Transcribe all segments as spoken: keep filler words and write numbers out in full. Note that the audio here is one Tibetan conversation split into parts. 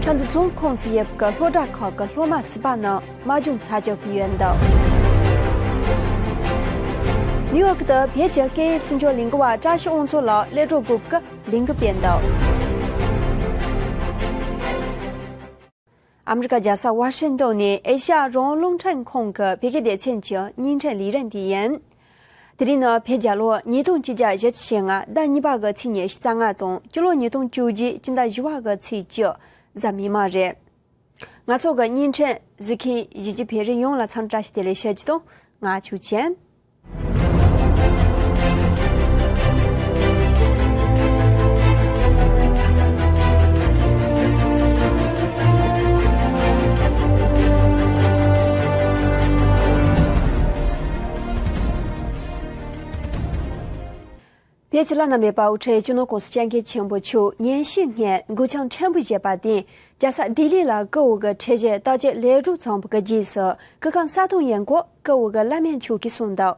ཁྲེན་ཏུ་རྫོང་ཁོངས་སུ་ཡོད་པའི་སློབ་གྲྭ་ཁག་གི་སློབ་མ་ཟུར་པ་རྣམས་དམག་སྦྱོང་ཚར་གཅོད་ཕུལ་ཡོད་འདུག་ནིའུ་ཡོག་ཏུ་བོད་ཀྱི་སྐད་ཡིག་སྲིད་སྐྱོང་ལས་འགུལ་བ་བཀྲ་ཤིས་དབང་ཚོགས་ལགས་སླད་གྲོགས་སྒྲུབ་ཀྱི་ལས་འགུལ་སྤེལ་འདུག་ཨ་མི་རི་ཀ་རྒྱལ་ས་ཝ་ཤིང་ཏོན་ནས་ཨེ་ཤ་ཡ་རང་དབང་རླུང་འཕྲིན་ཁང་གི་བོད་སྐད་སྡེ་ཚན་གྱི་བརྙན་འཕྲིན་ལས་རིམ་དེ་ཡིན། དེ་རིང་ནི་བོད་རྒྱལ་ལོ་ཉིས་སྟོང་ཆིག་བརྒྱ་བཞི་བཅུ་ཞེ་ལྔ་ཟླ་གཉིས་པ་གི་ཚེས་ཉི་ཤུ་རྩ་ལྔ་དང་སྤྱི་ལོ་ཉིས་སྟོང་བཅུ་གཅིག་སྤྱི་ཟླ་བཞི་པ་གི་ཚེས་བཅུ་གཟའ་མིག་དམར་རེད། ང་ཚོ་གི་བརྙན་འཕྲིན་གཟིགས་མཁན་གཞིས་བྱེས་བོད་རིགས་ཡོངས་ལ་འཚམས་འདྲི་བཀྲ་ཤིས་བདེ་ལེགས་ཞུ་རྒྱུ་དང་། ང་ཆོས་ཅན། བོད་ཀྱི་བླ་ན་མེད་པ་དབུ་ཁྲིད་སྤྱི་ནོར་༸གོང་ས་༸སྐྱབས་མགོན་ཆེན་པོ་མཆོག་ཉིན་ཤས་སྔོན་མགུལ་ཆམ་ཕྲན་བུ་བཞེས་པར་བརྟེན་རྒྱལ་ས་ལྡི་ལི་ལ་སྐུ་འོ་གི་ཁྲལ་བཞེས་བརྟག་དཔྱད་ལས་གྲུབ་བྱུང་བ་གི་རྗེས་སུ་སྐུ་ཁམས་གསལ་སྟོན་ཡོང་སྐོར་སྐུ་འོ་གི་བླ་སྨན་མཆོག་གིས་གསུངས་འདུག་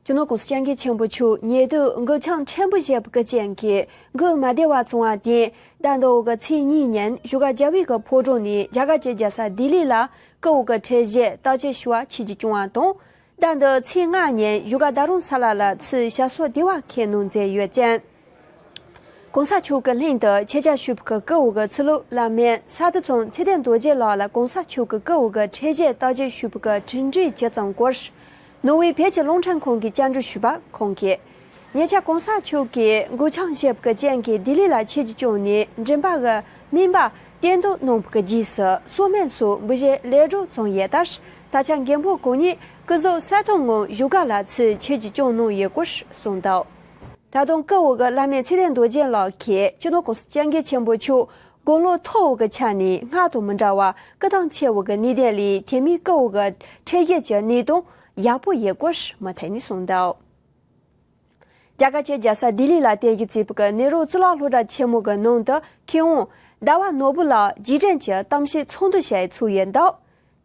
སྤྱི་ནོར་༸གོང་ས་༸སྐྱབས་མགོན་ཆེན་པོ་མཆོག་ཉེ་དུས་མགུལ་ཆམ་ཕྲན་བུ་བཞེས་པ་གི་རྐྱེན་གྱིས་མགུལ་མ་བདེ་བ་བྱུང་བར་བརྟེན། ཟླ་འདིའི་གི་ཚེས་གཉིས་ཉིན་བཞུགས་སྒར་རྒྱལ་བའི་གི་ཕོ་བྲང་ནས་རྒྱ་གར་གྱི་རྒྱལ་ས་ལྡི་ལི་ལ་སྐུ་འོ་གི་ཁྲལ་བཞེས་བརྟག་དཔྱད་ཞུ་བར་ཆིབས་བསྒྱུར་བྱུང་བ་དང་། ཟླ་འདིའི་ཚེས་ལྔ་ཉིན་བཞུགས་སྒར་རྡ་རམ་ས་ལ་ལ་ཚུར་ཞབས་སོར་བདེ་བར་འཁོད་གནང་མཛད་ཡོད་ཅིང་། ༸གོང་ས་མཆོག་གི་ལྷན་དུ་ཆེད་བཅར་ཞུས་པའི་སྐུ་འོ་གི་ཚུལ་ལུ་བླ་སྨན་ས་རྡོ་རྩེ་ཚེ་བརྟན་རྡོ་རྗེ་ལགས་ལ་༸གོང་ས་མཆོག་གི་སྐུ་འོ་གི་ཁྲལ་བཞེས་བརྟག་དཔྱད་ཞུས་པའི་གྲུབ་འབྲས་ཇི་ཙམ་སྐོར། ནོར་ཝེ་བོད་ཀྱི་རླུང་འཕྲིན་ཁང་གིས་བཅར་འདྲི་ཞུས་པར་ཁོང་གིས། ཉེ་ཆར་༸གོང་ས་མཆོག་གིས་མགུལ་ཆམ་བཞེས་པའི་རྐྱེན་གྱིས་ལྡི་ལི་ལ་ཆིབས་བསྒྱུར་བྱུང་ནས་མགྲིན་པ་གི་སྨན་པ་བསྟེན་གཏུགས་གནང་བའི་རྗེས་སུ་གསོལ་སྨན་སོགས་འབུལ་བཞེས་ལས་གྲུབ་བྱུང་ཡོད་ལྟར། ད་ཆ་མགོན་པོ་གང་ཉིད་སྐུ་གཟུགས་གསལ་ཐང་ངང་བཞུགས་སྒར་ལ་ཚུར་ཆིབས་བསྒྱུར་བྱུང་གནང་ཡོད་སྐོར་གསུངས་འདུག་ད་དུང་སྐུ་འོ་གི་བླ་སྨན་ཚེ་བརྟན་རྡོ་རྗེ་ལགས་ཀྱིས་སྤྱི་ནོར་༸གོང་ས་༸སྐྱབས་མགོན་ཆེན་པོ་མཆོག་དགུང་ལོ་མཐོ་བའི་ཆ་ནས་སྔར་དང་མི་འདྲ་བར་སྐུ་ཐང་ཆེ་བའི་གནས་སྟངས་ལས་དེ་མིན་སྐུ་འོ་གི་ཁྲལ་བཞེས་ཀྱི་གནས་སྟངས་ཡག་པོ་ཡོད་སྐོར་མུ་མཐུད་ནས་གསུངས་འདུག་རྒྱ་གར་གྱི་རྒྱལ་ས་ལྡི་ལི་ལ་རྟེན་གཞི་བྱས་པའི་ནེ་རུ་གཙུག་ལག་སློབ་གྲྭ་ཆེན་མོ་གི་ནང་དུ་མཁས་དབང་ཟླ་བ་ནོར་བུ་ལགས་རྗེས་དྲན་གྱི་གཏམ་བཤད་ཚོགས་འདུ་ཞིག་ཚོགས་ཡོད་འདུག་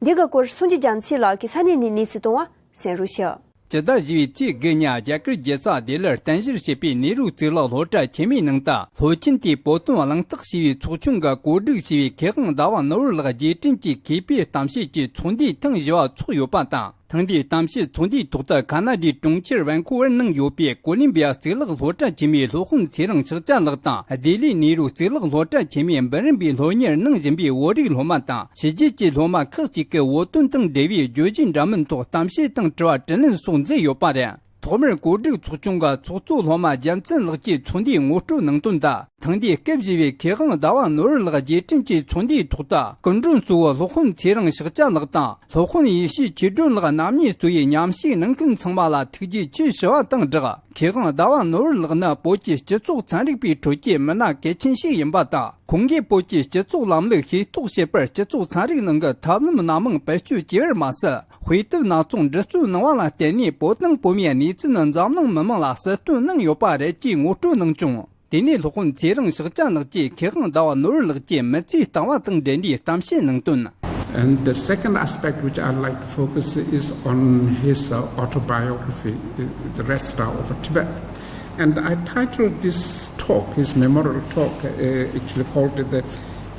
འདི་གི་སྐོར་སངས་རྒྱས་རྒྱ་མཚོ་ལགས་ཀྱིས་ས་གནས་ནས་གནས་ཚུལ་བཏང་བ་གསན་རོགས་ཞུ། སྤྱི་ཟླ་བཞི་པའི་ཚེས་དགུ་ཉིན་རྒྱ་གར་རྒྱལ་ས་ལྡི་ལིར་རྟེན་གཞི་བྱས་པའི་ནེ་རུ་གཙུག་ལག་སློབ་གྲྭ་ཆེན་མོའི་ནང་དུ་སློབ་ཆེན་དེའི་བོད་དོན་གླེང་སྟེགས་ཞེས་པའི་ཚོགས་ཆུང་གི་གོ་སྒྲིག་བྱས་པའི་མཁས་དབང་ཟླ་བ་ནོར་བུ་ལགས་རྗེས་དྲན་གྱི་མཁས་པའི་གཏམ་བཤད་ཀྱི་ཚོགས་འདུའི་ཐེངས་བཞི་པ་ཚོགས་ཡོད་པ་དང་། ཐེངས་འདིའི་གཏམ་བཤད་ཚོགས་འདུའི་ཐོག་ཏུ་ཁ་ན་ཌའི་གྲོང་ཁྱེར་ཝན་ཁུ་ཝར་ནང་ཡོད་པའི་ཀོ་ལིམ་བི་ཡ་གཙུག་ལག་སློབ་གྲྭ་ཆེན་མོའི་སློབ་དཔོན་ཚེ་རིང་ཕྱག་རྒྱ་ལགས་དང་། ལྡི་ལིའི་ནེ་རུ་གཙུག་ལག་སློབ་གྲྭ་ཆེན་མོའི་འབུམ་རམས་པའི་སློབ་གཉེར་གནང་བཞིན་པའི་བོད་རིགས་སློབ་མ་དང་། ཕྱི་རྒྱལ་གྱི་སློབ་མ་ཁག་ཅིག་གིས་བོད་དོན་དང་འབྲེལ་བའི་བརྗོད་གཞི་འདྲ་མིན་ཐོག་གཏམ་བཤད་དང་དྲི་བ་དྲིས་ལན་སོགས་མཛད་ཡོད་པ་རེད། ཐོག་མར་གོ་སྒྲིག་ཚོགས་ཆུང་གི་ཚོགས་གཙོ་སློབ་མ་རྒྱལ་མཚན་ལགས་ཀྱིས་ཚོགས་འདུའི་ངོ་སྤྲོད་གནང་དོན་དུ། ཐེངས་འདིའི་སྐབས་བཞི་པའི་མཁས་དབང་ཟླ་བ་ནོར་བུ་ལགས་རྗེས་དྲན་གྱི་ཚོགས་འདུའི་ཐོག་ཏུ་སྐུ་མགྲོན་གཙོ་བོ་སློབ་དཔོན་ཚེ་རིང་ཕྱག་རྒྱ་ལགས་དང་། སློབ་དཔོན་ཡེ་ཤེས་ཆོས་སྒྲོན་ལགས་རྣམ་གཉིས་གཙོས་པའི་མཉམ་ཞུགས་གནང་མཁན་ཚང་མ་ལ་ཐུགས་རྗེ་ཆེ་ཞུ་བ་དང་སྦྲགས། མཁས་དབང་ཟླ་བ་ནོར་བུ་ལགས་ནི་བོད་ཀྱི་སྤྱི་ཚོགས་ཚན་རིག་པའི་ཁྲོད་ཀྱི་མི་སྣ་གལ་ཆེན་ཞིག་ཡིན་པ་དང་། ཁོང་གིས་བོད་ཀྱི་སྤྱི་ཚོགས་ལམ་ལུགས་ཤེས་རྟོགས་བྱེད་པར་སྤྱི་ཚོགས་ཚན་རིག་ནང་གི་ཐབས་ལམ་སྣ་མང་བེད་སྤྱོད་བྱས་པར་མ་ཟད། དཔེ་དེབ་སྣ་ཚོགས་འབྲི་བརྩོན་གནང་བ་ལ་བརྟེན་ནས་བོད་དང་བོད་མིའི་གནས་ཚུལ་ནི་འཛམ་གླིང་མི་མང་ལ་ཟུར་འདོན་གནང་ཡོད་པ་རེད་ཅེས་ངོ་སྤྲོད་གནང་བྱུང་། དེ་ནས་སློབ་དཔོན་ཚེ་རིང་ཕྱག་རྒྱ་ལགས་ཀྱིས་མཁས་དབང་ཟླ་བ་ནོར་བུ་ལགས་ཀྱི་མི་ཚེའི་ལྟ་བ་དང་འབྲེལ་ནས་གཏམ་བཤད་གནང་དོན། And the second aspect which I'd like to focus is on his uh, autobiography, uh, The Red Star over Tibet. And I titled this talk, his memorial talk, uh, actually called it the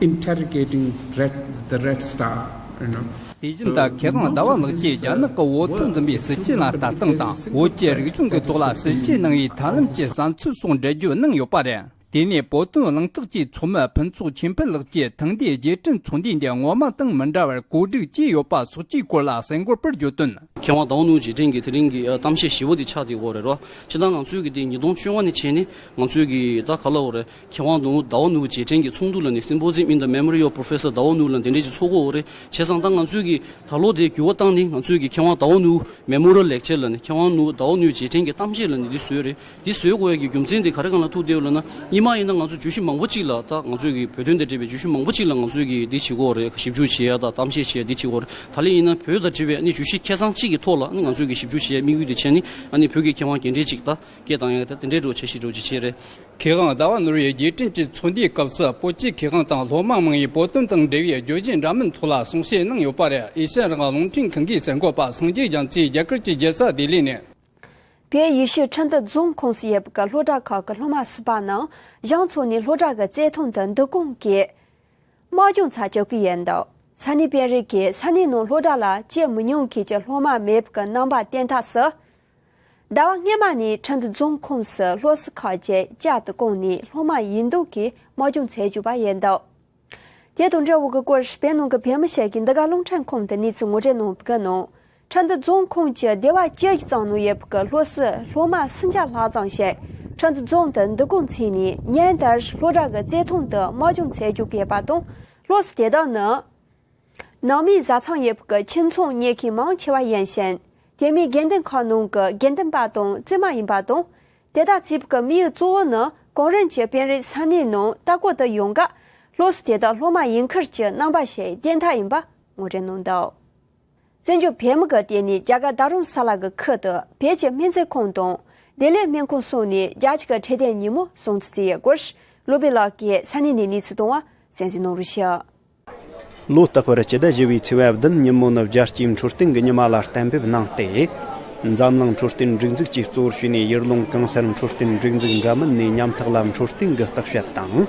Interrogating Red, the Red Star. You know. དེ་བཞིན་དུ་མཁས་དབང་ཟླ་བ་ལགས་ཀྱིས་རྒྱ་ནག་གི་འོས་ཐོབ་འཛིན་པའི་སྲིད་བྱུས་ལ་ལྟ་སྟངས་དང་། བོད་ཀྱི་རིག་གཞུང་གི་ཐོག་ལ་སྲིད་བྱུས་གནང་བའི་ཐབས་ལམ་གྱི་བསམ་ཚུལ་སོགས་འགྲེལ་བརྗོད་གནང་ཡོད་པ་རེད། དེ་ནས་བོད་དོན་གླེང་སྟེགས་ཀྱི་ཚོགས་མི་ཕུན་ཚོགས་ཆོས་འཕེལ་ལགས་ཀྱིས་ཐེངས་འདིའི་རྗེས་དྲན་ཚོགས་འདུ་འདི་ངོ་མ་དང་མི་འདྲ་བར་གོ་སྒྲིག་བྱས་ཡོད་པ་སོགས་ཀྱི་སྐོར་ལ་གསལ་འགོད་པར་བརྗོད་དོན། མཁས་དབང་ཟླ་བ་ནོར་བུ་རྗེས་དྲན་གྱི་དེ་རིང་གི་གཏམ་བཤད་ཞེ་པོ་དེ་ཆགས་བསྡད་ཡོད་རེད་རོ། སྤྱིར་བཏང་ང་ཚོའི་གི་དེ་ཉིས་སྟོང་བཅོ་ལྔ་ནས་བྱས་ནས་ང་ཚོའི་གི་ད་ག་ལབ་དགོས་རེད། མཁས་དབང་ཟླ་བ་ནོར་བུ་རྗེས་དྲན་གྱི་ཚོགས་འདུ་ལབ་ནས་Symposium in the Memory of Professor ཟླ་བ་ནོར་བུ་ལབ་དེ་འདྲས་ཅིག་ཚོགས་ཀྱི་ཡོད་རེད། བྱས་ཙང་ད་ང་ཚོའི་གི་ད་ལོ་དེ་འགྱུར་བ་བཏང་ནས་ང་ཚོའི་གི་མཁས་དབང་ཟླ་བ་ནོར་བུ་Memorial Lecture ལབ་ནས་མཁས་དབང་ནོར་བུ་ཟླ་བ་ནོར་བུ་རྗེས་དྲན་གྱི་གཏམ་བཤད་ལབ་ནས་འདི་བཟོས་རེད། འདི་བཟོས་དགོས་ཡ་གི་རྒྱུ་མཚན་དེ་ག་རེ་སྒང་ལ་ཐུག་བསྡད་ཡོད་ལབ་ན། སྔོན་མ་ཡིན་ན་ང་ཚོ་བརྗོད་གཞི་མང་པོ་ཅིག་ལ་ད་ང་ཚོའི་གི་བོད་དོན་དང་འབྲེལ་བའི་བརྗོད་གཞི་མང་པོ་ཅིག་ལ་ང་ཚོའི་གི་འདི་བྱེད་དགོས་རེད། ཞིབ་འཇུག་བྱེད་ཡ་དང་གཏམ་བཤད་བྱེད་ཡ་འདི་བྱེད་དགོས་རེད། ད་ལན་ཡིན་ན་བོད་དང་འབྲེལ་བའི་ཨ་ནི་བརྗོད་གཞི་ཁེ་བཟང་གཅིག་གི་ཐོག་ལ་ཨ་ནི་ང་ཚོའི་གི་ཞིབ་འཇུག་བྱེད་ཡ་དམིགས་ཡུལ་དེ་བྱས་ནས་ཨ་ནི་བོད་ཀྱི་མཁས་དབང་རྒན་གྲས་ཅིག་ད་སྐད་བཏང་ཡ་ད་དེ་འདྲའི་འགྲོ་འཆར་གཞི་འགྲོ་འཆར་བྱས་རེད། མཁས་དབང་ཟླ་བ་ནོར་བུའི་རྗེས་དྲན་གྱི་ཚོགས་འདུའི་སྐབས་སུ་བོད་ཀྱི་མཁས་དབང་དང་སློབ་མ་མང་ཡིས་བོད་དོན་དང་འབྲེལ་བའི་བརྗོད་གཞི་འདྲ་མིན་ཐོག་ལ་གསུང་བཤད་གནང་ཡོད་པ་རེད། ཨེ་ཤ་ཡ་རང་དབང་རླུང་འཕྲིན་ཁང་གི་གསར་འགོད་པ་སངས་རྒྱས་རྒྱ་མཚོས་རྒྱ་གར་གྱི་རྒྱལ་ས་ལྡི་ལི་ནས། བོད་ཡུལ་ཤུལ་ཁྲེང་ཏུའུ་རྫོང་ཁོངས་སུ་ཡོད་པའི་སློབ་གྲྭ་ཁག་གི་སློབ་མ་ཟུར་པ་རྣམས་གཞུང་ཕྱོགས་ནས་སློབ་གྲྭ་གི་རྩེ་ཐང་དུ་འདུ་སྐོང་གིས། དམག་སྦྱོང་ཚར་བཅུག་གི་ཡིན་འདུག་ས་གནས་དཔོན་རིགས་ཀྱིས་ས་གནས་ནང་སློབ་གྲྭ་ལ་སྐྱེལ་མི་ཉུང་མཁན་གྱི་སློབ་མ་མེད་པའི་རྣམ་པ་བསྟན་ཐབས་སུ། ཟླ་བ་སྔོན་མ་ནས་ཁྲིན་ཏུ་རྫོང་ཁོངས་སུ་སློབ་གསོ་ཁག་ཅིག་བསྐྱར་དུ་བསྐོངས་ནས་སློབ་མ་ཡིན་མདོག་གིས་དམག་སྦྱོང་བྱེད་བཅུག་པ་ཡིན་འདུག་དེ་དང་འབྲེལ་བའི་སྐོར་བོད་ནང་གི་བོད་མི་ཞིག་གིས་འདི་ག་རླུང་འཕྲིན་ཁང་དུ་གནས་ཚུལ་ངོ་སྤྲོད་གནང་བའི་ནང་། ཁྲིན་ཏུ་རྫོང་ཁོངས་ཀྱི་སྡེ་བ་བཅུ་ཙམ་ནང་ཡོད་པའི་སློབ་གསོའི་སློབ་མ་སུམ་བརྒྱ་ལྷག་ཙམ་ཞིག་ཁྲིན་ཏུ་རྫོང་དུ་འདུ་སྐོང་བྱས་ནས་ཉིན་ལྟར་སློབ་གྲྭ་གི་རྩེད་ཐང་དུ་དམག་སྦྱོང་བྱེད་བཅུག་གི་ཡོད་པ་དང་། སློབ་གསོ་དེ་དག་ནི། ནང་མིའི་བཟའ་ཚང་ཡོད་པའི་ཁྱིམ་ཚང་གཉེར་མཁན་མང་ཆེ་བ་ཡིན་ཞིང་། དེ་མིན་དགེ་འདུན་ཁག་ནང་གི་དགེ་འདུན་པ་དང་བཙུན་མ་ཡིན་པ་དང་། དེ་དག་བྱེད་པའི་དམིགས་ཡུལ་གཙོ་བོ་ནི་གོང་རིམ་གྱི་དཔོན་རིགས་ས་གནས་ནང་ལྟ་སྐོར་དུ་ཡོང་སྐབས། སློབ་གསོ་དེ་དག་སློབ་མ་ཡིན་ཁུལ་གྱི་རྣམ་པ་ཞིག་བསྟན་ཐབས་ཡིན་པ་ངོ་སྤྲོད་གནང་འདུག་བཙན་བྱོལ་བོད་མི་གི་སྟེང་ནས་རྒྱ་གར་རྡ་རམ་ས་ལ་གི་ཁུལ་དུ་བོད་ཀྱི་སྨན་རྩིས་ཁང་དང་བདེ་ལེགས་སྨན་ཁང་སོགས་ནས་རྒྱ་ཆེ་གི་འཕྲོད་བསྟེན་ཉིན་མོ་སྲུང་བརྩི་བྱས་ཡོད་སྐོར། བློ་བྷེ་ལགས་ཀྱིས་ས་གནས་ནས་གནས་ཚུལ་བཏང་བ་གསན་གཟིགས་གནང་རོགས་ཞུ། ལོ་རྟག་པར་སྤྱི་ཟླ་བཞི་བའི་ཚེས་པ་བདུན་ཉིན་མོ་ནི་རྒྱལ་སྤྱིའི་འཕྲོད་བསྟེན་གྱི་ཉི་མ་ལ་གཏན་འབེབས་གནང་སྟེ། འཛམ་གླིང་འཕྲོད་བསྟེན་སྒྲིག་འཛུགས་ཀྱིས་གཙོ་བོར་བྱས་ནས་ཡུལ་ལུང་གང་སར་འཕྲོད་བསྟེན་སྒྲིག་འཛུགས་འདྲ་མིན་ནས་ཉམ་ཐག་ལ་འཕྲོད་བསྟེན་གྱི་བརྟག་དཔྱད་དང་།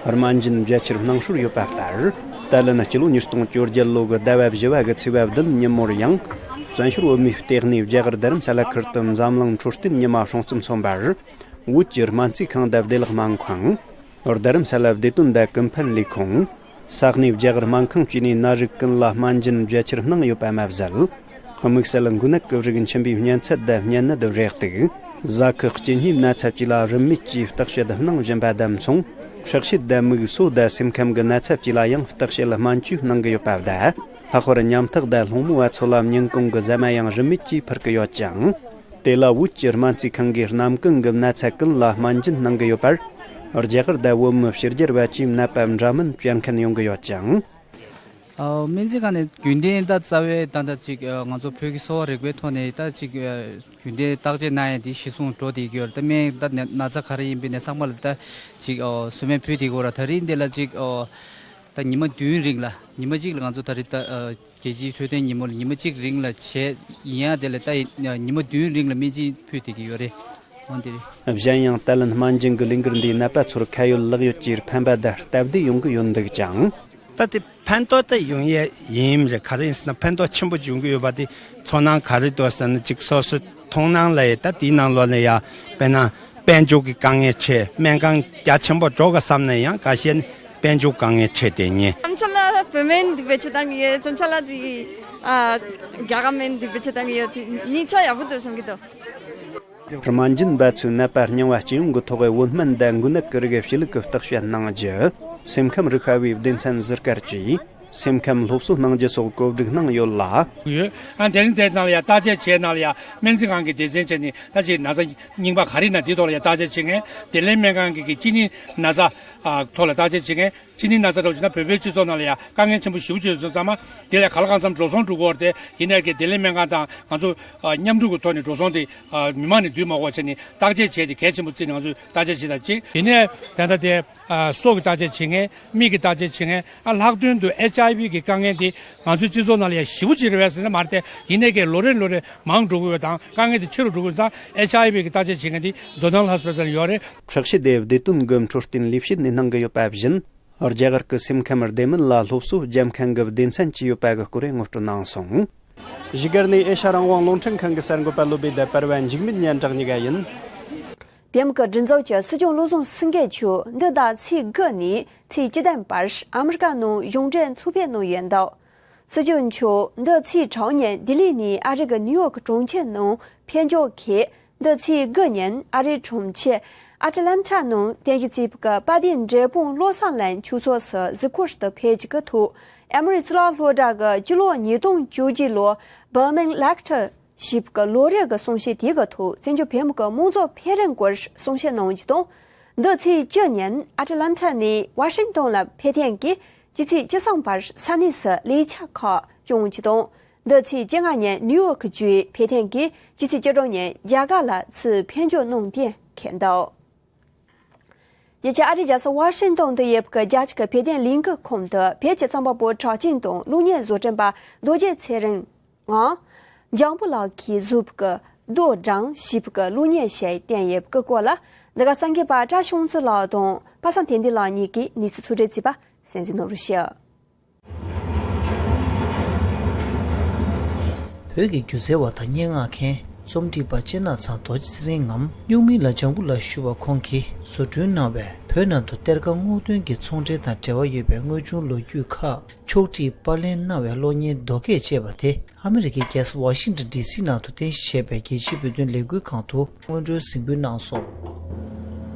སྨན་སྦྱིན་བརྒྱ་ཆར་གནང་སྲོལ་ཡོད་པ་ལྟར། ད་ལན་སྤྱི་ལོ་ཉིས་སྟོང་བཅོ་བརྒྱད་ལོ་གི་ཟླ་བ་བཞི་བ་གི་ཚེས་པ་བདུན་ཉིན་མོར་ཡང་། བཙན་བྱོལ་བོད་མིའི་ལྟེ་གནས་རྒྱ་གར་རྡ་རམ་ས་ལ་ཁུལ་དུ་འཛམ་གླིང་འཕྲོད་བསྟེན་ཉི་མ་སྲུང་བརྩི་མཚོན་པར། བོད་ཀྱི་སྨན་རྩིས་ཁང་དང་བདེ་ལེགས་སྨན་ཁང་། རྡ་རམ་ས་ལ་བདེ་དོན་དང་ཀུན་ཕན་ལས་ཁུངས། ས་གནས་རྒྱ་གར་སྨན་ཁང་བཅས་ནས་ནད་རིགས་ཀུན་ལ་སྨན་སྦྱིན་བརྒྱ་ཆར་གནང་ཡོད་པ་མ་ཟད། དམིགས་བསལ་འགོས་ནད་ཀྱི་རིགས་མཆིན་པའི་གཉན་ཚད་དང་གཉན་ནད་རེག་དུག་ཟ་ཁུ་གཅིན་སྙིའི་ན་ཚ་བཅས་ལ་རིན་མེད་ཀྱིས་བརྟག་དཔྱད་གནང་བཞིན་པ་དང་མཚུངས། ཁྲག་ཤེད་དང་མིག་སོ་དང་སེམས་ཁམས་ཀྱི་ན་ཚ་བཅས་ལ་ཡང་བརྟག་དཔྱད་སྨན་བཅོས་གནང་གི་ཡོད་པ་དང་། ལྷག་པར་ཉམ་ཐག་དང་སློང་མོ་བ་ཚོ་ལ་སྙིང་གོང་གི་ཟ་མ་ཡང་རིན་མེད་ཀྱིས་ཕུལ་གྱི་ཡོད་ཅིང་། དེ་ལ་བོད་ཀྱི་སྨན་རྩིས་ཁང་གིས་རྣམ་ཀུན་གྱི་ན་ཚ་ཀུན་ལ་སྨན་སྦྱིན་གནང་གི་ཡོད་པར། རྒྱ་གར་དང་བོད་མི་ཕྱི་རྒྱལ་བ་བཅས་ནད་པ་འདྲ་མིན་བཅར་མཁན་ཡོང་གི་ཡོད་ཅིང་། ཨ། སྨན་རྩིས་ཁང་ནས་རྒྱུན་ལྡན་ད་རྩ་བའི་ད་ད་ཅིག་ཨ། ང་ཚོ་བོད་ཀྱི་གསོ་བ་རིག་པའི་ཐོག་ནས་ད་ཅིག་ཨ། རྒྱུན་ལྡན་བརྟག་དཔྱད་གནང་ཡ་དེ་གཞི་བཟུང་འགྲོ་བསྡད་ཀྱི་ཡོད་རེད། ད་སྨན་ད་ན་ན་ཚ་ག་རེ་ཡིན་པའི་ནད་ཚང་མ་ལ་ད་ཅིག་ཨ། གསོལ་སྨན་ཕུལ་བསྡད་ཀྱི་ཡོད་རེད། ད་རིང་འདི་ལ་ཅིག་ཨ། ད་ཉི་མ་བདུན་རིང་ལ་ཉི་མ་གཅིག་ལ་ང་ཚོ་ད་རེས་ད་ཨ། རྒྱལ་སྤྱིའི་འཕྲོད་བསྟེན་ཉིན་མོ་ལ་ཉི་མ་གཅིག་རིང་ལ་བྱས་ཡིན་ཡ་དེ་ལ་ད་ཉི་མ་བདུན་རིང་ལ་སྨན་སྦྱིན་ཕུལ་བསྡད་ཀྱི་ཡོད་རེད། འོན་ཏེ་རེད། གཞན་ཡང་ད་ལན་སྨན་སྦྱིན་གྱི་ལས་འགུལ་འདིས་ནད་པ་ཚོར་ཁ་ཡོད་ལག་ཡོད་ཀྱི་ཕན་པ་དང་སྟབས་བདེ་ཡོང་གི་ཡོད་འདུག་ཅིང་། ད་དེ་ཕན་ཐོགས་ད་ཡོང་ཡས་ཡིན་རེད། ག་རེ་ཡིན་ཟེར་ན་ཕན་ཐོགས་ཆེན་པོ་ཡོང་གི་ཡོད་པ་དེ་ཚོར་སྣང་ག་རེ་འདུག་ཟེར་ན་ཅིག་སོ་སོའི་མཐོང་སྣང་ལ་ཡ་ད་དེའི་ནང་ལོགས་ལ་ཡ་དཔེར་ན། དཔལ་འབྱོར་གྱི་དཀའ་ངལ་ཆེ། སྨན་ཁང་རྒྱ་ཆེན་པོ་འགྲོ་ག་བསམ་ན་ཡང་ཁ་ཤས་ནི་དཔལ་འབྱོར་དཀའ་ངལ་ཆེ་དེ་ཉིད། ཨམ་ཆ་ལ་བོད་སྨན་འདི་བེད་སྤྱོད་བཏང་གི་ཡོད། ཙོང་ཆ་ལ་འདི་ཨ་རྒྱ་གར་སྨན་འདི་བེད་སྤྱོད་བཏང་གི་ཡོད། དེ་གཉིས་ཆ་ཡག་པོ་འདུག་བསམ་གྱི་འདུག་སྨན་སྦྱིན་པ་ཚོས་ནད་པ་རྙིང་བ་སྤྱི་ཡོངས་ཀྱི་ཐོག་བོད་སྨན་དང་འགོས་ནད་ཀྱི་རིགས་གཞི་ལུགས་ཀྱི་བརྟག་དཔྱད་གནང་རྒྱུ། སེམས་ཁམས་རིག་པ་བའི་སྡེ་ཚན་ཟུར་བཀར་གྱིས། སེམས་ཁམས་སློབ་གསོ་གནང་རྒྱུ་སོགས་གོ་སྒྲིག་གནང་ཡོད་ལ། ཡོད། ཨ་དེ་རིང་དེ་ནང་ལ་ཡ་བརྟག་དཔྱད་བྱས་ནང་ལ་ཡ་སྨན་རྩིས་ཁང་གི་སྡེ་ཚན་བྱས་ནས་ད་ཅིག་ན་ཚ་རྙིང་པ་ག་རེ་ན་དེའི་ཐོག་ལ་ཡ་བརྟག་དཔྱད་བྱེད་མཁན། བདེ་ལེགས་སྨན་ཁང་གི་གི་གཅིན་སྙི་ན་ཚ་ཨ་ཐོག་ལ་བརྟག་དཔྱད་བྱེད་མཁན། གཅིན་སྙི་ན་ཚ་འདྲ་བོ་བྱས་ན་བོད་པའི་སྤྱི་ཚོགས་ནང་ལ་ཡ་དཀའ་ངལ་ཆེན་པོ་ཞེ་པོ་ཅིག་ཡོད་སོང་ཙང་མ་དེ་ལ་ག་ལ་གང་འཚམ་འགྲོ་སོང་འགྲོ་དགོས་རེད་དེ། ཡིན་ནའི་གི་བདེ་ལེགས་སྨན་ཁང་དང་ང་ཚོ་ཨ་མཉམ་འབྲེལ་གྱི་ཐོག་ནས་འགྲོ་སོང་དེ་ཨ་མི་མང་ནས་བསྡུས་མ་དགོས་བྱས་ནས་བརྟག་དཔྱད་བྱས་ཏེ་གལ་ཆེན་པོ་བརྩིས་ནས་ང་ཚོས་བརྟག་དཔྱད་བྱས་དང་གཅིག་ཡིན་ནའི་ད་ལྟ་དེ། ཨ་སོ་གི་བརྟག་དཔྱད་བྱེད་མཁན། མིག་གི་བརྟག་དཔྱད་བྱེད་མཁན། ཨ་ལྷག་དོན་དུ་ཨེཆ་ཨའི་ཝི་གི་དཀའ་ངལ་འདི་ང་ཚོའི་སྤྱི་ཚོགས་ནང་ལ་ཡང་ཞེ་པོ་ཅིག་རེད་པས་ཟེར་ན་མ་རེད་དེ། ཡིན་ནའི་ཀྱང་ལོ་རེ་ལོ་རེ་མང་འགྲོ་གི་ཡོད་དང་དཀའ་ངལ་འདི་ཆེ་རུ་འགྲོ་གི་ཡོད་ཙང་ཨེཆ་ཨའི་ཝི་གི་བརྟག་དཔྱད་བྱེད་མཁན་འདི་ཛོ་ནལ་ཧོ་སི་པི་ཊལ་ཡོད་རེད། ཁྲག་ཤེད་དེ་བདེ་དོན་གྱི་འཕྲོད་བསྟེན་ལས་བྱེད་ནས་གནང་གི་ཡོད་པ་བཞིན། རྒྱ་གར་གྱི་སེམས་ཁམས་བདེ་མིན་ལ་སློབ་གསོ་སྦྱང་མཁན་གྱི་སྡེ་ཚན་གྱི་ཡོད་པ་གི་སྐོར་ངོ་སྤྲོད་གནང་སོང་། བཞུགས་སྒར་ནས་ཨེ་ཤ་རང་དབང་རླུང་འཕྲིན་ཁང་གི་གསར་འགོད་པ་བློ་བྷེ་དང་པར་ཝན་འཇིགས་མེད་སྙན་གྲགས་གཉིས་ཀ་ཡིན། བོད་མི་གི་སྒྲིག་འཛུགས་ཀྱི་སྲིད་སྐྱོང་བློ་བཟང་སེང་གེ་མཆོག་འདི་ཟླ་ཚེས་དགུ་ནས་ཚེས་བཅུ་བདུན་བར་ཨ་མི་རི་ཀ་ནང་གཞུང་འབྲེལ་འཚོགས་ཕེབས་གནང་ཡོད་འདུག་སྲིད་སྐྱོང་མཆོག་འདི་ཚེས་དྲུག་ཉིན་ལྡི་ལི་ནས་ཨ་རི་གི་ནིའུ་ཡོག་གྲོང་ཁྱེར་ནང་ཕེབས་འབྱོར་གྱིས། འདི་ཚེས་དགུ་ཉིན་ཨ་རིའི་གྲོང་ཁྱེར་ཨ་ཏི་ལན་ཊ་ནང་རྟེན་གཞི་བྱས་པའི་དཔལ་ལྡན་འབྲས་སྤུངས་བློ་བཟང་ལགས་མཆོག་ཚོགས་སུ་གཟིགས་སྐོར་དུ་ཕེབས་ཀྱི་ཐོག་ཨ་མི་རི་གཙུག་ལག་སློབ་གྲྭ་གི་སྤྱི་ལོ་ཉིས་སྟོང་བཅུ་གཅིག་ལོ་བྷར་མིང་ལེག་ཊར་ཞེས་པའི་ལོ་རེའི་གི་གསུང་བཤད་དེ་གི་ཐོག་བཙན་བྱོལ་བོད་མི་གི་དམངས་གཙོ་འཕེལ་རིམ་སྐོར་གསུང་བཤད་གནང་རྒྱུ་དང་། འདི་ཚེས་བཅུ་ཉིན་ཨ་ཏི་ལན་ཊ་ནས་ཝ་ཤིང་ཏོན་ལ་ཕེབས་ཐེངས་ཀྱི་སྤྱི་ཚེས་བཅུ་གསུམ་བར་ས་གནས་སུ་ལས་འཆར་ཁག་སྐྱོང་རྒྱུ་དང་། འདི་ཚེས་བཅོ་ལྔ་ཉིན་ནིའུ་ཡོག་བརྒྱུད་ཕེབས་ཐེངས་ཀྱི་སྤྱི་ཚེས་བཅུ་དྲུག་ཉིན་རྒྱ་གར་ལ་ཚུར་ཕེབས་འབྱོར་གནང་གཏན་འཁེལ་འདུག་རྒྱལ་ས་ཨ་རིའི་རྒྱལ་ས་ཝ་ཤིང་ཏོན་དུ་ཡོད་པའི་རྒྱལ་སྤྱི་གི་བོད་དོན་ལས་འགུལ་ཁང་དུ་བོད་ཀྱི་རྩོམ་པ་པོ་གྲགས་ཅན་དང་གློག་བརྙན་བཟོ་སྐྲུན་པ་རྡོ་རྗེ་ཚེ་རིང་ངམ། འཇམ་བུ་ལགས་ཀྱིས་བཟོས་པའི་རྡོ་སྦྲང་ཞེས་པའི་གློག་བརྙན་ཞིག་བསྟན་ཡོད་པའི་སྐོར་ལ། འདི་ག་གསར་འགོད་པ་བཀྲ་ཤིས་དབང་འཛིན་ལགས་དང་པ་སངས་བསྟན་འཛིན་ལགས་གཉིས་ཀྱིས་གནས་ཚུལ་ཕྱོགས་བསྒྲིགས་བྱས་པ་ གསན་གཟིགས་གནང་རོགས་ཞུ། བོད་ཀྱི་སྒྱུ་རྩལ་བ་དང་སྙན་ངག་མཁན། རྩོམ་སྒྲིག་པ་གཅེས་ནག་ཚང་རྡོ་རྗེ་ཚེ་རིང་ངམ་སྨྱུག་མིང་ལ་ལྗང་བུ་ལགས་ཞུ་བ་ཁོང་གིས་བཟོ་སྐྲུན་གནང་བའི་བོད་ནང་དུ་གཏེར་ཁ་སྔོག་འདོན་གྱི་ཚོང་འབྲེལ་དང་འབྲེལ་བ་ཡོད་པའི་དངོས་བྱུང་ལོ་རྒྱུས་ཁག་ཕྱོགས་སྒྲིག་པར་ལེན་གནང་བའི་གློག་བརྙན་རྡོ་སྐས་ཅེས་པ་དེ། ཨ་མི་རི་ཀའི་རྒྱལ་ས་ཝ་ཤིང་ཏོན་ཌི་སི་ནང་དུ་རྟེན་གཞི་བྱས་པའི་རྒྱལ་སྤྱིའི་བོད་དོན་ལས་འགུལ་ཁང་དུ་སྔོན་འགྲོའི་གཟིགས་འབུལ་གནང་སོང་།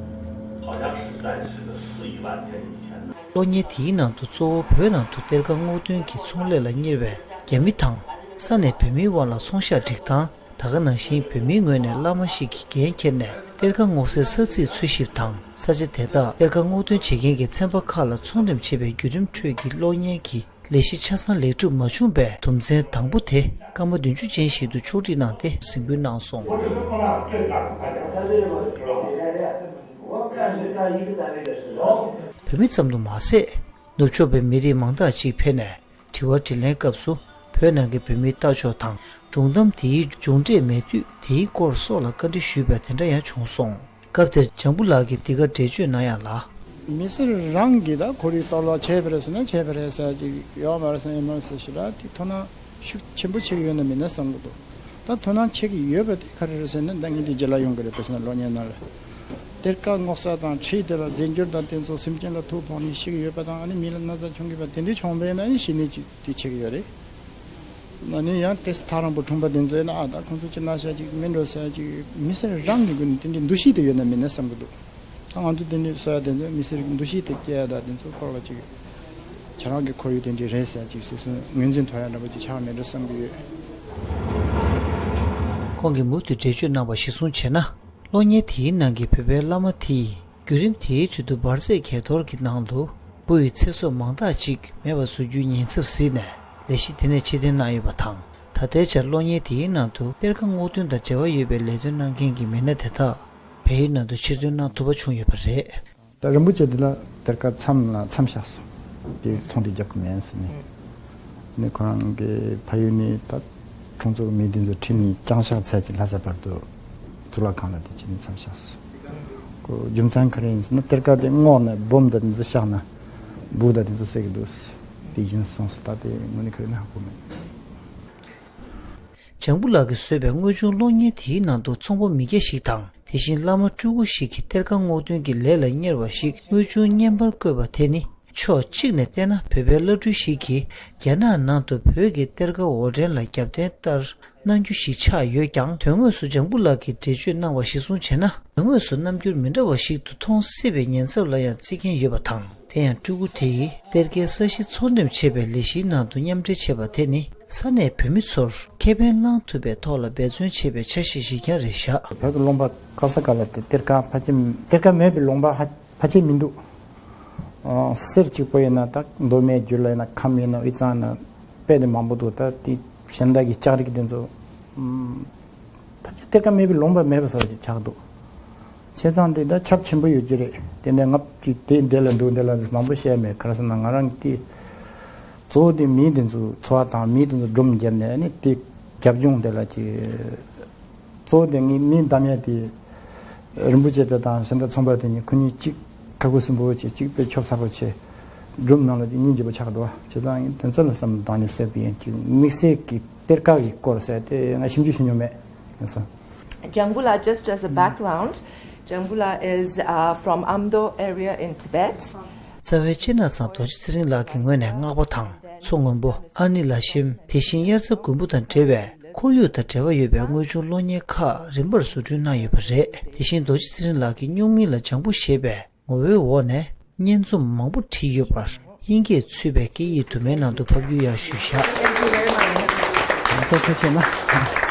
好像是在这个四亿万年以前的 གློག་བརྙན་དེའི་ནང་དུ་གཙོ་བོ་བོད་ནང་དུ་གཏེར་ཁ་སྔོག་འདོན་གྱི་ཚོང་ལས་ལ་གཉེར་བའི་རྒྱ་མི་དང་། ས་གནས་བོད་མིའི་དབར་ལ་ཚོང་ཤག་སྒྲིག་སྟངས། ད་ག་ནང་བཞིན་བོད་མིའི་ངོས་ནས་བླ་མ་ཞིག་གིས་འགན་འཁྱེར་ནས་གཏེར་ཁ་སྔོག་སའི་ས་ཚིགས་འཚོལ་ཞིབ་དང་། ས་ཆ་དེ་དག་གཏེར་ཁ་སྔོག་འདོན་བྱེད་མཁན་གྱི་ཚན་པ་ཁག་ལ་ཚོང་འགྲེམས་བྱེད་པའི་བརྒྱུད་རིམ་ཁྲོད་ཀྱི་གློག་བརྙན་གྱི་ལས་གཞི་ཆ་ཚང་ལེགས་གྲུབ་མ་བྱུང་བའི་དོན་ཚན་དང་པོ་དེ་སྐར་མ་བདུན་ཅུ་ཅན་ཞིག་ཏུ་ཕྱོགས་སྒྲིག་གནང་སྟེ་གཟིགས་འབུལ་གནང་སོང་། བོད་མི་ཙམ་དུ་མ་ཟད། ནུབ་ཕྱོགས་པའི་མི་རིགས་མང་དག་ཅིག་ཕེབས་ནས་དྲི་བ་དྲིས་ལན་སྐབས་སུ་བོད་ནང་གི་བོད་མིའི་ལྟ་ཕྱོགས་དང་སྒྲུང་གཏམ་དེའི་མཇུག་འབྲས་མེད་དུས་དེའི་སྐོར་སོགས་ལ་བཀའ་འདྲི་ཞུས་པ་དེ་འདྲ་ཡང་བྱུང་སོང་། སྐབས་དེར་ལྗང་བུ་ལགས་ཀྱིས་འདི་ག་འགྲེལ་བརྗོད་གནང་ཡག་ལ། མི་སེར་རང་གིས་ད་ཁོར་ཡུག་གཏོར་བརླག་བྱས་པ་རེད་ཟེར་ན་བྱས་པ་རེད་ཟེར་ཅིག་ཡོད་མ་རེད་ཟེར་ཡོད་མ་རེད་ཟེར་ཞུ་ལ་དེ་དོ་སྣང་ཤུགས་ཆེན་པོ་བྱེད་ཀྱི་ཡོད་ན་མེད་ན་བསམ་གྱི་འདུག་ད་དོ་སྣང་བྱེད་ཀྱི་ཡོད་པ་དེ་ག་རེ་རེད་ཟེར་ན་ད་ངས་འདི་རྗེས་ལ་ཡོང་གི་རེད་པ་ཟེར་ན་གློག་བརྙན་ནང་ལ་གཏེར་ཁ་སྔོག་ས་དང་འཁྲིས་དེ་ལ་རྫས་འགྱུར་དང་དེ་ཚོ་སེམས་ཅན་ལ་ཐུག་ཕོག་ནས་ཤི་གི་ཡོད་པ་དང་ཨ་ནི་མི་ལ་ན་ཚ་བྱུང་གི་པ་དེ་འདྲའི་བྱུང་བས་ན་ཨ་ནི་ཤི་ནས་ཅིག་དེ་བྱེད་ཀྱི་ཡོད་རེད། ན་ནི་ཡང་དེ་ཐག་རིང་པོ་འཁྲུངས་པ་དེ་ཚོས་ན་ཨ་ད་ཁོང་ཚོ་ཅི་ན་ཤ་ཅིག་མིན་འགྲོ་ཟེར་ཅིག་མི་སེར་རང་གི་སྒོ་ནས་དེ་འདྲའི་འདུ་ཤེས་དེ་ཡོད་ན་མེད་ན་བསམ་གྱི་འདུག་ད་ང་ཚོ་དེ་འདྲའི་གསོ་ཡ་དེ་ཚོས་མི་སེར་གྱི་འདུ་ཤེས་དེ་སྐྱེ་ཡ་ད་དེ་ཚོ་སྐོར་ལ་ཅིག་ཁྱེད་རང་གི་ཁོར་ཡུག་དེ་འདྲའི་རེད་ཟེར་ཅིག་སོ་སོ་ངོས་འཛིན་ཐོབ་ཡ་འདྲ་པོ་ཅིག་ཆགས་མེད་འགྲོ་བསམ་གྱི་ཡོད། ཁོང་གིས་མུ་མཐུད་འགྲེལ་བརྗོད་གནང་བ་གཞིར་བཟུང་བྱས་ན། གློག་བརྙན་དེའི་ནང་གི་བོད་པའི་བླ་མ་དེ་ཡིས་བརྒྱུད་རིམ་དེའི་ཁྲོད་དུ་འབར་རྫས་གས་གཏོར་གྱི་ནང་དུ་འབུ་ཡི་ཚེ་སྲོག་མང་དག་ཅིག་མེད་པར་བཟོ་རྒྱུའི་ཉེན་ཚབས་གཟིགས་ནས་ལས་གཞི་དེ་ནས་ཕྱིར་འཐེན་གནང་ཡོད་པ་དང་། ད་ལྟའི་ཆར་གློག་བརྙན་དེའི་ནང་དུ་གཏེར་ཁ་སྔོག་འདོན་དང་འབྲེལ་བ་ཡོད་པའི་ལས་དོན་གནང་མཁན་གྱི་མི་སྣ་དེ་དག་བལ་ཡུལ་ནང་དུ་ཕྱིར་ཐོན་གནང་ཐུབ་པ་བྱུང་ཡོད་པ་རེད། ད་རིན་པོ་ཆེ་འདི་ལ་གཏེར་ཁ་མཚམས་ལ་མཚམས་བཞག་སོང་། དེ་ཚོང་འབྲེལ་རྒྱབ་ཀྱི་མེད་ཟེར་ནས། ནི་ཁོ་རང་གི་ཕ་ཡུལ་ནས་ད་ཁོང་ཚོ་མི་དེ་ཚོ་ཁྲིད་ནས་བྱང་ཤར་ཚལ་གྱི་ལྷ་ས་བར་དུ་གཙུག་ལག་ཁང་ལ་དེ་བྱས་ནས་མཚམས་བཞག་སོང་། ཁོ་རྒྱུ་མཚན་ག་རེ་ཡིན་ཟེར་ན་གཏེར་ཁ་དེ་སྔོག་ནས་སྦོམ་དང་དེ་ཚོ་བཞག་ན་འབུ་དང་དེ་ཚོ་བསད་ཀྱི་འདུག་དེ་ཡིན་སོང་ཟེར། ད་དེ་དངོས་གནས་ག་རེ་ཡིན་ན་ཧ་གོ་མེད། ལྗང་བུ་ལགས་ཀྱིས་བཟོས་པའི་དངོས་བྱུང་གློག་བརྙན་དེའི་ནང་དུ་ཚོང་པ་མི་སྐྱ་ཞིག་དང་། དེ་བཞིན་བླ་མ་སྤྲུལ་སྐུ་ཞིག་གིས་གཏེར་ཁ་སྔོག་འདོན་གྱི་ལས་ལ་གཉེར་བ་ཞིག་དངོས་བྱུང་བརྙན་པར་བཀོད་པ་དེ་ནི། ཕྱོགས་གཅིག་ནས་བལྟས་ན་བོད་པའི་བླ་སྤྲུལ་ཞིག་གིས་རྒྱ་ནག་ནང་དུ་བོད་ཀྱི་གཏེར་ཁ་འོར་འདྲེན་ལ་རྒྱབ་རྟེན་ལྟར་གནང་རྒྱུ་ཞིག་ཆགས་ཡོད་ཀྱང་། དོན་དངོས་སུ་ལྗང་བུ་ལགས་ཀྱིས་འགྲེལ་བརྗོད་གནང་བ་གཞིར་བཟུང་བྱས་ན། དོན་དངོས་སུ་རྣམ་འགྱུར་མི་འདྲ་བ་ཞིག་ཏུ་མཐོང་སྲིད་པའི་ཉེན་ཚབས་ལ་ཡང་བརྩི་མཁན་ཡོད་པ་དང་། དེ་ཡང་སྤྲུལ་སྐུ་དེ་ཡིས་གཏེར་ཁའི་ས་གཞི་ཚོང་འགྲེམས་བྱེད་པའི་ལས་གཞིའི་ནང་དུ་མཉམ་འབྲེལ་བྱས་པ་དེ་ནི་ས་གནས་བོད་མི་ཚོར་ཁེ་ཕན་བླང་ཐུབ་པའི་ཐོག་ལ་འབད་བརྩོན་བྱས་པའི་ཆ་ཤས་ཤིག་ཀྱང་རེད་བཞག་བོད་ཀྱི་ལུང་པ་ག་ས་ག་ལ་དེ་གཏེར་ཁ་ཕལ་ཆེར་གཏེར་ཁ་མེད་པའི་ལུང་པ་ཧ་ཕལ་ཆེར་མི་འདུག་ཨ་གསེར་གཅིག་པོ་ཡིན་ན་ད་མདོ་སྨད་རྒྱུད་ལ་ཡིན་ན་ཁམས་ཡིན་ན་དབུས་གཙང་ན་དཔེ་དེ་མང་པོ་འདུག་ད་དེ་གཞན་དག་གི་ལྕགས་རིགས་དེ་ཚོ་ཨམ། ད་ཆ་གཏེར་ཁ་མེད་པའི་ལུང་པ་མེད་པ་བཟོ་ཅིག་ཆགས་འདུག་བྱས་ཙང་དེ་ད་ཁྱབ་ཆེན་པོ་ཡོད་ཀྱི་རེད། དེ་ནས་ང་ཅིག་དེ་འདི་ལ་འདུག་འདི་ལ་འདུག་མང་པོ་བཤད་མེད། ག་རེ་ཟེར་ན་ང་རང་གི་དེ་གཙོ་བོ་དེ་མི་དེ་ཚོ་འཚོ་བ་དང་མི་དེ་ཚོ་སྒྲུང་བརྒྱབ་ནས་ནི་དེ་རྒྱབ་ལྗོངས་དེ་ལ་ཅིག་གཙོ་བོ་དེ་ངའི་མི་བདམས་ཡ་དེ་རིན་པོ་ཆེ་དེ་དང་གཞན་དག་ཚོང་པ་དེ་གཉིས་ཁོ་གཉིས་གཅིག་ཁ་ཁུ་སིམ་པོ་བྱས་གཅིག་དཔེ་ཆོབ་ཚ་པོ་བྱས། སྒྲུང་ནང་ལ་དེ་སྙིང་རྗེ་པོ་ཆགས་འདུག་བ། བྱས་ཙང་ཡིན་དོན་ཚོ་ལ་བསམ་བློ་བཏང་ནས་བསད་པ་ཡིན་གཅིག་དམིགས་བསལ་གྱི་གཏེར་ཁ་གི་སྐོར་ཟེར་དེ་ང་ཞིབ་འཇུག་བྱེད་མྱོང་མེད། ཡིན་སོང་། Jangpula, just as a background, Jangpula is uh, from Amdo area in Tibet. རྩ་བའི་གཅེས་ནག་ཚང་རྡོ་རྗེ་ཚེ་རིང་ལགས་ཀྱི་ངོས་ནས་སྔགས་པ་དང་མཚོ་སྔོན་པོ། ཨ་ནི་ལ་ཤིམ། དེ་བཞིན་དབྱར་རྩྭ་དགུན་འབུ་དང་འབྲེལ་བའི་ཁོར་ཡུག་དང་འབྲེལ་བ་ཡོད་པའི་དངོས་བྱུང་གློག་བརྙན་ཁག་རིམ་པར་བཟོ་སྐྲུན་གནང་ཡོད་པ་རེད། དེ་བཞིན་རྡོ་རྗེ་ཚེ་རིང་ལགས་ཀྱི་སྨྱུག་མིང་ལ་ལྗང་བུ་ཞེས་པའི་ངོ་བོའི་འོག་ནས་སྙན་རྩོམ་མང་པོ་བྲིས་ཡོད་པར་དབྱིན་སྐད་ཚུད་པའི་སྐད་ཡིག་དུ་མའི་ནང་དུ་ཕབ་སྒྱུར་ཡང་ཞུས་བཞག་ད་ཐུགས་རྗེ་ཆེ་གནང་།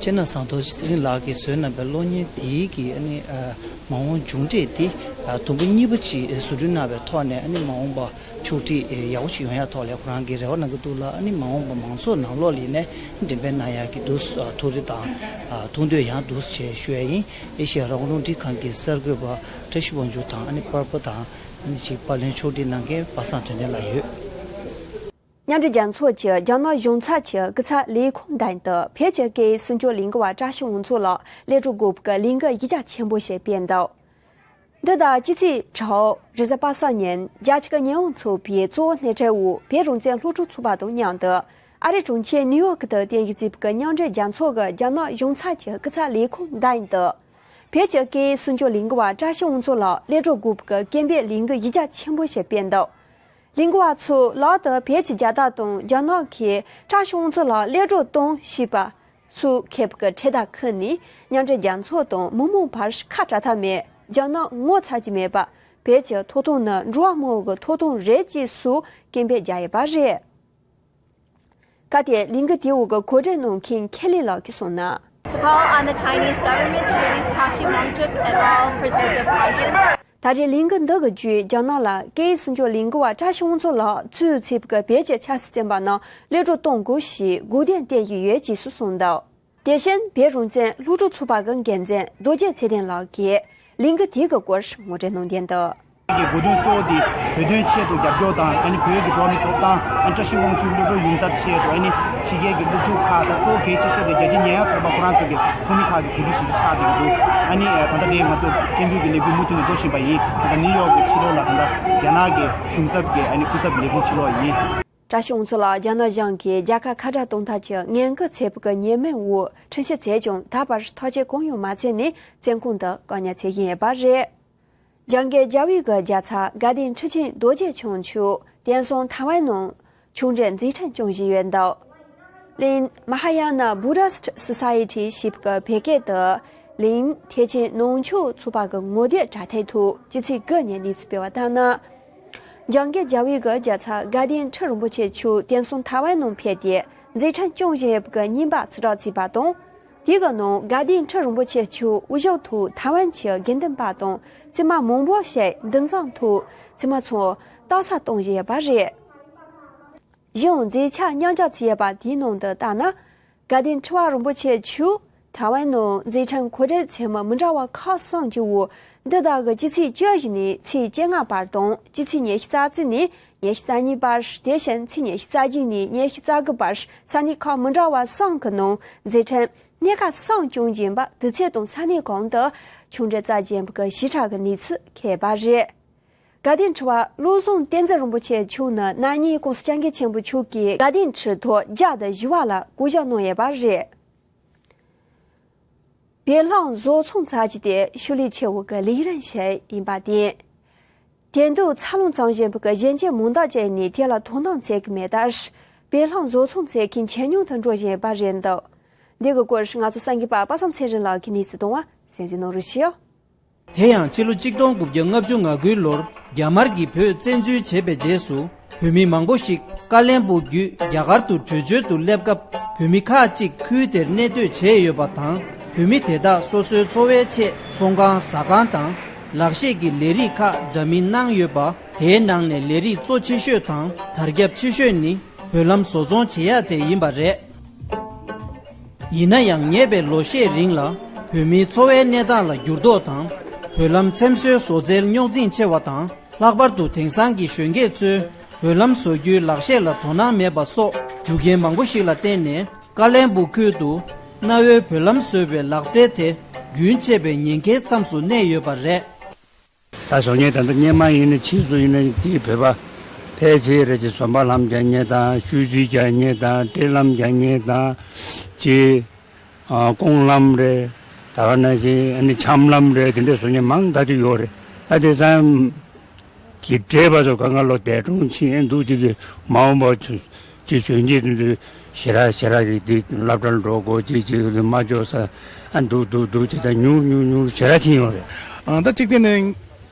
གཅེས་ནག་ཚང་རྡོ་རྗེ་ཚེ་རིང་ལགས་ཀྱིས་བཟོས་གནང་པའི་གློག་བརྙན་དེའི་གི་ཨ་ནི་ཨ་མ་འོངས་མཇུག་འབྲས་དེ་ཨ་དུམ་བུ་གཉིས་པ་ཅིག་བཟོ་སྐྲུན་གནང་བའི་ཐོག་ནས་ཨ་ནི་མ་འོངས་པ་ཕྱོགས་སྒྲིག་ཡག་པོ་ཞིག་ཡོང་ཡག་ཐོག་ལ་ཁོ་རང་གིས་རེ་བ་གནང་གི་འདུག་ལ། ཨ་ནི་མ་འོངས་པ་མང་ཚོགས་ནང་ལོགས་ལ་ནས་འགྲེམས་སྤེལ་གནང་ཡག་གི་འདུག་ཨ་ཐུགས་རེ་དང་ཨ་ཐུགས་འདོད་ཡང་འདུག་ཅེས་ཞུ་ཡ་ཡིན། ཨེ་ཤེ་ཡ་རང་དབང་རླུང་འཕྲིན་ཁང་གི་གསར་འགོད་པ་བཀྲ་ཤིས་དབང་ཕྱུག་དང་ཨ་ནི་པར་པ་དང་ཨ་ནི་ཅིག་པར་ལེན་ཕྱོགས་སྒྲིག་གནང་མཁན་པ་སངས་དོན་ལྡན་ལགས་ཡོད། མཉམ་འབྲེལ་རྒྱལ་ཚོགས་ཀྱི་རྒྱ་ནག་གཞུང་ཚབ་ཀྱི་སྐུ་ཚབ་ལས་ཁུངས་མདུན་དུ་བོད་ཀྱི་སྐད་ཡིག་སྲུང་སྐྱོབ་ལས་འགུལ་བ་བཀྲ་ཤིས་དབང་ཕྱུག་ལགས་སླད་སྤྲོ་དགོས་ཀྱི་ལས་འགུལ་གཞི་རྒྱ་ཆེན་པོ་ཞིག་སྤེལ་འདུག་འདི་ཟླ་སྤྱི་ཚེས་དྲུག་རེས་གཟའ་པ་སངས་ཉིན་རྒྱ་ཆེ་གི་ཉེས་ཡོང་ཚོགས་པའི་གཙོ་བོ་སྣེ་ཁྲིད་འོག་བོད་རང་བཙན་སློབ་ཕྲུག་ཚོགས་པ་དང་མཉམ་དུ་ཨ་རིའི་གྲོང་ཁྱེར་ནིའུ་ཡོག་ཏུ་རྟེན་གཞི་བྱས་པའི་མཉམ་འབྲེལ་རྒྱལ་ཚོགས་ཀྱི་རྒྱ་ནག་གཞུང་ཚབ་ཀྱི་སྐུ་ཚབ་ལས་ཁུངས་བདམས་ཡོད་འདུག་བོད་ཀྱི་སྐད་ཡིག་སྲུང་སྐྱོབ་ལས་འགུལ་བ་བཀྲ་ཤིས་དབང་ཕྱུག་ལགས་སླེབས་འགྲོ་དགོས་པའི་སྐད་འབོད་ལས་འགུལ་གཞི་རྒྱ་ཆེན་པོ་ཞིག་སྤེལ་འདུག་ལས་འགུལ་བ་ཚོས་ལག་ཏུ་བོད་ཀྱི་རྒྱལ་དར་དང་རྒྱ་ནག་གིས་བཀྲ་ཤིས་དབང་ཕྱུག་ལགས་སླེབས་འགྲོ་གཏོང་ཞེས་པ་སོགས་འཁོད་པའི་འཕྲེད་དར་ཁུར་ནས་མཉམ་འབྲེལ་རྒྱལ་ཚོགས་དང་མི་མང་བར་ཁ་བྲལ་ཐབས་མེད། རྒྱ་ནག་ངོ་ཚ་གྱི་མེད་པ། བོད་ཀྱི་ཐོབ་ཐང་ནི་འགྲོ་བ་མང་བོ་གི་ཐོབ་ཐང་རེད་ཅེས་སོགས་སྐད་འབོད་རྒྱག་ཡོད་པ་རེད། སྐབས་དེར་ལས་འགུལ་དེའི་འོག་གི་གོ་སྒྲིག་གནང་མཁན་ཁེ་ལི་ལགས་ཀྱིས་གསུངས་ན། To call on the Chinese government to release Tashi Wangchuk and all prisoners of conscience. ད་རེས་ལས་འགུལ་འདི་གི་བརྒྱུད་རྒྱ་ནག་ལ་སྐད་ཡིག་སྲུང་སྐྱོབ་ལས་འགུལ་བ་བཀྲ་ཤིས་དབང་ཕྱུག་ལགས་གཙོས་བྱས་པའི་བོད་ཀྱི་ཆབ་སྲིད་བཙོན་པ་རྣམས་གློད་བཀྲོལ་གཏོང་དགོས་ཞེས་སྒོ་བསྟེན་བསྟན་བཞིན་ཡོད་ཅེས་སུ་གསུངས་འདུག་དེ་བཞིན་བོད་རང་བཙན་སློབ་ཕྲུག་ཚོགས་པ་གི་འགན་འཛིན་རྡོ་རྗེ་ཚེ་བརྟན་ལགས་ཀྱིས་ལས་འགུལ་དེ་གི་སྐོར་ངོ་སྤྲོད་གནང་དོན་དུ། ཀྱི་དགོས་འདུན་གཙོ་བོ་དེ་བོད་དོན་ཆེད་དུ་རྒྱབ་སྐྱོར་དང་ཨ་ནི་བོད་ཀྱི་འགྲོ་བ་མིའི་ཐོབ་ཐང་ཨ་ནི་བཀྲ་ཤིས་དབང་ཕྱུག་གློད་བཀྲོལ་ཡོང་ཐབས་ཆེད་དུ་ཨ་ནི་ཕྱི་རྒྱལ་གྱི་སློབ་ཕྲུག་ཁག་དང་གཙོ་བོ་གལ་ཆེ་ཤོས་དེ་རྒྱལ་སྤྱིའི་ཉེས་ཡངས་ཚོགས་པ་ཁོ་རང་ཚོ་གི་ཚོགས་མི་ཁག་གི་གོ་སྒྲིག་ཞིག་ཆགས་བསྡད་ཀྱི་འདུག་ཨ་ནི་ད་ལྟ་དེ་ང་ཚོ་སྐད་འབོད་ཀྱི་ལས་འགུལ་མུ་མཐུད་ནས་འགྲོ་བཞིན་པ་ཡིན། ད་ལྟ་ནིའུ་ཡོག་གི་ཕྱི་ལོགས་ལ་ད་ལྟ་རྒྱ་ནག་གི་གཞུང་ཚབ་ཀྱི་ཨ་ནི་སྐུ་ཚབ་ལས་ཁུངས་ཕྱི་ལོགས་ཡིན། བཀྲ་ཤིས་དབང་ཕྱུག་ལགས་རྒྱ་ནག་གཞུང་གིས་རྒྱལ་ཁབ་ཁ་བྲལ་གཏོང་ཐབས་ཀྱི་ངན་སྐུལ་བྱས་པ་གི་ཉེས་མིང་འོག་ཁྲིམས་ཞིབ་བྱས་ཀྱང་ད་བར་ཐག་གཅོད་གང་ཡང་མ་བྱས་ནས་བཙོན་ཁང་དུ་བཀག་ཉར་བྱེད་བཞིན་ཡོད་པ་རེད། འཇམ་མགོན་རྒྱལ་བའི་གི་རྒྱལ་ཚབ་དགའ་ལྡན་ཁྲི་ཆེན་རྡོ་རྗེ་འཆང་མཆོག་དེང་སང་ཐའེ་ཝན་ནང་ཆུང་འདྲིས་མཛད་འཕྲིན་སྐྱོང་བཞིན་ཡོད་འདུག་གླིང་Mahayana Buddhist Society ཞེས་པའི་བོད་སྐད་དུ་གླིང་ཐེག་ཆེན་ནང་ཆོས་ཚོགས་པ་གི་ངོ་དེབ་དྲ་ཐོག་ཐོག་སྤྱི་ཚེས་དགུ་ཉིན་གནས་ཚུལ་སྤེལ་བ་ལྟར་ན། འཇམ་མགོན་རྒྱལ་བའི་གི་རྒྱལ་ཚབ་དགའ་ལྡན་ཁྲི་རིན་པོ་ཆེ་མཆོག་དེང་སང་ཐའེ་ཝན་ནང་ཕེབས་ཏེ་མཛད་འཕྲིན་སྐྱོང་བཞིན་ཡོད་པའི་གི་རྙིང་པ་ཕྱིར་བསྒྲགས་བྱས་པ་དང་། དེ་གི་ནང་དགའ་ལྡན་ཁྲི་རིན་པོ་ཆེ་མཆོག་དབུ་བཞུགས་ཐོག་ཐའེ་ཝན་གྱི་དགེ་འདུན་པ་དང་བཙུན་མ་མང་པོ་ཞིག་འདུ་འཛོམས་ཐོག་བཙུན་མ་ཚོ་རྟགས་གསལ་གཏོང་བཞིན་ཡོད་པ་རེད། གཞན་ཡང་མཛད་འཆར་མཉམ་སྦྱར་བྱས་ཡོད་པ་དེའི་ནང་དུ་བལྟས་ན། དགའ་ལྡན་ཁྲི་པ་རིན་པོ་ཆེ་མཆོག་ཐའེ་ཝན་ནང་མཛད་འཕྲིན་གོ་སྒྲིག་ཆེན་མོ་མི་འདྲ་བ་ཁག་གསུམ་གྱི་འོག་འདི་ཟླ་གི་སྤྱི་ཚེས་བཅུ་བཞི་ནས་ཚེས་བཅོ་ལྔ་བར་དང་སྤྱི་ཚེས་ཉི་ཤུ་རྩ་གཅིག་ནས་ཉི་ཤུ་རྩ་གཉིས་བར། དེ་བཞིན་ཚེས་ཉི་ཤུ་རྩ་བརྒྱད་ནས་ཉི་ཤུ་རྩ་དགུ་བར་ས་གནས་ཁག་མི་འདྲ་བ་གསུམ་གྱི་ནང་མཛད་འཕྲིན་གནས་ཁག་གསུམ་སྐྱོང་བཞིན་པ་དུས་ཚོད་དང་ས་གནས་གང་དུ་ཆུང་འདྲིས་བསྩལ་བཞིན་པའི་ཞིབ་ཕྲ་གི་གནས་ཚུལ་འཁོད་པ་རེད། དགའ་ལྡན་ཁྲི་པ་བློ་བཟང་བསྟན་འཛིན་རིན་པོ་ཆེ་མཆོག་ནི་ན་ནིང་༸གོང་ས་༸སྐྱབས་མགོན་ཆེན་པོ་མཆོག་གིས་དགའ་ལྡན་ཁྲི་ཐོག་མཇལ་དུ་བཞུགས་པ་ལ་གུས་ཞབས་གནང་ཡོད་པ་རེད། བོད་ལྷམ་བཟོ་ཚོང་ཚར་གྱི་དེ་ཤུགས་ལས་ཆེ་བོ་གི་ལས་རིམ་ཞིག་ཡིན་པ་དེ། དེང་དུས་འཚར་ལོངས་བྱུང་བཞིན་པའི་གཞོན་སྐྱེས་མང་དག་ཅིག་ནས་དེ་ལ་དོ་སྣང་བྱེད་ཀྱི་མེད་སྟབས། བོད་ལྷམ་བཟོ་ཚོང་བྱེད་མཁན་ཇེ་ཉུང་དུ་འགྲོ་བཞིན་པ་རེད་འདུག་འདི་གི་སྐོར་ང་ཚོ་གསར་འགོད་པ་པ་སངས་ཚེ་རིང་ལགས་ཀྱིས་གནས་ཚུལ་བཏང་བ་གསན་གཟིགས་གནང་རོགས་ཞུ། དེ་ཡང་ཕྱི་ལོ་གཅིག་སྟོང་དགུ་བརྒྱ་ལྔ་བཅུ་ང་དགུའི་ལོར་རྒྱ་དམར་གྱིས་བོད་བཙན་འཛུལ་བྱས་པའི་རྗེས་སུ། བོད་མི་མང་པོ་ཞིག་ཀ་བློན་སྦུག་བརྒྱུད་རྒྱ་གར་དུ་བྲོས་བྱོལ་དུ་སླེབས་སྐབས། བོད་མི་ཁག་ཅིག་ཁུལ་དེར་གནས་སྡོད་བྱས་ཡོད་པ་དང་། བོད་མི་དེ་དག་སོ་སོའི་འཚོ་བའི་ཆེད་ཚོང་ཁང་ཟ་ཁང་དང་ལག་ཤེས་ཀྱི་ལས་རིགས་ཁག་འདྲ་མིན་གནང་ཡོད་པ། དེའི་ནང་ནས་ལས་རིགས་གཙོ་ཆེ་ཤོས་དང་དར་ཁྱབ་ཆེ་ཤོས་ནི་བོད་ལྷམ་བཟོ་ཚོང་བྱེད་ཡག་དེ་ཡིན་པ་རེད། ཡིན་ན་ཡང་ཉེ་བའི་ལོ་ཤས་རིང་ལ་བོད་མིའི་འཚོ་བའི་གནས་སྟངས་ལ་འགྱུར་ལྡོག་དང་། བོད་ལྷམ་འཚེམ་བཟོའི་བཟོ་རྩལ་རྙོག་འཛིང་ཆེ་བ་དང་། ལྷག་པར་དུ་དེང་སང་གི་གཞོན་སྐྱེས་ཚོས་བོད་ལྷམ་བཟོ་རྒྱུའི་ལག་ཤེས་ལ་དོ་སྣང་མེད་པ་སོགས་རྒྱུ་རྐྱེན་མང་པོ་ཞིག་ལ་བརྟེན་ནས། ཀ་བློན་སྦུག་ཁུལ་དུ་གནའ་བོའི་བོད་ལྷམ་བཟོ་བའི་ལག་རྩལ་དེ་རྒྱུན་ཆད་པའི་ཉེན་ཁའི་མཚམས་སུ་གནས་ཡོད་པ་རེད། ད་བཟོ་མཁན་ད་ལྟ་སྔོན་མ་ཡིན་ན་ཕྱིས་སུ་ཡིན་ན་དེའི་བོད་པ་ཕལ་ཆེར་རེད་ཅེས། བཟོ་པ་ལྷམ་རྒྱག་མཁན་དང་ཤུལ་རྫིས་རྒྱག་མཁན་དང་སྤྲེལ་ལྷམ་རྒྱག་མཁན་དང་ཅེས། ཨ། ཀོང་ལྷམ་རེད། ད་ག་ནང་བཞིན་ཨ་ནི་འཆམ་ལྷམ་རེད། དེ་འདྲས་བཟོ་མཁན་མང་དག་ཅིག་ཡོད་རེད། ད་དེང་སང་གི་བགྲེས་པ་ཚོ་གང་ག་ལོ་འདས་གྲོངས་ཕྱིན་འདུག་ཅེས་ཚོས་མ་འོངས་པ་ཚོ་ཅིག་གཞོན་སྐྱེས་ཚོ་ཚོས་ཞེ་དྲག་ཞེ་དྲག་གི་འདི་སློབ་གྲྭར་འགྲོ་དགོས་ཅིག་ཅིག་མ་འཇོག་ས་ཨ་འདུག་འདུག་འདུག་ཅེས་ད་ཉུང་ཉུང་ཉུང་ཞེ་དྲག་ཕྱིན་ཡོད་རེད། ཨ། ད་གཅིག་བལྟས་ནས་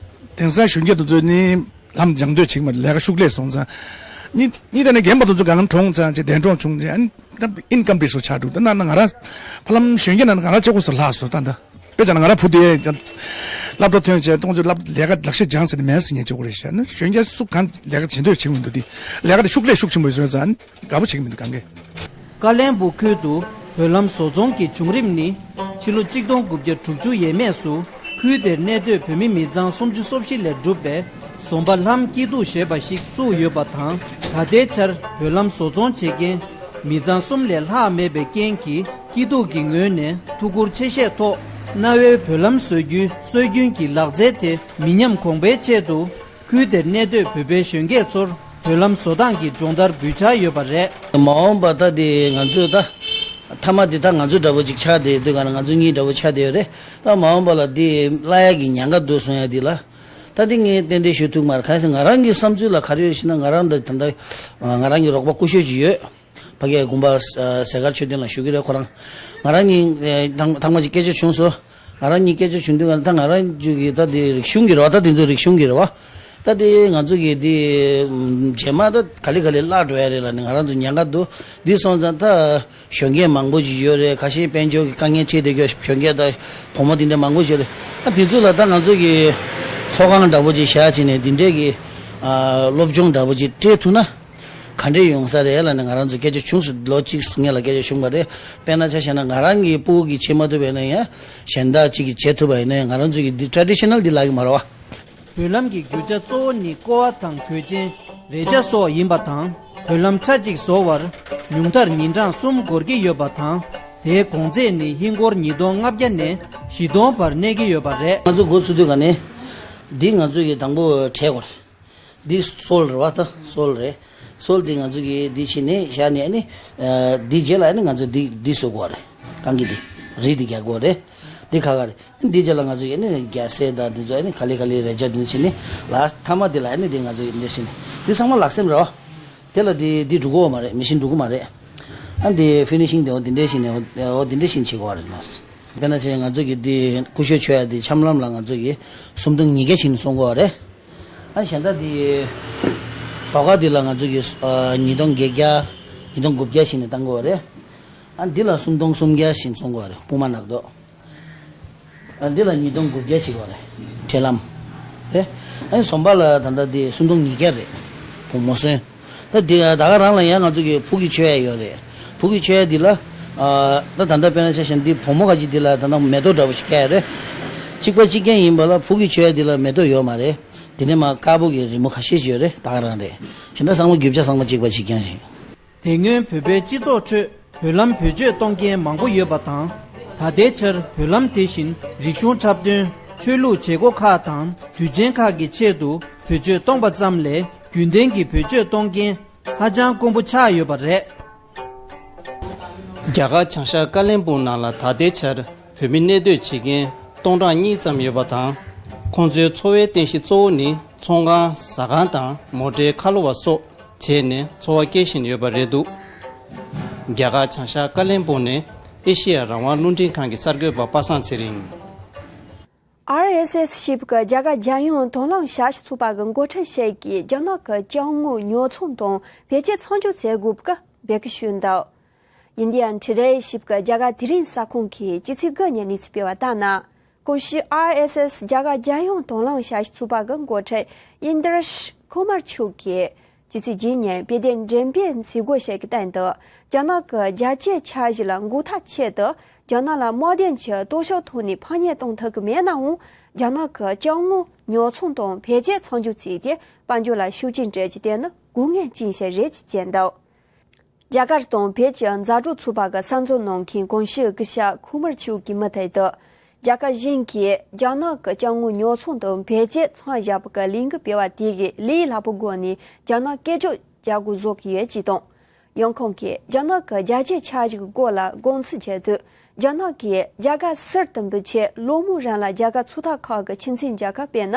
དེང་སང་གཞོན་སྐྱེས་དེ་ཚོ་ནི་ལྷམ་སྦྱང་འདོད་བྱེད་ཀྱི་མ་རེད། ལས་ཀ་ཤུགས་ལས་སོང་ཙང་། གཉིས་གཉིས་བལྟས་ནས་རྒན་པ་དེ་ཚོ་གང་གྲོངས་ཙང་ཅིག་འདས་གྲོངས་བྱུང་ཙང་ཨ་ནི་ད་ཨིན་ཀམ་བེ་སི་ཆགས་འགྲོ། ད་ན་ན་ང་རང་ཕ་ལམ་གཞོན་སྐྱེས་ན་ང་རང་ལྕགས་སྒོ་སུ་ལྷག་སོང་ད་ད། དཔེ་བྱས་ན་ང་རང་བུ་དེ་སློབ་གྲྭ་ཐོན་བྱས་ཏོང་ཙེ་སློབ་ལས་ཀ་ལག་ཤེས་སྦྱངས་ཟེར་ནས་མེད་ཟེར་ཉན་ཆོག་གི་རེད་ཤག་ན། གཞོན་སྐྱེས་སུ་གང་ལས་ཀ་བྱེད་འདོད་བྱེད་མི་འདུག་དེ་ལས་ཀ་དེ་ཤུགས་ལས་ཤུགས་ཆེན་པོ་བཟོས་ཙང་དགའ་པོ་བྱེད་ཀྱི་མི་འདུག་གང་གས། ཀ་བློན་སྦུག་ཁུལ་དུ་བོད་ལྷམ་བཟོ་ཚོང་གི་བྱུང་རིམ་ནི་ཕྱི་ལོ་གཅིག་སྟོང་དགུ་བརྒྱ་དྲུག་ཅུ་ཡས་མས་སུ་ཁུལ་དེར་གནས་སྡོད་བོད་མི་མི་ཚང་སུམ་ཅུ་སོ་བཞི་ལས་གྲུབ་པའི་ཟོམ་པ་ལྷམ་སྐྱིད་སྡུག་ཞེས་པ་ཞིག་བཙུགས་ཡོད་པ་དང་། ད་ལྟའི་ཆར་བོད་ལྷམ་བཟོ་ཚོང་བྱེད་མཁན་མི་ཚང་གསུམ་ལས་ལྷག་མེད་པའི་རྐྱེན་གྱིས། སྐྱིད་སྡུག་གི་ངོས་ནས་ཐུགས་ཁུར་ཆེ་བཞེས་ཐོག་ གནའ་བོའི་བོད་ལམ་བཟོ་རྒྱུའི་སྲོལ་རྒྱུན་གྱི་ལག་རྩལ་དེ་མི་ཉམས་གོང་འཕེལ་ཆེད་དུ། ཁུལ་དེར་གནས་སྡོད་བོད་པའི་གཞོན་སྐྱེས་ཚོར་བོད་ལམ་བཟོ་སྟངས་ཀྱི་སྦྱོང་བརྡར་འབུལ་འཆར་ཡོད་པ་རེད། མ་འོངས་པ་ད་དེ་ང་ཚོས་ད་མཐའ་མ་དེ་ད་ང་ཚོ་འདྲ་པོ་ཅིག་ཆགས་བསྡད་དུས་ག་ན་ང་ཚོ་གཉིས་འདྲ་པོ་ཆགས་བསྡད་ཡོད་རེད། ད་མ་འོངས་པ་ལ་དེ་བརླག་ཡག་གི་ཉེན་ཁ་འདུག་གསུང་ཡག་དེ་ལ་ད་དེ་ངས་ཏན་ཏན་ཞུ་ཐུབ་མ་རེད། གང་ཡིན་ཟེར་ང་རང་གི་བསམ་ཚུལ་ལ་ག་རེ་ཡོད་ཞེ་ན། ང་རང་ད་ད་ལྟ་ང་རང་གི་རོགས་པ་སྐུ་ཞབས་ཅིག་ཡོད། ཕ་གིའི་དགོན་པ་ཟས་དཀར་ཆོས་སྡིངས་ལ་བཞུགས་ཀྱི་རེད། ཁོ་རང་ང་རང་གཉིས་ཐང་ཐང་མ་ཅིག་སྐད་ཆ་བྱུང་སོང་། ང་རང་གཉིས་སྐད་ཆ་བྱུང་དུས་ད་ང་རང་ཚོ་གི་ད་དེ་རིག་གཞུང་གི་རེད་བ། ད་དེ་ཚོ་རིག་གཞུང་གི་རེད་བ། ད་དེ་ང་ཚོ་གི་དེ་རྗེས་མ་ད་ག་ལེ་ག་ལེ་བརླག་འགྲོ་ཡ་རེད་ལབ་ནས་ང་རང་ཚོ་ཉེན་ཁ་འདུག་དེ་སོང་ཙང་ད་གཞོན་སྐྱེས་མང་པོ་ཞིག་ཡོད་རེད། ཁ་ཤས་དཔལ་འབྱོར་གྱི་དཀའ་ངལ་འཕྲད་བསྡད་ཀྱི་གཞོན་སྐྱེས་དང་བུ་མོ་དེ་འདྲ་མང་པོ་ཞིག་ཡོད་རེད། ཨ་དེ་ཚོ་ལ་ད་ང་ཚོ་གི་ཚོགས་ཁང་འདྲ་པོ་ཅིག་བཞག་བྱས་ནས་དེ་འདྲའི་གི་ཨ་སློབ་སྦྱོང་འདྲ་པོ་ཅིག་སྤྲད་ཐུབ་ན། ག་འདྲས་ཡོང་ས་རེད་ལབ་ནས་ང་རང་ཚོ་སྐད་ཆ་བྱུང་སོང་། ལོ་གཅིག་སྔོན་ལ་སྐད་ཆ་བྱུང་བ་རེད། དཔེར་ན་ཆ་བཞག་ན་ང་རང་གི་སྤུ་གུ་གིས་བྱེད་མ་ཐུབ་པ་ཡིན་ན་ཡང་གཞན་དག་ཅིག་གིས་བྱེད་ཐུབ་པ་ཡིན་ན་ཡང་ང་རང་ཚོ་གི་འདི་ཊ་རེ་ཌི་ཤ་ནལ་འདི་ལབ་ཀྱི་མ་རེད་བ། བོད་ལམ་གྱི་རྒྱུ་ཆ་གཙོ་བོ་ནི་ཀོ་བ་དང་གོས་ཆེན། རས་ཆ་སོགས་ཡིན་པ་དང་། བོད་ལམ་ཆ་གཅིག་བཟོ་བར་ཉུང་མཐར་ཉིན་གྲངས་གསུམ་འགོར་གྱི་ཡོད་པ་དང་། དེའི་གོང་ཚད་ནི་ཧིན་སྒོར་ཉིས་སྟོང་ལྔ་བརྒྱ་ནས་བཞི་སྟོང་བར་གནས་ཀྱི་ཡོད་པ་རེད། ང་ཚོ་འགོ་ཚུགས་དུས་ག་ནས་འདི་ང་ཚོ་གི་དང་པོ་བྲེག་དགོས་རེད། འདི་སོལ་རེད་བ། ད་སོལ་རེད། སོལ་འདི་ང་ཚོ་གིས་འདི་བྱས་ནས་བཞག་ནས་ཨ་ནི། ཨ་འདི་རྗེས་ལ་ཨ་ནི་ང་ཚོ་འདི་འདི་བཟོ་དགོས་རེད། རྐང་གི་འདི་རིས་འདི་རྒྱག་དགོས་རེད། འདི་ཁ་ཁ་རེད། འདི་རྗེས་ལ་ང་ཚོ་གིས་ཨ་ནི་རྒྱ་སེ་དང་འདི་ཚོ་ཨ་ནི་ག་ལེ་ག་ལེ་རས་ཆ་འདི་བྱས་ནས་ལ་མཐའ་མ་འདི་ལ་ཨ་ནི་འདི་ང་ཚོ་གིས་འདི་བྱས་ནས་འདི་ཚང་མ་ལག་སེམས་རེད་བ། དེ་ལ་འདི་འདི་འགྲོ་གི་ཡོད་མ་རེད། མེ་ཤིན་འགྲོ་གི་མ་རེད། ཨ་འདི་ཕི་ནི་ཤིང་འདི་འོ་འདི་འདྲས་བྱས་ནས་འོ་འདི་འདྲས་བྱས་ནས་བྱེད་དགོས་རེད་མ། དཔེར་ན་ཆ་ང་ཚོ་གིས་འདི་ཀུ་ཤུ་མཆོད་ཡ་འདི་ཆམ་ལམ་ལ་ང་ཚོ་གིས་སུམ་སྟོང་ཉིས་བརྒྱ་བྱས་ནས་བཙོང་དགོས་རེད། ཨ་གཞན་དག་འདི་བ་ག་འདི་ལ་ང་ཚོ་གིས་ཨ་ཉིས་སྟོང་བརྒྱད་བརྒྱ། ཉིས་སྟོང་དགུ་བརྒྱ་བྱས་ནས་བཏང་དགོས་རེད། ཨ་འདི་ལ་སུམ་སྟོང་སུམ་བརྒྱ་བྱས་ནས་བཙོང་དགོས་རེད། སྤུ་མ་ནག་མདོག་ཨ་འདི་ལ་ཉིས་སྟོང་དགུ་བརྒྱ་བྱས་དགོས་རེད། ཁྲེ་ལམ་རེད། ཨ་ནི་ཟོམ་པ་ལ་ད་ལྟ་འདི་སུམ་སྟོང་ཉིས་བརྒྱ་རེད། བུ་མོ་སོན། ད་འདི་ད་ག་རང་ལ་ཡང་ང་ཚོ་གི་ཕུག་གི་མཆོད་ཡ་ཡོད་རེད། ཕུག་གི་མཆོད་ཡ་འདི་ལ། ཨ་ད་ད་ལྟ་དཔེར་ན་ཆ་བཞག་ན་འདི་བུ་མོ་ག་ཅིག་འདི་ལ་ད་ལྟ་མེ་ཏོག་འདྲ་པོ་ཞིག་བཀལ་ཡ་རེད། གཅིག་པ་གཅིག་རྐྱང་ཡིན་པ་ལ་ཕུག་གི་མཆོད་ཡ་འདི་ལ་མེ་ཏོག་ཡོད་མ་རེད། འདི་ནས་མར་དཀར་པོ་གི་རི་མོ་ཁ་ཤས་ཤིག་ཡོད་རེད། ད་ག་རང་རེད། གཞན་དག་ཚང་མ་རྒྱུ་ཆ་ཚང་མ་གཅིག་པ་གཅིག་རྐྱང་ཞིག་དེ་སྔོན་བོད་པའི་སྤྱི་ཚོགས་ཁྲོད་བོད་ལམ་བེད་སྤྱོད་གཏོང་མཁན་མང་པོ་ཡོད་པ་དང་། ད་ལྟའི་ཆར་བོད་ལམ་དེ་བཞིན་རིག་གཞུང་འཁྲབ་སྟོན། ཆོས་ལུགས་བྱེད་སྒོ་ཁག་དང་དུས་ཆེན་ཁག་གི་ཆེད་དུ་བེད་སྤྱོད་གཏོང་པ་ཙམ་ལས་རྒྱུན་ལྡན་གྱི་བེད་སྤྱོད་གཏོང་མཁན་ཧ་ཅང་དཀོན་པོ་ཆགས་ཡོད་པ་རེད། རྒྱ་གར་བྱང་ཤར་ཀ་ལིམ་པོང་ནང་ལ་ད་ལྟའི་ཆར་བོད་མི་གནས་སྡོད་བྱེད་མཁན་སྟོང་ཕྲག་གཉིས་ཙམ་ཡོད་པ་དང་། ཁོང་ཚོའི་འཚོ་བའི་རྟེན་གཞི་གཙོ་བོ་ནི་ཚོང་ཁང་། ཟ་ཁང་དང་མོ་ཊའི་ཁ་ལོ་བ་སོགས་བྱས་ནས་འཚོ་བ་སྐྱེལ་བཞིན་ཡོད་པ་རེད་འདུག་རྒྱ་གར་བྱང་ཤར་ཀ་ལིམ་པོང་ནས་ཨེ་ཤེ་ཡ་རང་དབང་རླུང་འཕྲིན་ཁང་གི་གསར་འགོད་པ་པ་སངས་ཚེ་རིང་། ཨར་ཨེས་ཨེས་ཞེས་པའི་རྒྱ་གར་རྒྱལ་ཡོངས་དོ་སྣང་ཞབས་ཞུ་ཚོགས་པ་གི་འགོ་ཁྲིད་ཞིག་གིས་རྒྱ་ནག་གི་ཅ་དངོས་ཉོ་ཚོང་དང་བེད་སྤྱོད་མཚམས་འཇོག་བྱེད་དགོས་པའི་འབོད་སྐུལ་ཞུས་འདུག Indian Today ཞེས་པའི་རྒྱ་གར་དེ་རིང་གསར་ཁང་གིས་ཕྱི་ཚེས་དགུ་ཉིན་གནས་ཚུལ་སྤེལ་བ་ལྟར་ན། གོང་ཞུས་ཨར་ཨེས་ཨེས་རྒྱ་གར་རྒྱལ་ཡོངས་དོ་སྣང་ཞབས་ཞུ་ཚོགས་པ་གི་འགོ་ཁྲིད་ཨིན་དྲ་ཤ་ཀུ་མར་མཆོག་གིས་ཕྱི་ཚེས་བརྒྱད་ཉིན་བོད་དོན་འགྲེམས་སྤེལ་མཛད་སྒོ་ཞིག་གི་སྟེང་དུ། རྒྱ་ནག་གི་རྒྱ་ཆེའི་འཆར་གཞི་ལ་འགོག་ཐབས་ཆེད་དུ། རྒྱ་ནག་ལ་དམག་དོན་གྱི་སྟོབས་ཤུགས་ཐོག་ནས་ཕམ་ཉེས་གཏོང་ཐུབ་ཀྱི་མེད་ནའང་། རྒྱ་ནག་གི་ཅ་དངོས་ཉོ་ཚོང་དང་བེད་སྤྱོད་མཚམས་འཇོག་བྱས་ཏེ་དཔལ་འབྱོར་ལ་ཤུགས་རྐྱེན་སྤྲད་རྒྱུ་དེ་ནི་དགོས་ངེས་ཅན་ཞིག་རེད་ཅེས་བརྗོད་འདུག་རྒྱ་གར་དང་བོད་ཀྱི་མཛའ་གྲོགས་ཚོགས་པ་གི་གསར་འཛུགས་གནང་མཁན་གོང་ཞུས་སྐུ་ཞབས་ཁུ་མར་མཆོག་གིས་མུ་མཐུད་དུ། རྒྱ་གར་གཞུང་གིས་རྒྱ་ནག་གི་ཅ་དངོས་ཉོ་ཚོང་དང་བེད་སྤྱོད་མཚམས་བཞག་པ་གི་ལས་འགུལ་སྤེལ་བ་དེ་གིས་ལས་སླ་པོའི་སྒོ་ནས་རྒྱ་ནག་སྐད་སྒྱུར་བྱ་དགོས་བཟོ་གི་ཡོད་ཅེས་དང་། ཡང་ཁོང་གིས་རྒྱ་ནག་གི་རྒྱ་ཆེའི་འཆར་གཞི་གི་སྐོར་ལ་དགོངས་ཚུལ་བརྗོད་དུས། རྒྱ་ནག་གིས་རྒྱ་གར་ཟུར་དུ་འབུད་ཆེད་ལོ་མང་རིང་ལ་རྒྱ་གར་ཚོགས་ཐབ་ཁག་གི་ཆེད་མཚོན་རྒྱལ་ཁབ་དཔེར་ན།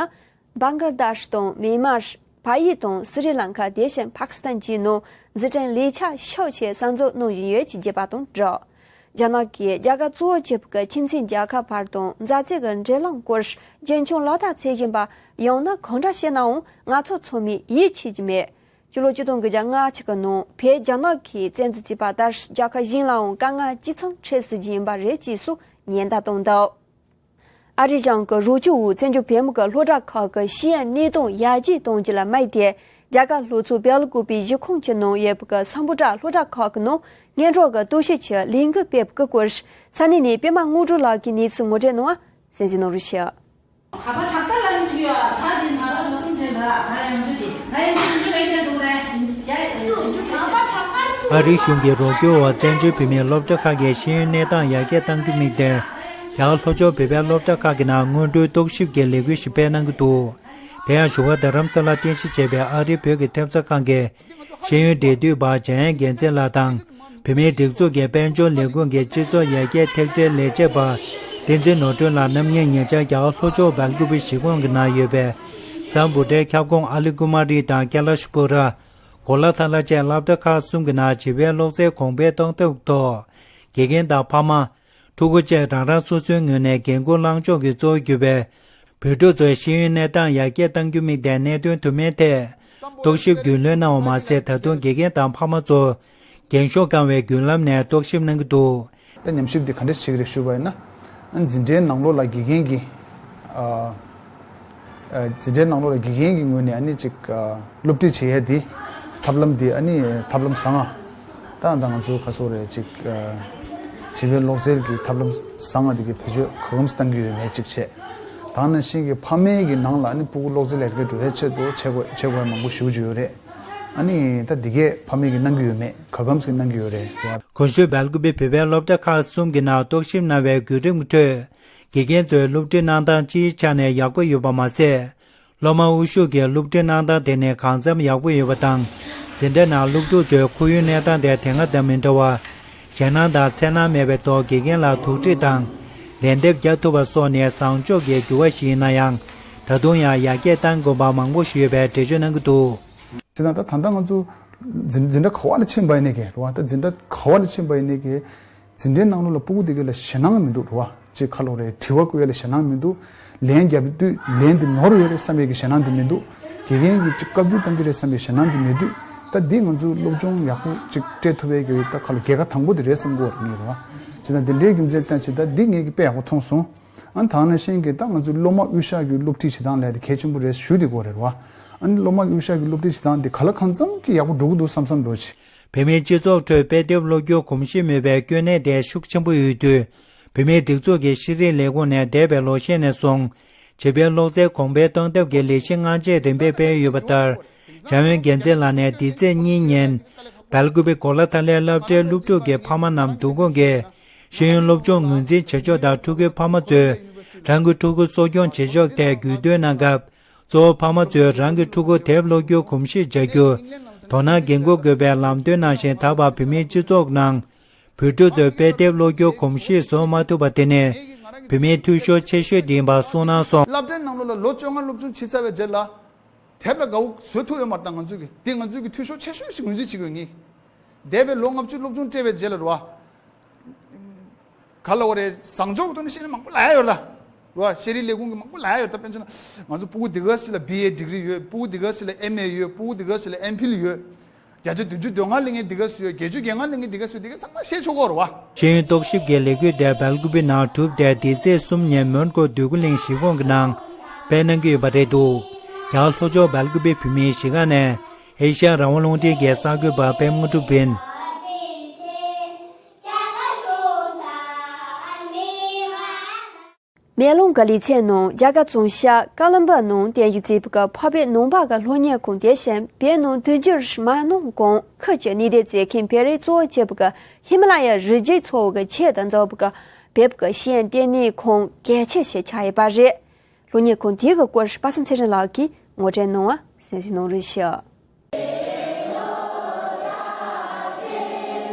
བང་ག་ལ་དེཤ་དང་མེན་མར། ཕ་ཡུལ་དང་སི་རི་ལང་ཀ། དེ་བཞིན་པ་ཀི་སི་ཐན་བཅས་ནང་འཛུགས་སྐྲུན་ལས་འཆར་ཤོག་ཆེད་གསར་འཛུགས་གནང་བཞིན་ཡོད་ཅེས་བརྗོད་པ་དང་སྦྲགས། རྒྱ་ནག་གིས་རྒྱ་གར་གཙོ་བོ་གྱུར་པའི་ཆེད་མཚོན་རྒྱལ་ཁབ་བར་དང་མཛའ་བརྩེ་གི་འབྲེལ་ལམ་སྐོར་རྒྱུན་འཁྱོངས་ལག་བསྟར་བྱེད་བཞིན་པ་ཡང་ན་གང་འདྲ་བྱས་ནའང་ང་ཚོ་ཚང་མས་ཡིད་ཆེས་ཀྱི་མེད། ཕྱི་ལོ་ཆིག་སྟོང་དགུ་བརྒྱ་ལྔ་བཅུ་གི་ནང་བོད་རྒྱ་ནག་གིས་བཙན་འཛུལ་བྱས་པ་ལྟར་རྒྱལ་ཁབ་གཞན་ལའང་དཀའ་ངལ་ཇི་ཙམ་འཕྲད་སྲིད་ཀྱི་ཡིན་པ་རེད་ཅེས་སོགས་ཉེན་བརྡ་བཏང་འདུག་ཨ་རིའི་གཞུང་གི་རོགས་སྐྱོར་འོག་བཙན་བྱོལ་བོད་མི་གི་སློབ་གྲྭ་ཁག་གི་ཤེས་ཡོན་གནས་སྟངས་ཡར་རྒྱས་གཏོང་རྒྱུ་ལ་དམིགས་ཏེ། རྒྱ་གར་ལྷོ་ཕྱོགས་བལ་ཀོ་པའི་གཞི་ཁོངས་ཀྱི་ནང་ཡོད་པའི་སམ་བྷོ་ཊ་སློབ་གྲྭ་ཁག་གི་ནང་སྔོན་འགྲོ་གི་སྟོབས་ཤུགས་ཀྱི་ལས་འགུལ་སྤེལ་བའི་སྐོར། ས་གནས་ནས་པད་མ་དངོས་གྲུབ་ལགས་ཀྱིས་གནས་ཚུལ་ངོ་སྤྲོད་གནང་བ་གསན་གཟིགས་གནང་རོགས་ཞུ། ད་པ་ཁྲག་ཐར་ལ་ནི་ཞུ་ཡ། ད་འདི་ང་རང་ལོ་གསུམ་ཅན་ར་ད་ཡང་འདུག་དེ་ད་ཡང་འདུག་འདུག་རེད་འདུག་རེད་ཡ། ཨ་རིའི་གཞུང་གི་རོགས་སྐྱོར་འོག་བཙན་བྱོལ་བོད་མིའི་སློབ་གྲྭ་ཁག་གི་ཤེས་ཡོན་གནས་སྟངས་ཡར་རྒྱས་གཏང་རྒྱུ་དམིགས་ཏེ། རྒྱ་གར་ལྷོ་ཕྱོགས་བོད་པའི་སློབ་གྲྭ་ཁག་གི་ནང་སྔོན་འགྲོའི་རྟོག་ཞིབ་ཀྱི་ལས་འགུལ་ཞིག་སྤེལ་གནང་གི་འདུག་དེ་ཡང་བཞུགས་སྒར་རྡ་རམ་ས་ལར་རྟེན་གཞི་བྱས་པའི་ཨ་རིའི་བོད་ཀྱི་ཐེབས་རྩ་ཁང་གི་ཤེས་ཡོན་འབྲེལ་མཐུད་པ་འཇམ་དབྱངས་རྒྱལ་མཚན་ལགས་དང་། བོད་མིའི་སྒྲིག་འཛུགས་ཀྱི་དཔལ་འབྱོར་ལས་ཁུངས་ཀྱི་སྤྱི་ཚོགས་ཡར་རྒྱས་ཐེབས་རྩའི་ལས་བྱེད་པ་བསྟན་འཛིན་ནོར་སྒྲོན་ལགས་རྣམ་གཉིས་ཉེ་ཆར་རྒྱ་གར་ལྷོ་ཕྱོགས་སྦེལ་ཀུ་པེ་གཞིས་ཁོངས་ཀྱི་ནང་ཡོད་པའི་སམ་བྷོ་ཊའི་ཁྱབ་ཁོངས་ཨ་ལི་ཀུ་མ་རི་དང་ཀེ་ལ་ཤ་པུ་ར། གོ་ལ་ཐ་ལ་བཅས་སློབ་གྲྭ་ཁག་གསུམ་གྱི་ནང་བྱིས་པའི་ཀློག་རྩལ་གོང་འཕེལ་གཏོང་ཐབས་ཐོག་དགེ་རྒན་དང་ཕ་མ། ཕྲུ་གུ་བཅས་རང་རང་སོ་སོའི་ངོས་ནས་འགན་འཁུར་བླངས་ཕྱོགས་ཀྱི་གཙོ་བོ་གྱུར་པའི་བོད་ཕྲུག་ཚོའི་ཤེས་ཡོན་གནས་སྟངས་ཡར་རྒྱས་གཏང་རྒྱུ་དམིགས་ཏེ་གནད་དོན་དུ་མའི་ཐད་རྟོག་ཞིབ་རྒྱུས་ལོན་གནང་བ་མ་ཟད། ད་དུང་དགེ་རྒན་དང་ཕ་མ་ཚོར་འགེངས་ཤོག་བཀང་བའི་བརྒྱུད་ལམ་ནས་རྟོག་ཞིབ་གནང་གི་འདུག་ད་ཉམས་ཞིབ་འདི་ག་འདྲ་ཞིག་རེད་ཞུས་པ་ཡིན་ན། ཨ་ནི་འཛིན་གྲྭའི་ནང་ལོགས་ལ་དགེ་རྒན་གྱི་ཨ། ཨ། འཛིན་གྲྭའི་ནང་ལོགས་ལ་དགེ་རྒན་གྱི་ངོས་ནས་ཨ་ནི་ཅིག་ཨ། སློབ་ཁྲིད་བྱེད་ཡས་འདི་ཐབས་ལམ་འདི་ཨ་ནི་ཐབས་ལམ་བཟང་ང་། ད་ད་ང་ཚོ་ག་སོག་རེད་ཅིག་ཨ། བྱིས་པའི་ཀློག་རྩལ་གྱི་ཐབས་ལམ་བཟང་ང་འདི་གའི་བེད་སྤྱོད་ག་གམ་གཏང་གི་ཡོད་མེད་ཅིག་བྱས། ད་ནང་བཞིན་གྱི་ཕ་མའི་གི་ནང་ལ་ཨ་ནི་སྤུ་གུ་ཀློག་རྩལ་ལ་ཡར་རྒྱས་འགྲོ་ཡས་ཆེད་དུ་བྱེད་དགོས་བྱེད་དགོས་ཡས་མང་པོ་ཞེ་པོ་ཅིག་ཡོད་རེད། ཨ་ནི་ད་འདི་གས་ཕ་མས་ཀྱི་གནང་གི་ཡོད་མེད་ག་གམ་ཞིག་གནང་གི་ཡོད་རེད། གོང་ཞུས་སྦེལ་ཀུ་པེ་བོད་པའི་སློབ་གྲྭ་ཁག་གསུམ་གྱི་ནང་རྟོག་ཞིབ་གནང་བའི་བརྒྱུད་རིམ་གྱི་ཁྲོད། དགེ་རྒན་ཚོའི་སློབ་ཁྲིད་གནང་སྟངས་སྤྱིའི་ཆ་ནས་ཡག་པོ་ཡོད་པ་མ་ཟད། སློབ་མ་དབུ་བཞུགས་ཀྱི་སློབ་ཁྲིད་གནང་སྟངས་དེ་ནི་གང་འཚམ་ཡག་པོ་ཡོད་པ་དང་། འཛིན་གྲྭ་ནང་སློབ་ཕྲུག་ཚོའི་ཁོར་ཡུག་གནས་སྟངས་དེ་དེ་སྔ་དང་མི་འདྲ་བར། ཞེད་སྣང་དང་འཚེར་སྣང་མེད་པའི་ཐོག་དགེ་རྒན་ལ་དོགས་འདྲི་དང་། ལན་འདེབས་རྒྱག་ཐུབ་པ་སོགས་ནི་བཟང་ཕྱོགས་ཀྱི་འགྱུར་བ་ཞིག་ཡིན་ན་ཡང་། ད་དུང་ཡང་ཡར་རྒྱས་གཏང་དགོས་པ་མང་པོ་ཞིག་ཡོད་པའི་འགྲེལ་བརྗོད་གནང་གི་འདུག་བྱས་ཙང་ད་ད་ལྟ་ང་ཚོ་འཛིན་འཛིན་གྲྭ་ག་བ་ལ་ཕྱིན་པ་ཡིན་ནའི་གི་རེད་བ། ད་འཛིན་གྲྭ་ག་བ་ལ་ཕྱིན་པ་ཡིན་ནའི་གི་འཛིན་གྲྭའི་ནང་ལོགས་ལ་སྤུ་གུ་དེ་ག་ལ་ཞེད་སྣང་མི་འདུག་རེད་བ། ཅིག་ཁ་ལོ་རེད་དྲི་བ་བཀོད་ཡ་ལ་ཞེད་སྣང་མི་འདུག་ལན་རྒྱབ་དུས་ལན་དེ་ནོར་ཡོད་རེད་བསམ་ཡས་ཀྱི་ཞེད་སྣང་དེ་མི་འདུག་དགེ་རྒན་གྱིས་ཅིག་བཀའ་བཀྱོན་གཏང་གི་རེད་བསམ་ཡས་ཞེད་སྣང་དེ་མེད་དུས། ད་འདི་ང་ཚོ་སློབ་སྦྱོང་ཡག་པོ་ཅིག་སྤྲད་ཐུབ་ཡས་ཀྱི་ད་ཁ་ལོ་རྒྱལ་ཁ་དང་པོ་དེ་རེད་བསམ་གྱི་ཡོད་རེད་ངས་རེད་བ། བྱས་ཙང་འདི་འདྲའི་རྒྱུ་མཚན་བསྟན་ཅིག་ད་འདི་ངས་ཀྱི་དཔེ་ཡག་པོ་མཐོང་སོང་། ཨ་ནི་ད་ནང་བཞིན་གྱི་ད་ང་ཚོའི་སློབ་མ་དབུས་ཤག་གི་སློབ་ཁྲིད་བྱེད་སྟངས་ལས་དེ་གལ་ཆེན་པོ་རེད་ཞུ་དེ་དགོས་རེད་བ། ཨ་ནི་སློབ་མ་དབུས་ཤག་གི་སློབ་ཁྲིད་བྱེད་སྟངས་དེ་ག་ལ་གང་འཚམ་གྱི་ཡག་པོ་འགྲོ་གི་འདུག་བསམ་བསམ་འགྲོ་ཆེ། བོད་མིའི་སྤྱི་ཚོགས་ཁྲོད་དཔེ་དེབ་ཀློག་རྒྱུ་གོམས་གཤིས་མེད་པའི་སྐྱོན་གནད་དེ་ཤུགས་ཆེན་པོ་ཡོད་དུས། བོད་མིའི་སྒྲིག་འཛུགས་ཀྱི་ཤེས་རིག་ལས་ཁུངས་ནས་འདས་པའི་ལོ་ཤས་ནས་བཟུང་། བྱིས་པའི་ཀློག་རྩལ་གོང་འཕེལ་གཏོང་ཐབས་ཀྱི་ལས་གཞི་སྔ་རྗེས་རིམ་པས་སྤེལ་ཡོད་པ་ལྟར། འཇམ་དབྱངས་རྒྱལ་མཚན་ལགས་ནས་འདི་ཚེས་གཉིས་ཉིན། སྦེལ་ཀུ་པེ་གོ་ལ་ཐ་ལའི་སློབ་གྲྭའི་སློབ་ཕྲུག་གི་ཕ་མ་རྣམས་བསྡུ་སྐོང་གིས། ཤེས་ཡོན་སློབ་སྦྱོང་ངོས་འཛིན་བྱེད་ཕྱོགས་དང་ཕྲུ་གུའི་ཕ་མ་ཚོས་རང་གི་ཕྲུ་གུ་གསོ་སྐྱོང་བྱེད་ཕྱོགས་ཐད་རྒྱུས་སྟོན་གནང་སྐབས། གཙོ་བོ་ཕ་མ་ཚོས་རང་གི་ཕྲུ་གུ་དེབ་ཀློག་རྒྱུ་གོམས་གཤིས་འཇགས་རྒྱུ། དོ་སྣང་འགན་འཁུར་དགོས་པའི་ལམ་སྟོན་གནང་ཞིང་། ད་བར་བོད་མིའི་སྤྱི་ཚོགས་ནང་བོད་ཕྲུག་ཚོས་དཔེ་དེབ་ཀློག་རྒྱུ་གོམས་གཤིས་བཟོ་མ་ཐུབ་པ་དེ་ནི་བོད་མིའི་འཐུས་ཤོར་ཆེ་ཤོས་དེ་ཡིན་པ་གསུངས་གནང་སོང་། སློབ་གྲྭའི་ནང་ལོགས་ལ་ལོ་བཅོ་ལྔ་སློབ་སྦྱོང་བྱས་ཚར་བའི་རྗེས་ལ། དེབ་ལ་དགའ་བོ་བཟོ་ཐུབ་ཡོད་མ་རེད། ད་ང་ཚོས་ཀྱི་འདི་ང་ཚོས་ཀྱི་འཐུས་ཤོར་ཆེ་ཤོས་ཤིག་ངོས་འཛིན་བྱེད་དགོས་ངེས། འདས་པའི་ལོ་ལྔ་བཅུ་སློབ་སྦྱོང་སྤྲད་པའི་རྗེས་ལ་རེད་བ། ག་ལ་བ་རེད། བཟང་ཕྱོགས་ཀྱི་ཐོག་ནས་བཤད་ན་མང་པོ་ལབ་ཡ་ཡོད་རེད་ད། རེད་བ། ཤེས་རིག་ལས་ཁུངས་ཀྱི་མང་པོ་ལབ་ཡ་ཡོད་རེད། ད་དཔེར་ན་ང་ཚོ་སྤུ་གུ་འདི་ག་ཞིག་ལ་བི་ཨེ་ཌིག་རི་ཡོད། སྤུ་གུ་འདི་ག་ཞིག་ལ་ཨེམ་ཨེ་ཡོད། སྤུ་གུ་འདི་ག་ཞིག་ལ་ཨེམ་ཕིལ་ཡོད། བརྒྱ་ཆ་བདུན་ཅུ་དོན་ལྔ་སླེབས་མཁན་འདི་ག་སུ་ཡོད། བརྒྱད་ཅུ་གྱ་ལྔ་སླེབས་མཁན་འདི་ག་སུ་ཡོད། འདི་ག་ཚང་མ་ཤེས་ཆོག་གི་རེད་བ། ཤེས་ཡོན་རྟོག་ཞིབ་ཀྱི་ལས་འགུལ་དེ་སྦེལ་ཀུ་པེ་ནང་གྲུབ་སྟེ། འདི་ཚེས་གསུམ་ཉིན་མོན་གྷོ་འདོད་རྒུ་གླིང་གཞིས་ཁོངས་ཀྱི་ནང་སྤེལ་གནང་གི་ཡོད་པ་རེད་འདུག་རྒྱ་གར་ལྷོ་ཕྱོགས་སྦེལ་ཀུ་པེ་བོད་མིའི་གཞིས་ཁང་ནས་ཨེ་ཤ་ཡ་རང་དབང་རླུང་འཕྲིན་གྱི་གསར་འགོད་པ་པད་མ་དངོས་གྲུབ་ཡིན། མེ་ལོང་གི་ལེ་ཚན་ནང་རྒྱ་གར་བྱང་ཤར་ཀ་ལམ་བུ་ནང་རྟེན་གཞི་བྱས་པའི་འཕགས་པའི་ནང་པ་གི་སློབ་གཉེར་ཁང་དེ་བཞིན་བོད་ནང་དུས་འགྱུར་མ་ནང་གོང་ཁུལ་གྱི་གནས་སྡོད་བྱེད་མཁན་བོད་རིགས་གཙོ་བོ་བྱས་པའི་ཧི་མ་ལ་ཡའི་རི་རྒྱུད་ཚོ་བའི་ཆེད་དུ་འཛུགས་པའི་བོད་ཀྱི་ཤེས་ཡོན་ལྟེ་གནས་ཁང་གལ་ཆེ་ཞིག་ཆགས་ཡོད་པ་རེད། སློབ་གཉེར་ཁང་དེའི་སྐོར་པ་སངས་ཚེ་རིང་ལགས་ཀྱིས་ངོ་སྤྲོད་གནང་བ་གསན་གཟིགས་གནང་རོགས་ཞུ།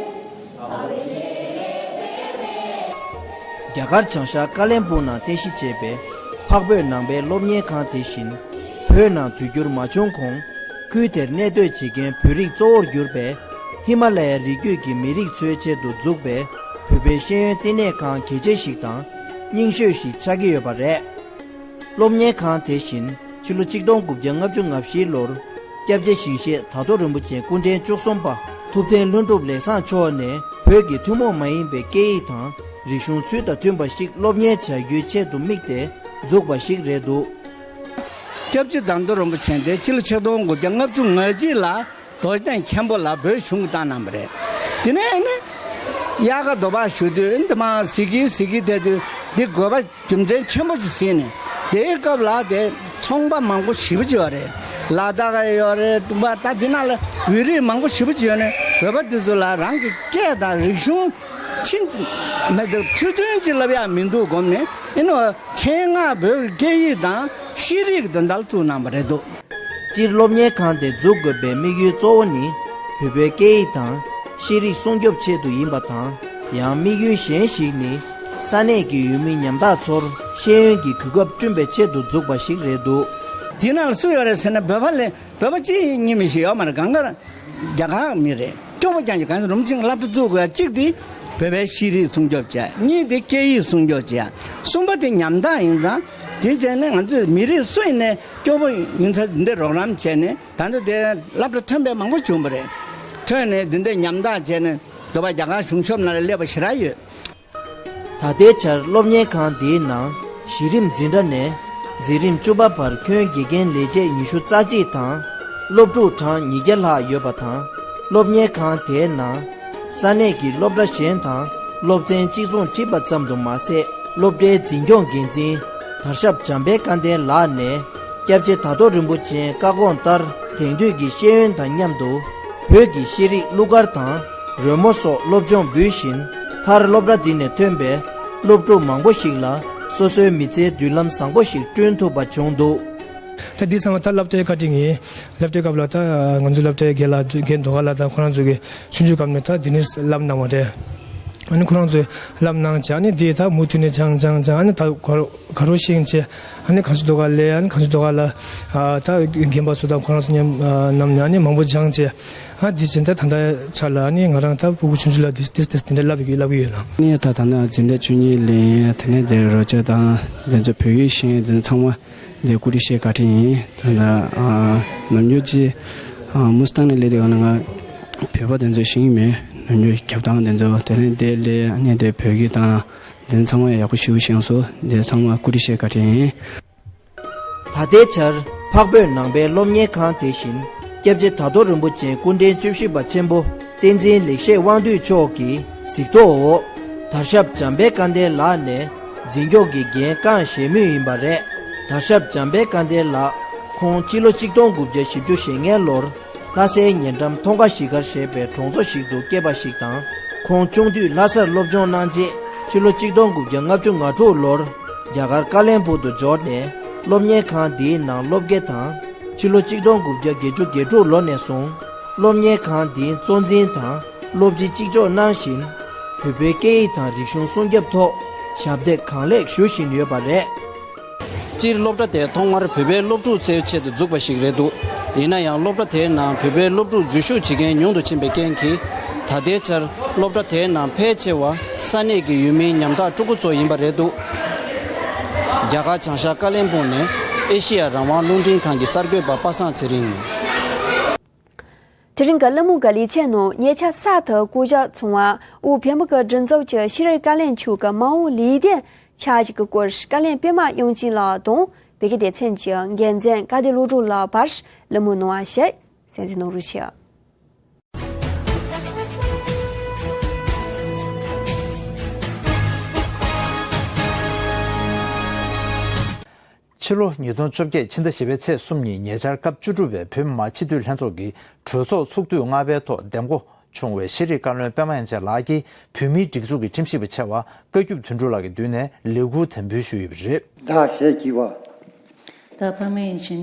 རྒྱ་གར་བྱང་ཤར་ཀ་ལན་པུར་ནང་རྟེན་གཞི་བྱས་པའི་འཕགས་བོད་ནང་པའི་སློབ་གཉེར་ཁང་དེ་བཞིན། བོད་ནང་དུས་འགྱུར་མ་བྱུང་གོང་ཁུལ་དེར་གནས་སྡོད་བྱེད་མཁན་བོད་རིགས་གཙོ་བོར་གྱུར་པའི་ཧི་མ་ལ་ཡའི་རི་རྒྱུད་ཀྱི་མི་རིགས་ཚོའི་ཆེད་དུ་འཛུགས་པའི་བོད་པའི་ཤེས་ཡོན་བསྟི་གནས་ཁང་གལ་ཆེ་ཞིག་དང་རྙིང་ཤོས་ཤིག་ཆགས་ཀྱི་ཡོད་པ་རེད། སློབ་གཉེར་ཁང་དེ་བཞིན་ཕྱི་ལོ་ཆིག་སྟོང་དགུ་བརྒྱ་ལྔ་བཅུ་ང་བཞི་ལོར་སྐྱབས་རྗེ་ཞིང་གཤེགས་དར་མདོ་རིན་པོ་ཆེ་སྐུ་ཕྲེང་བཅུ་གསུམ་པ་ཐུབ་བསྟན་ལྷུན་གྲུབ་ལེགས་བཟང་མཆོག་ནས་བོད་ཀྱི་ཐུན་མོང་མ་ཡིན་པའི་སྐད་ཡིག་དང་རིག་གཞུང་ཚུལ་དང་མཐུན་པ་ཞིག་སློབ་གཉེར་བྱ་རྒྱུའི་ཆེད་དུ་དམིགས་ཏེ་འཛུགས་པ་ཞིག་རེད་འདུག་སྐྱབས་རྗེ་དར་མདོ་རིན་པོ་ཆེ་འདི་ཕྱི་ལོ་ཆིག་སྟོང་དགུ་བརྒྱ་ལྔ་བཅུ་ང་གཅིག་ལ་རྡོ་རྗེ་གདན་མཁན་པོ་ལ་བོད་གཞུང་གིས་བཏང་གནང་བ་རེད། དེ་ནས་ནི་དབྱར་ཁ་དུས་བབ་ཞུ་དུས་འདི་མ་ཟི་གི་ཟི་གི་དེ་དུས་འདི་དགོས་པ་རྒྱུ་མཚན་ཆེན་པོ་ཅིག་ཟིན་ནས། དེའི་སྐབས་ལ་དེ་ཚོང་པ་མང་པོ་ཞེ་པོ་ཅིག་ཡོད་རེད། ལ་དྭགས་ཡོད་རེད། ཏུ་པ་ད་འདི་ན་ལ་བོད་རིགས་མང་པོ་ཞེ་པོ་ཅིག་ཡོད་ནས། བོད་པ་འདི་ཚོ་ལ་རང་གི་སྐད་དང་རིག་གཞུང་ ཕྱིན་མི་འདུག་ཚུལ་མཐུན་གྱི་ལབ་ཡག་མི་འདུག་དགོངས་ནས་ཨེ་ནོ་ཆེད་མངགས་བོད་ཀྱི་སྐད་ཡིག་དང་ཤེས་རིག་དོན་དག་བཙུགས་གནང་བ་རེད་འདུག་སྤྱིར་སློབ་གཉེར་ཁང་དེ་འཛུགས་དགོས་པའི་དམིགས་ཡུལ་གཙོ་བོ་ནི་བོད་པའི་སྐད་ཡིག་དང་ཤེས་རིག་སྲུང་སྐྱོབ་ཆེད་དུ་ཡིན་པ་དང་། ཡང་དམིགས་ཡུལ་གཞན་ཞིག་ནི་ས་གནས་ཀྱི་ཡུལ་མི་ཉམ་ཐག་ཚོར་ཤེས་ཡོན་གྱི་གོ་སྐབས་བསྐྲུན་པའི་ཆེད་དུ་འཛུགས་པ་ཞིག་རེད་འདུག་དེ་ནང་ལ་སུ་ཡོད་རེད་ཟེར་ན་བོད་པ་ལས་བོད་པ་གཅིག་གཉིས་མི་ཞིག་ཡོད་མ་རེད། གང་ག་རྒྱ་གར་མི་རེད། སྐྱོ་པོ་རྐྱང་གི་གང་རུམ་ཆེན་སློབ་གྲྭ་བཙུགས་དགོས་ཡ་གཅིག་དེ་བོད་པའི་ཤེས་རིག་སྲུང་སྐྱོབ་བྱས། གཉིས་དེ་སྐད་ཡིག་སྲུང་སྐྱོབ་བྱས། གསུམ་པ་དེ་ཉམ་ཐག་ཡིན་ཙང་དེ་བྱས་ནས་ང་ཚོས་མི་རིགས་སུ་ཡིན་ནའི་སྐྱོ་པོ་ཡིན་ཚ་འདི་རོགས་རམ་བྱས་ནས་ད་ལྟ་དེ་སློབ་གྲྭ་ཐོན་པའི་མང་པོ་བྱུང་བ་རེད། ཐོན་ནས་འདི་འདྲའི་ཉམ་ཐག་བྱས་ནས་འདོད་པ་རྒྱ་གར་གཞུང་ཤོབ་ནང་ལ་སླེབས་པ་ཞེ་དྲག་ཡོད། ད་ལྟའི་ཆར་སློབ་གཉེར་ཁང་འདིའི་ནང་གཞི་རིམ་འཛིན་གྲྭ་ནས་འཛིན་རིམ་བཅུ་པ་བར་ཁྱོན་དགེ་རྒན་ལས་བྱེད་ཉི་ཤུ་རྩ་གཅིག་དང་སློབ་ཕྲུག་གྲངས་ཉིས་བརྒྱ་ལྷག་ཡོད་པ་དང་། སློབ་གཉེར་ཁང་དེའི་ནང་ས་གནས་ཀྱི་སློབ་གྲྭ་གཞན་དང་སློབ་ཚན་གཅིག་མཚུངས་ཁྲིད་པ་ཙམ་དུ་མ་ཟད། སློབ་གྲྭའི་འཛིན་སྐྱོང་འགན་འཛིན་དར་ཞབས་འཇམ་དཔལ་དཀར་ལྡན་ལགས་ནས་སྐྱབས་རྗེ་དར་རྡོ་རིན་པོ་ཆེའི་བཀའ་དགོངས་ལྟར་དེང་དུས་ཀྱི་ཤེས་ཡོན་དང་མཉམ་དུ་བོད་ཀྱི་ཤེས་རིག་གླུ་གར་དང་རོལ་མོ་སོགས་སློབ་སྦྱོང་འབུལ་བཞིན། མཐར་སློབ་གྲྭ་འདི་ནས་ཐོན་པའི་སློབ་ཕྲུག་མང་པོ་ཞིག་ལ་སོ་སོའི་མི་ཚེའི་མདུན་ལམ་བཟང་པོ་ཞིག་བསྐྲུན་ཐུབ་པ་བྱུང་འདུག་ད་འདི་ཚང་མ་ད་སློབ་གྲྭའི་བཀའ་དྲིན་ཡིན། སློབ་གྲྭའི་སྐབས་ལ་ད་ང་ཚོའི་སློབ་གྲྭའི་རྒན་ལགས་རྒན་རྡོ་ཁ་ལགས་དང་ཁོ་རང་ཚོ་གི་ཆུང་ཆུང་སྐབས་ནས་ད་འདི་ནས་བསླབ་གནང་བ་རེད། ཨ་ནི་ཁོ་རང་ཚོས་བསླབ་གནང་བྱས། ཨ་ནི་འདི་ད་མུ་མཐུད་ནས་སྦྱང་སྦྱང་སྦྱང་། ཨ་ནི་ད་ག་རོ་ག་རོ་ཤེས་བྱས། ཨ་ནི་གངས་ཅན་རྡོ་ཁ་ལ། ཨ་ནི་གངས་ཅན་རྡོ་ཁ་ལ་ཨ་ད་རྒན་པ་ཚོ་དང་ཁོ་རང་ཚོ་མཉམ་ཨ་མཉམ་ནས་ཨ་ནི་མང་པོ་སྦྱངས་བྱས། ཨ་འདི་བྱས་ད་ད་ལྟ་ཆར་ལ་ཨ་ནི་ང་རང་ད་ཕྲུ་གུ་ཆུང་ཆུང་ལ་འདི་འདི་འདི་འདི་འདྲ་བསླབ་ཀྱི་བསླབ་ཀྱི་ཡོད་ལ། ཨ་ནི་ད་ད་ནི་འཛིན་གྲྭ་བཅུ་གཉིས་ལ་ཡིན། དེ་ནས་འདི་རོལ་ཆ་དང་འདི་ཚོ་བོད་ཡིག་ཤེས་འདི་ཚང་མ་འདི་སྐུ་དྲིན་ཆེ་བཀའ་དྲིན་ཡིན། ད་ལྟ་ཨ་ནམ་རྒྱུན་ཅི་ཨ་མུ་སི་ཐང་ནས་སླེབས་དུས་ག་ལ་ང་བོད་པ་འདི་ཚོ་ཤེས་ཀྱི་མེད། ནམ་རྒྱུན་རྒྱབ་ཐང་འདི་ཚོ། དེ་ནས་འདི་སླེབས་ཨ་ནི་འདི་བོད་ཡིག་དང་འདི་ཚང་མ་ཡག་པོ་ཞེ་པོ་ཤེས་སོང་། འདི་ཚང་མ་སྐུ་དྲིན་ཆེ་བཀའ་དྲིན་ཡིན། ད་ལྟའི་ཆར་འཕགས་བོད་ནང་པའི་སློབ་གཉེར་ཁང་དེ་བཞིན་སྐྱབས་རྗེ་དར་རྡོ་རིན་པོ་ཆེ་སྐུ་ཕྲེང་བཅུ་བཞི་པ་ཆེན་པོ་བསྟན་འཛིན་ལེགས་བཤད་དབང་འདུས་མཆོག་གི་གཟིགས་རྟོག་འོག་དར་ཞབས་འཇམ་དཔལ་དཀར་ལྡན་ལགས་ནས་འཛིན་སྐྱོང་གི་འགན་བསྐངས་བཞེས་མུས་ཡིན་པ་རེད། དར་ཞབས་འཇམ་དཔལ་དཀར་ལྡན་ལགས་ཁོང་སྤྱི་ལོ་གཅིག་སྟོང་དགུ་བརྒྱ་བཞི་བཅུ་ཞེ་ལྔའི་ལོར་ལྷ་སའི་ཉེ་འགྲམ་མཐོང་ཁ་གཞིས་སྒར་ཞེས་པའི་གྲོང་ཚོ་ཞིག་ཏུ་སྐྱེས་པ་ཞིག་དང་། ཁོང་ཆུང་དུས་ལྷ་སར་སློབ་སྦྱོང་གནང་རྗེས་ཕྱི་ལོ་གཅིག་སྟོང་དགུ་བརྒྱ་ལྔ་བཅུ་ང་དྲུག་ལོར་རྒྱ་གར་ཀ་ལན་སྦུག་ཏུ་འབྱོར་ནས་སློབ་གཉེར་ཁང་འདིའི་ནང་སློབ་དགེ་དང་། ཕྱི་ལོ་གཅིག་སྟོང་དགུ་བརྒྱ་བརྒྱད་ཅུ་གྱ་དྲུག་ལོ་ནས་བཟུང་སློབ་གཉེར་ཁང་འདིའི་གཙོ་འཛིན་དང་སློབ་སྤྱི་གཅིག་ལྕོགས་གནང་བཞིན། བོད་པའི་སྐད་ཡིག་དང་རིག་གཞུང་སྲུང་སྐྱོབ་ཐོག་ཞབས་འདེགས་གང་ལེགས་ཞུ་བཞིན་ཡོད་པ་རེད། སྤྱིར་སློབ་གྲྭ་དེ་ཐོག་མར་བོད་པའི་སློབ་ཕྲུག་བཙལ་ཆེད་དུ་འཛུགས་པ་ཞིག་རེད་འདུག་ཡིན་ན་ཡང་སློབ་གྲྭ་དེའི་ནང་བོད་པའི་སློབ་ཕྲུག་འཛུལ་ཞུགས་བྱེད་མཁན་ཉུང་དུ་ཕྱིན་པའི་རྐྱེན་གྱིས། ད་ལྟའི་ཆར་སློབ་གྲྭ་དེའི་ནང་ཕལ་ཆེ་བ་ས་གནས་ཀྱི་ཡུལ་མིའི་ཉམ་ཐག་ཕྲུ་གུ་ཚོ་ཡིན་པ་རེད་འདུག་རྒྱ་གར་བྱང་ཤར་ཀ་ལན་སྦུག་ནས་ཨེ་ཤེ་ཡ་རང་དབང་རླུང་འཕྲིན་ཁང་གི་གསར་འགོད་པ་པ་སངས་ཚེ་རིང་། དེ་རིང་གི་གླེང་མོལ་གྱི་ལེ་ཚན་ནང་ཉེ་ཆར་གསར་དུ་བསྐོ་གཞག་བྱུང་བ་དབུས་བོད་མི་གི་སྒྲིག་འཛུགས་ཀྱི་ཤེས་རིག་བཀའ་བློན་མཆོག་གི་མ་འོངས་ལས་དོན་འཆར་གཞི་གི་སྐོར་བཀའ་བློན་པད་མ་དབྱངས་ཅན་ལགས་དང་བོད་ཀྱི་སྡེ་ཚན་གྱི་འགན་འཛིན་སྐལ་ལྡན་བློ་གྲོས་ལགས་བར་གླེང་མོལ་གནང་བ་ཞིག་གསན་གཟིགས་གནང་རོགས་ཞུ། ཕྱི་ལོ་ཉིས་སྟོང་བཅོ་བརྒྱད་ཕྱི་ཟླ་བཞི་པའི་ཚེས་གསུམ་ཉིན་ཉེ་ཆར་སྐབས་བཅུ་དྲུག་པའི་བོད་མི་མང་སྤྱི་འཐུས་ལྷན་ཚོགས་ཀྱི་གྲོས་ཚོགས་ཚོགས་དུས་ལྔ་པའི་ཐོག་འདེམས་བསྐོ་བྱུང་བའི་ཤེས་རིག་བཀའ་བློན་པད་མ་དབྱངས་ཅན་ལགས་ཀྱིས་བོད་མིའི་སྒྲིག་འཛུགས་ཀྱི་ཁྲིམས་ཞིབ་པ་ཆེ་བ་བཀའ་བརྒྱུད་དོན་གྲུབ་ལགས་ཀྱི་མདུན་ནས་ལས་འཁུར་དམ་འབུལ་ཞུས་ཡོད་པ་རེད། བདག་ཞེས་བགྱི་བ། བདག་པདྨ་ཡན་ཆད་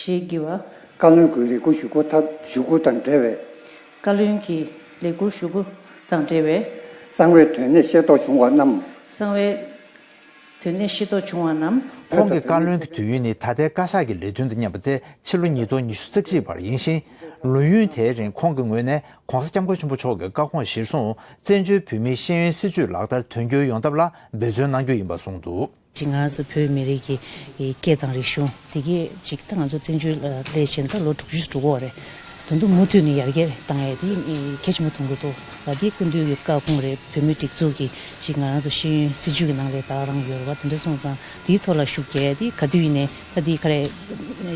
ཞེས་བགྱི་བ། བཀའ་བློན་གྱི་ལས་འཁུར་ཞུ་སྒོ་མཐའ་ཞུ་སྒོ་དང་འབྲེལ་བའི། བཀའ་བློན་གྱི་ལས་འཁུར་ཞུ་སྒོ་དང་འབྲེལ་བའི། གསང་བའི་དོན་གནད་ཤེས་རྟོགས་བྱུང་བ་རྣམས། གསང་བའི་དོན་གནད་ཤེས་རྟོགས་བྱུང་བ་རྣམས། ཁོང་གི་བཀའ་བློན་གྱི་དུས་ཡུན་ནི་ད་ལྟའི་བཀའ་ཤག་གི་ལས་དོན་དང་མཉམ་པ་སྟེ་ཕྱི་ལོ་ཉིས་སྟོང་ཉི་ཤུ་རྩ་གཅིག་བར་ཡིན་ཞིང་། ལོ་ཡུན་དེའི་རིང་ཁོང་གི་ངོས་ནས་༧གོང་ས་༧སྐྱབས་མགོན་ཆེན་པོ་མཆོག་གི་བཀའ་དགོངས་གཞིར་བཟུང་བཙན་བྱོལ་བོད་མིའི་ཤེས་ཡོན་སྲིད་བྱུས་ལག་བསྟར་དོན་འཁྱོལ་ཡོང་ཐབས་ལ་འབད་བརྩོན་གནང་རྒྱུ་ཡིན་པ་གསུངས་འདུག་ཅིག་ང་ཚོ་བོད་མི་རིགས་ཀྱི་སྐད་དང་རིག་གཞུང་དེ་གས་ཅིག་ད་ང་ཚོ་བཙན་བྱོལ་སླེབས་བྱས་ད་ལོ་དྲུག་ཅུ་འགྲོ་གི་ཡོད་རེད། དོན་དུ་མུ་མཐུད་ནས་ཡར་རྒྱས་བཏང་ཡས་དེ་གལ་ཆེན་པོ་མཐོང་གི་འདུག་ལ་དེ་སྐུ་མདུན་གྱི་བཀའ་དགོངས་རེད། བོད་མིའི་སྒྲིག་འཛུགས་ཀྱི་ཅིག་ང་རང་ཚོ་ཤེས་ཡོན་སྲིད་བྱུས་ཀྱི་ནང་ལ་ད་རང་ཡོད་རེད་བ། དེ་འདྲ་སོང་ཙང་དེའི་ཐོག་ལ་ཤུགས་རྒྱག་ཡས་དེ་ག་དུས་ཡིན་ནའི་ད་དེ་ག་རེ་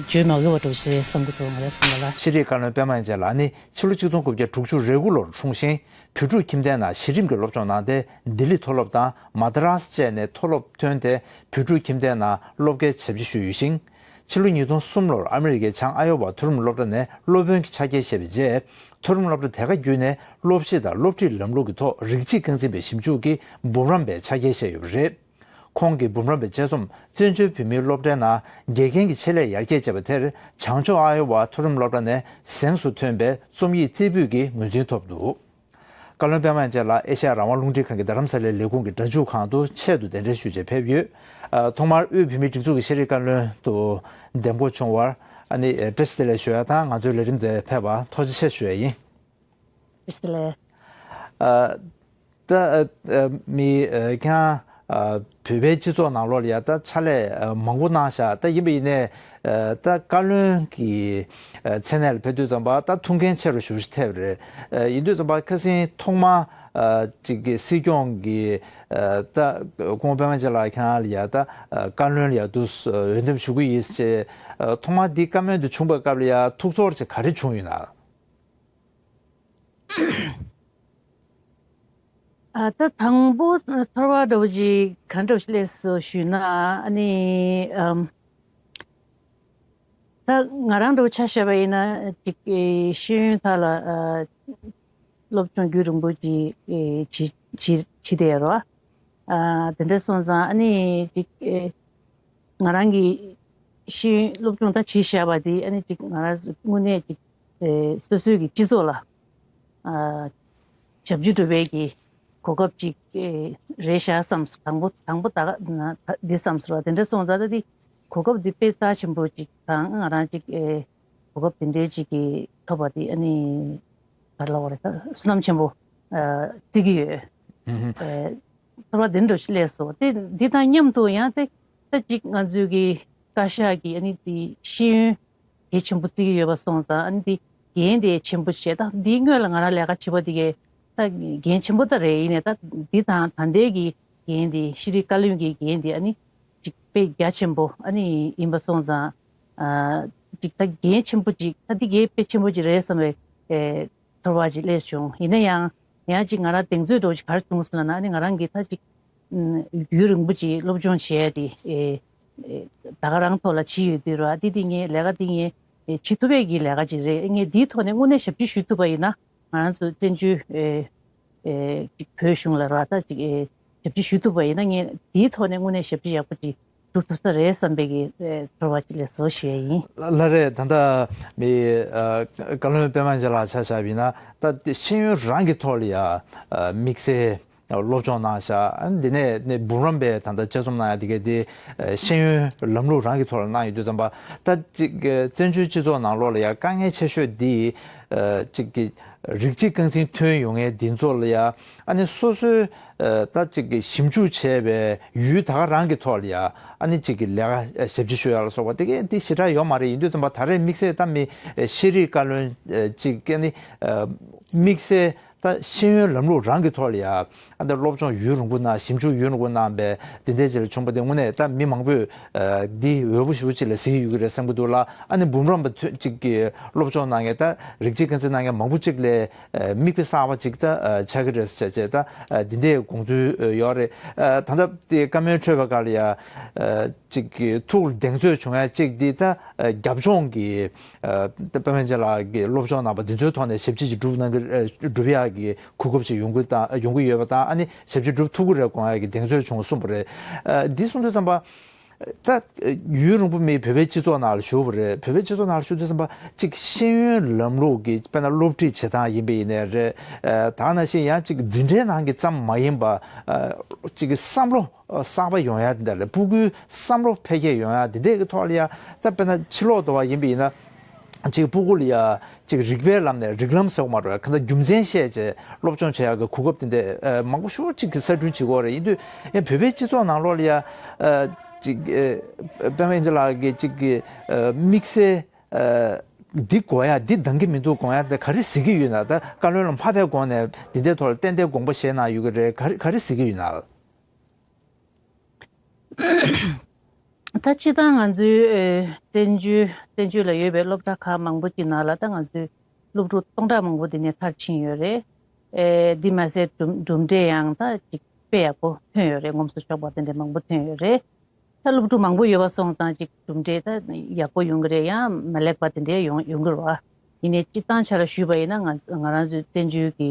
བརྗོད་མ་དགོས་པ་འགྲོ་ཞེས་བསམ་གྱི་འདུག་ང་རང་བསམ་པ་ལ། ཤེས་རིག་བཀའ་བློན་པད་མ་དབྱངས་ཅན་ལགས་ནི་ཕྱི་ལོ་ཆིག་སྟོང་དགུ་བརྒྱ་དྲུག་ཅུ་རེ་དགུ་ལོར་འཁྲུངས་ཤིང་། བོད་ཕྲུག་ཁྱིམ་སྡེའི་ནང་གཞི་རིམ་གྱི་སློབ་སྦྱོང་གནང་སྟེ་ལྡི་ལི་མཐོ་སློབ་དང་མ་དྲ་སི་བཅས་ནས་མཐོ་སློབ་ཐོན་ཏེ་བོད་ཕྲུག་ཁྱིམ་སྡེའི་ནང་སློབ་དགེ་ཞབས་ཕྱི་ཞུས་ཡོད་ཅིང་། ཕྱི་ལོ་ཉིས་སྟོང་གསུམ་ལོར་ཨ་མི་རི་ཀའི་བྱང་ཨ་ཡོ་ཝ་མཐོ་རིམ་སློབ་གྲྭ་ནས་སློབ་དཔོན་གྱི་ཕྱག་འཁྱེར་བཞེས་པའི་རྗེས། མཐོ་རིམ་སློབ་གྲྭ་དེ་ག་བརྒྱུད་ནས་སློབ་གཞི་དང་སློབ་ཁྲིད་ལམ་ལུགས་ཀྱི་ཐོག་རིགས་གཅིག་རྐང་འཛིན་པའི་ཞིབ་འཇུག་གི་འབུམ་རམས་པའི་ཆ་རྐྱེན་བཞེས་ཡོད་པ་རེད། ཁོང་གི་འབུམ་རམས་པའི་དཔྱད་རྩོམ་བཙན་བྱོལ་བོད་མིའི་སློབ་གྲྭའི་ནང་དགེ་རྒན་གྱི་ཆེད་ལས་ཡར་རྒྱས་བྱས་པ་དེར་བྱང་ཕྱོགས་ཨ་ཡོ་ཝ་མཐོ་རིམ་སློབ་གྲྭ་ནས་གཟེངས་སུ་ཐོན་པའི་རྩོམ་ཡིག་རྩེ་ཕུད་ཀྱི་ངོས་འཛིན་ཐོབ་འདུག་བཀའ་བློན་པད་མ་ལྕགས་ལགས་ཨེ་ཤ་ཡ་རང་དབང་རླུང་འཕྲིན་ཁང་གི་རྡ་རམ་ས་ལའི་ལས་ཁུངས་ཀྱི་སྒྲ་འཇུག་ཁང་དུ་ཆེད་དུ་གདན་འདྲེན་ཞུས་བྱས་ཕེབས་ཡོད། ཨ། ཐོག་མར་དབུས་བོད་མིའི་སྒྲིག་འཛུགས་ཀྱི་ཤེས་རིག་བཀའ་བློན་དུ་འདེམས་བསྐོ་བྱུང་བར་ཨ་ནི་བཀྲ་ཤིས་བདེ་ལེགས་ཞུ་ཡ་དང་ང་ཚོའི་ལས་རིམ་དེར་ཕེབས་པར་ཐུགས་རྗེ་ཆེ་ཞུ་ཡ་ཡིན། བཀྲ་ཤིས་བདེ་ལེགས། ཨ། ད་ཨ་ཨ་མི་ཨ་ཁྱེད་རང་ཨ་བོད་པའི་སྤྱི་ཚོགས་ནང་ལོགས་ལ་ཡ་ད་ཕྱག་ལས་ཨ་མང་པོ་གནང་ཤག་ད་ཡིན་པ་ཡིན་ནའི་ཨ་ད་བཀའ་བློན་གྱི་ཨ་མཚན་གནས་ལ་ཕེབས་དུས་ཙམ་པ་ད་ཐུགས་འགན་ཆེ་རུ་ཞེ་པོ་ཅིག་ཐེབས་རེད། ཨ་ཡིན་དུས་ཙམ་པ་ཁ་སང་ཐོག་མ་ཨ་ཅིག་གི་སྲིད་སྐྱོང་གི་ཨ་ད་སྐུ་ངོ་པད་མ་ལྕགས་ལགས་ཁྱེད་རང་ལ་ཡ་ད་ཨ་བཀའ་བློན་ལ་ཡ་འདུག་འོས་འདེམས་ཞུ་གི་ཡིན་ཞེས་ཨ་ཐོག་མ་འདི་བཀའ་མོལ་འདི་བྱུང་བའི་སྐབས་ལ་ཡ་ཐུགས་ཚོར་ཅིག་ག་རེ་བྱུང་ཡོད་ན། ཨ་ད་དང་པོ་ཚོར་བ་འདྲ་བོ་ཅིག་ག་འདྲ་བོ་ཞིག་སླེབས་སོང་ཞུས་ན་ཨ་ནི་ཨམ་ད་ང་རང་འདྲ་བོ་ཆ་བཞག་པ་ཡིན་ན་ཅིག་ཨེ་ཤེས་ཡོན་ཐོག་ལ་ཨ་སློབ་སྦྱོང་རྒྱུན་རིང་པོ་ཅིག་ཨེ་བྱེད་བྱེད་བྱེད་བསྡད་ཡོད་རེད་བ། ཨ་དེ་འདྲ་སོང་ཙང་ཨ་ནི་ཅིག་ཨེ་ང་རང་གི་ཤེས་ཡོན་སློབ་སྦྱོང་ད་བྱེད་བཞག་པ་དེ་ཨ་ནི་ཅིག་ང་རང་དངོས་གནས་ཅིག་ཨེ་སོ་སོའི་གི་སྤྱི་ཚོགས་ལ་ཨ་ཞབས་ཕྱི་སྒྲུབ་པའི་གི་གོ་སྐབས་ཅིག་ཨེ་རེད་བཞག་བསམ་སོང་། དང་པོ་དང་པོ་ད་ག་ན་ད་འདི་བསམ་སོང་བ། དེ་འདྲ་སོང་ཙང་ད་འདི་གོ་སྐབས་འདི་དཔེ་རྩ་ཆེན་པོ་ཅིག་དང་ང་རང་ཅིག་ཨེ་གོ་སྐབས་དེ་འདྲའི་ཅིག་གི་ཐོབ་པ་དེ་ཨ་ནི་ག་རེ་ལབ་དགོས་རེད། ད་བསོད་ནམས་ཆེན་པོ་ཨ་བརྩི་གི་ཡོད། ཨེ་ཚོར་བ་དེ་འདྲ་ཞིག་སླེབས་སོང་། དེ་འདི་དང་མཉམ་དུ་ཡང་དེ་ད་ཅིག་ང་ཚོའི་གི་བཀའ་ཤག་གི་ཨ་ནི་དེ་ཤེས་ཡོན་གལ་ཆེན་པོ་བརྩི་གི་ཡོད་པ་སོང་ཙང་ཨ་ནི་དེ་འགན་དེ་ཆེན་པོ་བྱས། ད་འདིའི་སྔོན་ལ་ང་རང་ལས་ཀ་བྱེད་པ་དེ་གས་ད་འགན་ཆེན་པོ་ད་རེད། ཡིན་ནའི་ད་འདི་དང་ད་ལྟའི་གི་འགན་དེ་ཤེས་རིག་བཀའ་བློན་གྱི་འགན་དེ་ཨ་ནི་ཅིག་དཔེ་རྒྱ་ཆེན་པོ་ཨ་ནི་ཡིན་པ་སོང་ཙང་ཨ་ཅིག་ད་འགན་ཆེན་པོ་ཅིག་ད་འདི་འགན་དཔེ་ཆེན་པོ་ཅིག་རེད་བསམ་པའི་ཨེ་ཚོར་བ་ཅིག་སླེབས་བྱུང་། ཡིན་ན་ཡང་ཡང་ཅིག་ང་རང་གདེང་ཚོད་འདྲ་བོ་ཅིག་ག་རེ་བྱུང་སོང་ལབ་ན་ཨ་ནི་ང་རང་གིས་ད་ཅིག་ཨམ་རྒྱུན་རིང་པོ་ཅིག་སློབ་སྦྱོང་བྱས་ཏེ་ཨེ་ཨེ་ད་ག་རང་ཐོག་ལ་བྱས་ཡོད་དུས་ར་འདི་འདི་ངའི་ལས་ཀ་འདི་ངས་ཨེ་བྱེད་ཐུབ་པའི་གི་ལས་ཀ་ཅིག་རེད། ངས་འདིའི་ཐོག་ནས་དངོས་གནས་ཞབས་ཕྱི་ཞུ་ཐུབ་པ་ཡིན་ན་ང་རང་ཚོ་བཙན་བྱོལ་ཨེ་ཨེ་ཅིག་བོད་གཞུང་ལ་ར་ད་ཅིག་ཨེ་ཞབས་ཕྱི་ཞུ་ཐུབ་པ་ཡིན་ན་ངས་འདིའི་ཐོག་ནས་དངོས་གནས་ཞབས་ཕྱི་ཡག་པོ་ཅིག་སྒྲུབ་ཐུབ་ས་རེད་བསམ་པའི་གི་ཨེ་ཚོར་བ་ཅིག་སླེབས་སོང་ཞུ་ཡ་ཡིན། ལ་ལ་རེད། ད་ལྟ་མི་ཨ་བཀའ་བློན་པད་མ་ལྕགས་ལགས་ཆ་བཞག་པ་ཡིན་ན་ད་ཤེས་ཡོན་རང་གི་ཐོག་ལ་ཡ་ཨ་དམིགས་བསལ་སློབ་སྦྱོང་གནང་ཤག་ཨ་འདི་ནས་ནས་འབུམ་རམས་པའི་ད་ལྟ་དཔྱད་རྩོམ་གནང་ཡ་དེ་གའི་དེ་ཨ་ཤེས་ཡོན་ལམ་ལུགས་རང་གི་ཐོག་ལ་གནང་ཡོད་དུས་ཙམ་པ་ད་ཅིག་ཨ་བཙན་བྱོལ་སྤྱི་ཚོགས་ནང་ལོགས་ལ་ཡ་དཀའ་ངལ་ཆེ་ཤོས་འདི་ཨ་ཅིག་གི་རིགས་གཅིག་རྐང་འཛིན་ཐོན་ཡོང་མཁན་འདི་ཚོ་ལ་ཡ་ཨ་ནི་སོ་སོའི་ཨ་ད་ཅིག་གི་ཞིབ་འཇུག་བྱས་པའི་ཡུལ་ད་ག་རང་གི་ཐོག་ལ་ཡ་ཨ་ནི་ཅིག་གི་ལས་ཀ་ཞབས་ཕྱི་ཞུ་ཡ་ལ་སོགས་པ་དེ་གའི་དེ་ཞེ་དྲག་ཡོད་མ་རེད། ཡིན་དུས་ཙམ་པ་ད་རེས་དམིགས་བསལ་ད་མི་ཤེས་རིག་བཀའ་བློན་ཅིག་གི་ཨ་ནི་དམིགས་བསལ་ད་ཤེས་ཡོན་ལམ་ལུགས་རང་གི་ཐོག་ལ་ཡ་ཨ་ད་སློབ་སྦྱོང་ཡུན་རིང་པོ་གནང་ཞིབ་འཇུག་ཡུན་རིང་པོ་གནང་བའི་དེ་འདྲའི་ཅིག་ལ་བྱུང་བ་དེ་དངོས་གནས་ད་མི་མང་པོས་འདི་འོས་པོ་ཞེ་པོ་ཅིག་ལ་གཟིགས་ཡོད་ཀྱི་རེད་བསམ་གྱི་འདུག་ལ། ཨ་ནི་འབུམ་རམས་པ་ཅིག་གི་སློབ་སྦྱོང་གནང་མཁན་ད་རིགས་གཅིག་རྐང་འཛིན་གནང་མཁན་མང་པོ་ཅིག་ལས་མིག་དཔེ་གསར་པ་ཅིག་ད་ཆགས་ཀྱི་རེད་ཟེར་བྱས་བྱས་ད་འདི་འདྲའི་དགོངས་ཚུལ་ཡོད་རེད། ད་ལྟ་དེ་བཀའ་མོལ་འཕྲོས་པའི་སྐབས་ལ་ཡ་ཅིག་གི་ཐུགས་ལ་གདེང་ཚོད་བྱུང་ཡ་གཅིག་འདི་ད་རྒྱབ་ལྗོངས་ཀྱི་ད་པད་མ་ལྕགས་ལགས་ཀྱི་སློབ་སྦྱོང་གནང་པ་འདི་ཚོའི་ཐོག་ནས་ཞབས་ཕྱི་ཅིག་སྒྲུབ་གནང་གི་སྒྲུབ་ཡག་གི་གོ་སྐབས་ཅིག་ཡོང་གི་དང་ཡོང་གི་ཡོད་པ་དང་ཨ་ནི་ཞབས་ཕྱི་སྒྲུབ་ཐུབ་ཀྱི་རེད་དགོངས་ཡག་གི་གདེང་ཚོད་བྱུང་གསུངས་པ་རེད། འདི་གསུངས་དུས་ཙམ་པ་ད་ཡུན་རིང་པོ་མི་བོད་པའི་སྤྱི་ཚོགས་ནང་ལ་བཞུགས་པ་རེད། བོད་པའི་སྤྱི་ཚོགས་ནང་ལ་བཞུགས་དུས་ཙམ་པ་ཅིག་ཤེས་ཡོན་ལམ་ལུགས་ཀྱི་དཔེར་ན་སློབ་ཁྲིད་བྱེད་སྟངས་ཡིན་པ་ཡིན་ནའི་རེད། ད་ནང་བཞིན་ཡང་ཅིག་འཛིན་གྲྭའི་ནང་གི་ཙམ་མ་ཡིན་པ་ཅིག་གི་བསམ་བློ་གསར་པ་ཡོང་ཡ་དེ་འདྲ་ལས་སྤུ་གུའི་བསམ་བློ་འཕེལ་རྒྱས་ཡོང་ཡ་དེ་འདྲའི་གི་ཐོག་ལ་ཡ་ད་དཔེར་ན་ཕྱི་ལོགས་དུ་བ་ཡིན་པ་ཡིན་ན་ཅིག་སྤུ་གུ་ལ་ཡ་ཅིག་རིག་པའི་ལམ་ནས་རིགས་ལམ་ཟེར་བ་མ་རེད། གང་ལྟར་རྒྱུ་མཚན་བཤད་བྱས་སློབ་སྦྱོང་བྱེད་ཡག་གི་གོ་སྐབས་དེ་འདྲ་མང་པོ་ཞེ་པོ་ཅིག་གི་གསར་སྐྲུན་བྱེད་དགོས་རེད། ཡིན་དུས་ཡང་བོད་པའི་སྤྱི་ཚོགས་ནང་ལོགས་ལ་ཡ་ཅིག་པད་མ་ཨིན་ཇི་ལགས་ཀྱི་ཅིག་གི་དམིགས་བསལ་འདི་དགོས་ཡ་འདི་འདང་གི་མི་འདུག་དགོངས་ཡ་དེ་ག་རེ་གཟིགས་ཀྱི་ཡོད་ན། ད་བཀའ་བློན་ལ་མ་ཕེབས་གོང་ནས་འདི་འདྲའི་ཐོག་ལ་ཏན་ཏན་དགོངས་པ་བཞེས་གནང་ཡོད་ཀྱི་རེད། ག་རེ་ག་རེ་གཟིགས་ཀྱི་ཡོད་ན། ད་སྤྱིར་བཏང་ང་ཚོའི་ཨེ་བཙན་བྱོལ་བཙན་བྱོལ་ལ་ཡོད་པའི་སློབ་གྲྭ་ཁག་མང་པོ་ཅིག་ནང་ལ་ད་ང་ཚོའི་སློབ་ཕྲུག་སྟོང་ཕྲག་མང་པོ་དེ་ནས་མཐར་ཕྱིན་ཡོད་རེད། ཨེ་འདི་མ་ཟད་གྲུབ་གྲུབ་འབྲས་ཡང་ད་ཅིག་དཔེ་ཡག་པོ་ཐོན་ཡོད་རེད། ངོམ་སོ་ཆོག་པ་དེ་འདྲ་མང་པོ་ཐོན་ཡོད་རེད། ད་སློབ་ཕྲུག་མང་པོ་ཡོད་པ་སོང་ཙང་ཅིག་གྲུབ་འབྲས་ད་ཡག་པོ་ཡོང་གི་རེད། ཡང་མ་ལེགས་པ་དེ་འདྲའི་ཡོང་ཡོང་གི་རེད་བ། ཡིན་ནའི་སྤྱིར་བཏང་ཆ་ལ་ཞུས་པ་ཡིན་ན་ང་ང་རང་ཚོའི་བཙན་བྱོལ་གྱི་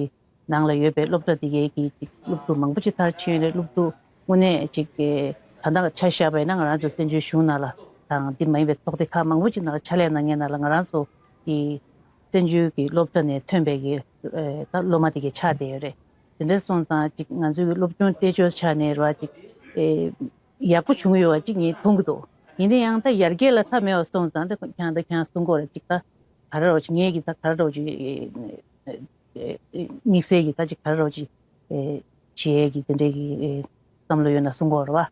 ནང་ལ་ཡོད་པའི་སློབ་གྲྭ་དེ་གའི་གི་ཅིག་སློབ་ཕྲུག་མང་པོ་ཅིག་མཐར་ཕྱིན་ཡོད་རེད། སློབ་ཕྲུག་དངོས་གནས་ཅིག་གི་ད་ལྟ་ཆ་བཞག་པ་ཡིན་ན་ང་རང་ཚོ་བཙན་བྱོལ་གཞུང་ནང་ལ་དང་འདི་མ་ཡིན་པའི་ཚོགས་སྡེ་ཁག་མང་པོ་ཅིག་ནང་ལ་ཕྱག་ལས་གནང་མཁན་ནང་ལ་ང་རང་ཚོ་གི་བཙན་བྱོལ་གྱི་སློབ་གྲྭ་ནས་ཐོན་པའི་གི་ཨེ་ད་སློབ་མ་དེ་གའི་ཆགས་བསྡད་ཡོད་རེད། དེ་འདྲ་སོང་ཙང་ཅིག་ང་ཚོའི་གི་སློབ་སྦྱོང་བལྟས་ཚོད་ཆ་ནས་ར་ཅིག་ཨེ་ཡག་པོ་བྱུང་ཡོད་པ་ཅིག་ངས་མཐོང་གི་འདུག་ཡིན་ན་ཡང་ད་ཡར་རྒྱས་ལ་མཐའ་མེད་པ་སོང་ཙང་ད་ཁྱང་ད་ཁྱང་གསུང་གི་ཡོད་རེད། ཅིག་ད་ག་རེ་རོགས་ཅིག་ངས་ཀྱི་ད་ག་རེ་རོགས་ཅིག་དམིགས་བསལ་གྱི་ད་ཅིག་ག་རེ་རོགས་ཅིག་བྱེད་ཡས་ཀྱི་དེ་འདྲའི་གི་བསམ་བློ་ཡོད་ན་གསུང་གི་ཡོད་རེད་